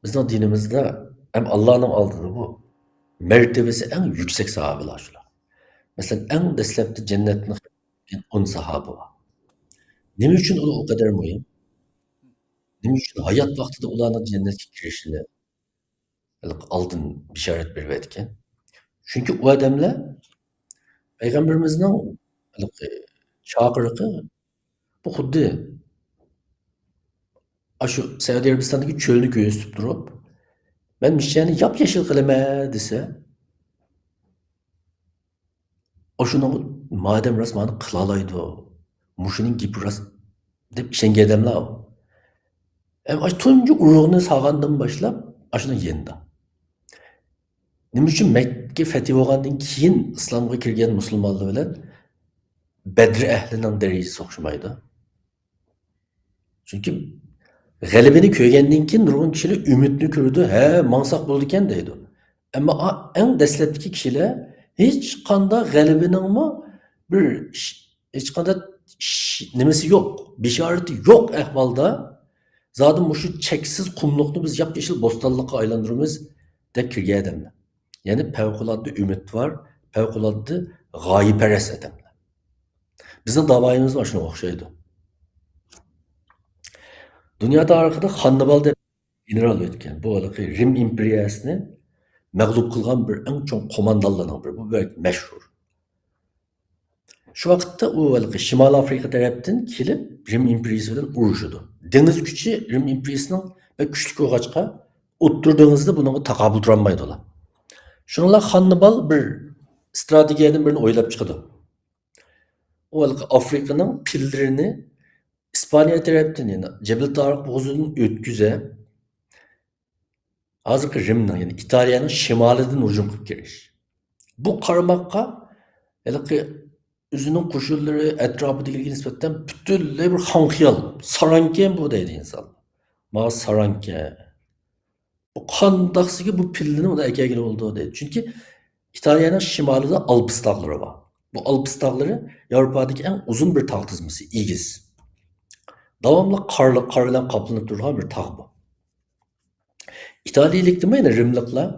بىزنىڭ دىنىمىزدا ھەم ئاللانىڭ ئالدىدا بۇ مەرتىۋىسى ئەڭ يۈكسەك ساھابىلەر شۇلار. مەسىلەن، ئەڭ دەسلەپتە جەننەتنى ئون ساھابە بار. نېمە ئۈچۈن ئۇلار ئۇ قەدەر مۇھىم؟ نېمە ئۈچۈن ھايات ۋاقتىدا ئۇلارنىڭ جەننەتكە كىرىشىنى ھېلىقى ئالدىن بېشارەت بېرىۋەتكەن؟ چۈنكى ئۇ ئادەملەر پەيغەمبىرىمىزنىڭ ھېلىقى چاقىرىقى، بۇ خۇددى ئاشۇ سەئۇدى ئەرەبىستاندىكى چۆلنى كۆرسىتىپ تۇرۇپ، مەن مۇشۇ يەرنى ياپيېشىل قىلىمەن دېسە، ئاشۇنىڭغا مادەم راست مانا قىلالايدۇ، مۇشۇنىڭ گېپى راست دەپ ئىشەنگەن ئادەملەر ئۇ. ھەم ئاشۇ تۇنجى ئۇرۇقنى سالغاندىن باشلاپ ئاشۇنىڭ يېنىدا. نېمە ئۈچۈن مەككە فەتھى بولغاندىن كېيىن ئىسلامغا كىرگەن مۇسۇلمانلار بىلەن بەدر ئەھلىنىڭ دەرىجىسى ئوخشىمايدۇ؟ چۈنكى غەلىبىنى كۆرگەندىن كېيىن نۇرغۇن كىشىلەر ئۈمىدنى كۆرىدۇ، ھە، ماڭساق بولىدىكەن دەيدۇ. ئەمما ئا-، ئەڭ دەسلەپتىكى كىشىلەر ھېچقانداق غەلىبىنىڭمۇ بىر ش-، ھېچقانداق ش-، نېمىسى يوق، بېشارىتى يوق ئەھۋالدا، زادى مۇشۇ چەكسىز قۇملۇقنى بىز ياپيېشىل بوستانلىققا ئايلاندۇرىمىز دەپ كىرگەن ئادەملەر. يەنى پەۋقۇلئاددە ئۈمىدۋار، پەۋقۇلئاددە غايىپەرەس ئادەملەر. بىزنىڭ داۋايىمىز مانا شۇنىڭغا ئوخشايدۇ. دۇنيا تارىخىدا خاننىبال دەپ گېنېرال ئۆتكەن. بۇ ھېلىقى رىم ئىمپېرىيەسىنى مەغلۇپ قىلغان بىر ئەڭ چوڭ قوماندانلارنىڭ بىرى. بۇ بەك مەشھۇر. شۇ ۋاقىتتا ئۇ ھېلىقى شىمالىي ئافرىقا تەرەپتىن كېلىپ، رىم ئىمپېرىيىسى بىلەن ئۇرۇشىدۇ. دېڭىز كۈچى رىم ئىمپېرىيىسىنىڭ بەك كۈچلۈك بولغاچقا، ئوتتۇرا دېڭىزدا بۇنىڭغا تاقابىل تۇرالمايدۇ ئۇلار. شۇنىڭ بىلەن خاننىبال بىر ئىستراتېگىيەدىن بىرنى ئويلاپ چىقىدۇ. ئۇ ھېلىقى ئافرىقىنىڭ پىللىرىنى ئىسپانىيە تەرەپتىن، يەنى جەبىل تارىق بوغۇزىدىن ئۆتكۈزە، ھازىرقى رىمنىڭ، يەنى ئىتالىيەنىڭ شىمالىدىن ھۇجۇم قىلىپ كىرىش. بۇ قارىماققا ھېلىقى ئۆزىنىڭ قوشۇنلىرى ئەتراپىدىكىلەرگە نىسبەتەن پۈتۈنلەي بىر خام خىيال، ساراڭكەن بۇ دەيدۇ ئىنسان. ماڭا ساراڭكەن. بۇ قانداقسىگە بۇ پىللىنى ئۇنى ئەكەلگىلى بولىدۇ دەيدۇ. چۈنكى ئىتالىيەنىڭ شىمالىدا ئالپىس تاغلىرى بار. بۇ ئالپىس تاغلىرى ياۋروپادىكى ئەڭ ئۇزۇن بىر تاغ تىزمىسى، ئېگىز. داۋاملىق قارلىق، قار بىلەن قاپلىنىپ تۇرىدىغان بىر تاغ بۇ. ئىتالىيىلىكتىمۇ يەنە رىملىقلار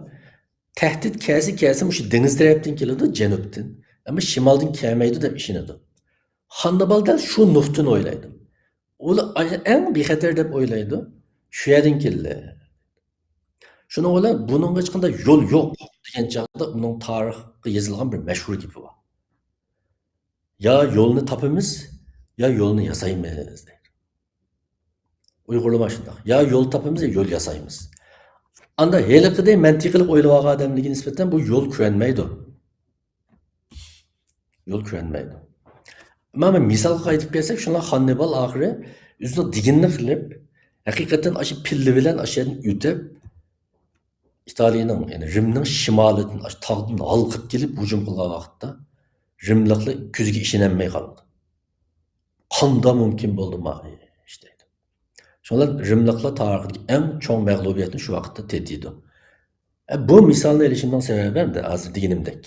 تەھدىت كەلسە، كەلسە مۇشۇ دېڭىز تەرەپتىن كېلىدۇ، جەنۇبتىن. ئەمما شىمالدىن كەلمەيدۇ دەپ ئىشىنىدۇ. خاننىبال دەل شۇ نۇقتىنى ئويلايدۇ. ئۇلار ئەڭ بىخەتەر دەپ ئويلايدۇ. شۇ يەردىن كېلدى. شۇنىڭ بىلەن بۇنىڭغا ھېچقانداق يول يوق دېگەن چاغدا ئۇنىڭ تارىخقا يېزىلغان بىر مەشھۇر گېپى بار. يا يولنى تاپىمىز، يا يولنى ياسايمىز دەيدۇ. ئۇيغۇرلارمۇ شۇنداق. يا يول تاپىمىز، يا يول ياسايمىز. ئاندا ھېلىقىدەك مەنتىقىلىق ئويلىۋالغان ئادەملەرگە نىسبەتەن بۇ يول كۆرۈنمەيدۇ. يول كۆرۈنمەيدۇ. ئەمما مىسالغا قايتىپ كەلسەك، شۇنداق خاننىبال ئاخىرى ئۆزىنىڭ دېگىنىنى قىلىپ، ھەقىقەتەن ئاشۇ پىللە بىلەن ئاشۇ يەردىن ئۆتۈپ، ئىتالىيەنىڭ، يەنى رىمنىڭ شىمالىدىن، ئاشۇ تاغدىن ھالقىپ كېلىپ ھۇجۇم قىلغان ۋاقىتتا، رىملىقلار كۆزىگە ئىشىنەلمەي قالىدۇ. قانداق مۇمكىن بولدى ما ئىش دەيدۇ. شۇڭا رىملىقلار تارىختىكى ئەڭ چوڭ مەغلۇبىيەتنى شۇ ۋاقىتتا تېتىيدۇ. ئە، بۇ مىسالنى ئېلىشىمنىڭ سەۋەبى ئەمدى ھازىر دېگىنىمدەك.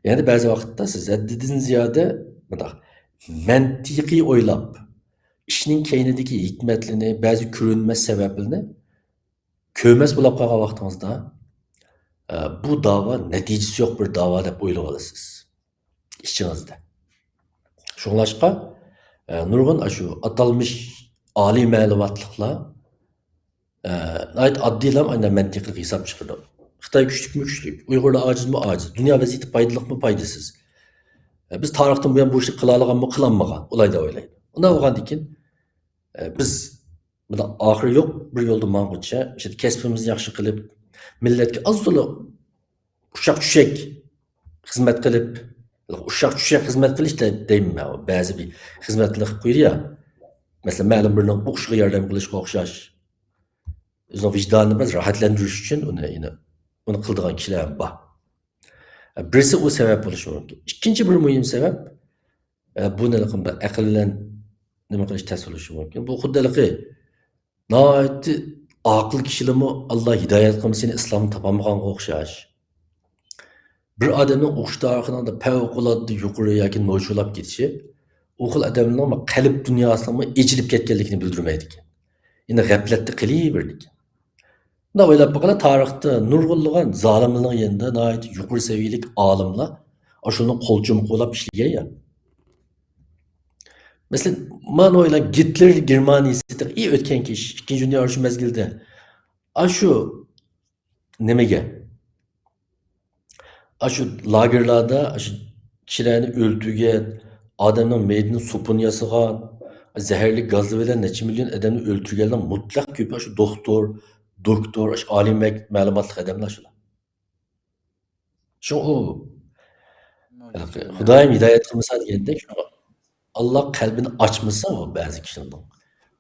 يەنى بەزى ۋاقىتتا سىز ھەددىدىن زىيادە مۇنداق مەنتىقىي ئويلاپ، ئىشنىڭ كەينىدىكى ھېكمەتلىرىنى، بەزى كۆرۈنمەس سەۋەبلىرىنى كۆرمەس بولۇپ قالغان ۋاقتىڭىزدا، ئە، بۇ داۋا نەتىجىسى يوق بىر داۋا دەپ ئويلىۋالىسىز ئىچىڭىزدە. شۇڭلاشقا، ئە، نۇرغۇن ئاشۇ ئاتالمىش ئالىي مەلۇماتلىقلار، ئە، ناھايىتى ئاددىيلا ئانداق مەنتىقلىق ھېساب چىقىرىدۇ. خىتاي كۈچلۈكمۇ كۈچلۈك، ئۇيغۇرلار ئاجىزمۇ ئاجىز، دۇنيا ۋەزىيىتى پايدىلىقمۇ پايدىسىز. ئە، بىز تارىختىن بۇيان بۇ ئىشنى قىلالىغانمۇ قىلالمىغان، ئۇلايدا ئويلايدۇ. ئۇنداق بولغاندىكىن، ئە، بىز بۇنداق ئاخىرى يوق بىر يولدا ماڭغۇچە، شۇ كەسپىمىزنى ياخشى قىلىپ، مىللەتكە ئاز تولا ئۇششاق چۈشەك خىزمەت قىلىپ، ئۇششاق چۈشەك خىزمەت قىلىش دە-، دەيمەن مەن، بەزى بىر خىزمەتلەرنى قىلىپ قويىدۇ يا. مەسىلەن، مەلۇم بىرىنىڭ ئوقۇشىغا ياردەم قىلىشقا ئوخشاش. ئۆزىنىڭ ۋىجدانىنى بىراز راھەتلەندۈرۈش ئۈچۈن ئۇنى، يەنە ئۇنى قىلىدىغان كىشىلەر ھەم بار. بىرسى ئۇ سەۋەب بولۇشى مۇمكىن. ئىككىنچى بىر مۇھىم سەۋەب، ئە، بۇنى بىر ئەقىل بىلەن نېمە قىلىش تەس بولۇشى مۇمكىن. بۇ خۇددى ھېلىقى ناھايىتى ئاقىل كىشىلەرمۇ ئاللا ھىدايەت قىلمىسا يەنە ئىسلامنى تاپالمىغانغا ئوخشاش. بىر ئادەمنىڭ ئوقۇش تارىخىنىڭ پەۋقۇلئاددە يۇقىرى ياكى نوچۇلاپ كېتىشى ئۇ خىل ئادەمنىڭ قەلب دۇنياسىنىڭمۇ ئېچىلىپ كەتكەنلىكىنى بىلدۈرمەيدىكەن. يەنى غەپلەتتە قېلىۋېرىدىكەن. مۇنداق ئويلاپ باققىلى، تارىختا نۇرغۇنلىغان زالىملارنىڭ يېنىدا ناھايىتى يۇقىرى سەۋىيەلىك ئالىملار ئاشۇنىڭ قول چومىقى بولاپ ئىشلىگەن يا. مەسىلەن، مانا ئويلاڭ، گىتلېر گېرمانىيىسى ئى ئۆتكەن كىشى، ئىككىنچى دۇنيا ئۇرۇشى مەزگىلىدە ئاشۇ نېمىگە؟ ئاشۇ لاگېرلاردا ئاشۇ كىشىلەرنى ئۆلتۈرگەن، ئادەمنىڭ مېيىتىنى سوپۇن ياسىغان، زەھەرلىك گازلار بىلەن نەچچە مىليون ئادەمنى ئۆلتۈرگەنلەر مۇتلەق كۆپى ئاشۇ دوختۇر، دوكتور، ئاشۇ ئالىي مەك-، مەلۇماتلىق ئادەملەر شۇلار. شۇڭا ئۇ، ھېلىقى، خۇدايىم ھىدايەت قىلمىسا دېگەندەك، شۇڭا ئاللا قەلبىنى ئاچمىسا ئۇ بەزى كىشىنىڭ،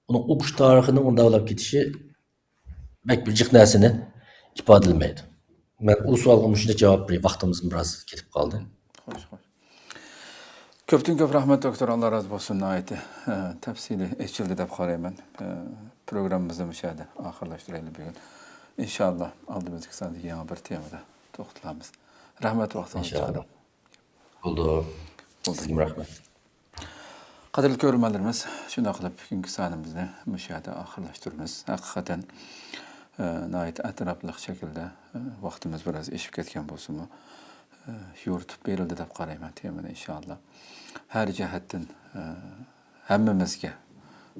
ئۇنىڭ ئوقۇش تارىخىنىڭ ئۇنداق بولۇپ كېتىشى بەك بىر جىق نەرسىنى ئىپادىلىمەيدۇ. مەن ئۇ سوئالغا مۇشۇنداق جاۋاب بېرەي، ۋاقتىمىزمۇ بىراز كېتىپ قالدى. خوش، خوش. كۆپتىن كۆپ رەھمەت، دوكتور، ئاللا رازى بولسۇن. ناھايىتى، ئە، تەپسىلىي ئېچىلدى دەپ قارايمەن. ئە، پروگراممىمىزنى مۇشۇ يەردە ئاخىرلاشتۇرايلى بۈگۈن. ئىنشاللا ئالدىمىزدىكى ساندا يېڭى بىر تېمىدا توختىلارمىز. رەھمەت ۋاقتىڭىزنى ئىنشاللا چىقىرىپ. بولدى. بولدى. سىزگىمۇ رەھمەت. قەدىرلىك كۆرۈرمەنلىرىمىز، شۇنداق قىلىپ بۈگۈنكى سانىمىزنى مۇشۇ يەردە ئاخىرلاشتۇرىمىز. ھەقىقەتەن، ئە، ناھايىتى ئەتراپلىق شەكىلدە، ئە، ۋاقتىمىز بىراز ئېشىپ كەتكەن بولسىمۇ، ئە، يورۇتۇپ بېرىلدى دەپ قارايمەن تېمىنى، ئىنشاللا. ھەر جەھەتتىن، ئە، ھەممىمىزگە،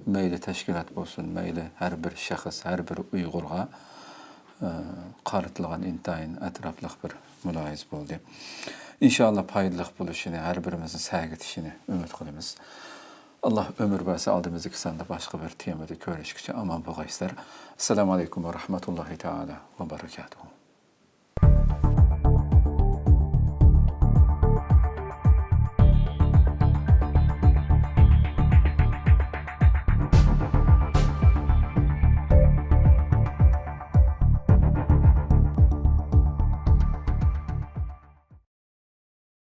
مەيلى تەشكىلات بولسۇن، مەيلى ھەر بىر شەخس، ھەر بىر ئۇيغۇرغا، ئە، قارىتىلغان ئىنتايىن ئەتراپلىق بىر مۇلاھىزە بولدى. ئىنشاللا پايدىلىق بولۇشىنى، ھەر بىرىمىزنى سەگىتىشىنى ئۈمىد قىلىمىز. ئاللا ئۆمۈر بەرسە، ئالدىمىزدىكى ساندا باشقا بىر تېمىدا كۆرۈشكىچە ئامان بولغايسىلەر. ئەسسالامۇ ئەلەيكۇم ۋە رەھمەتۇللاھى تائالا ۋە بەرىكاتۇھۇ.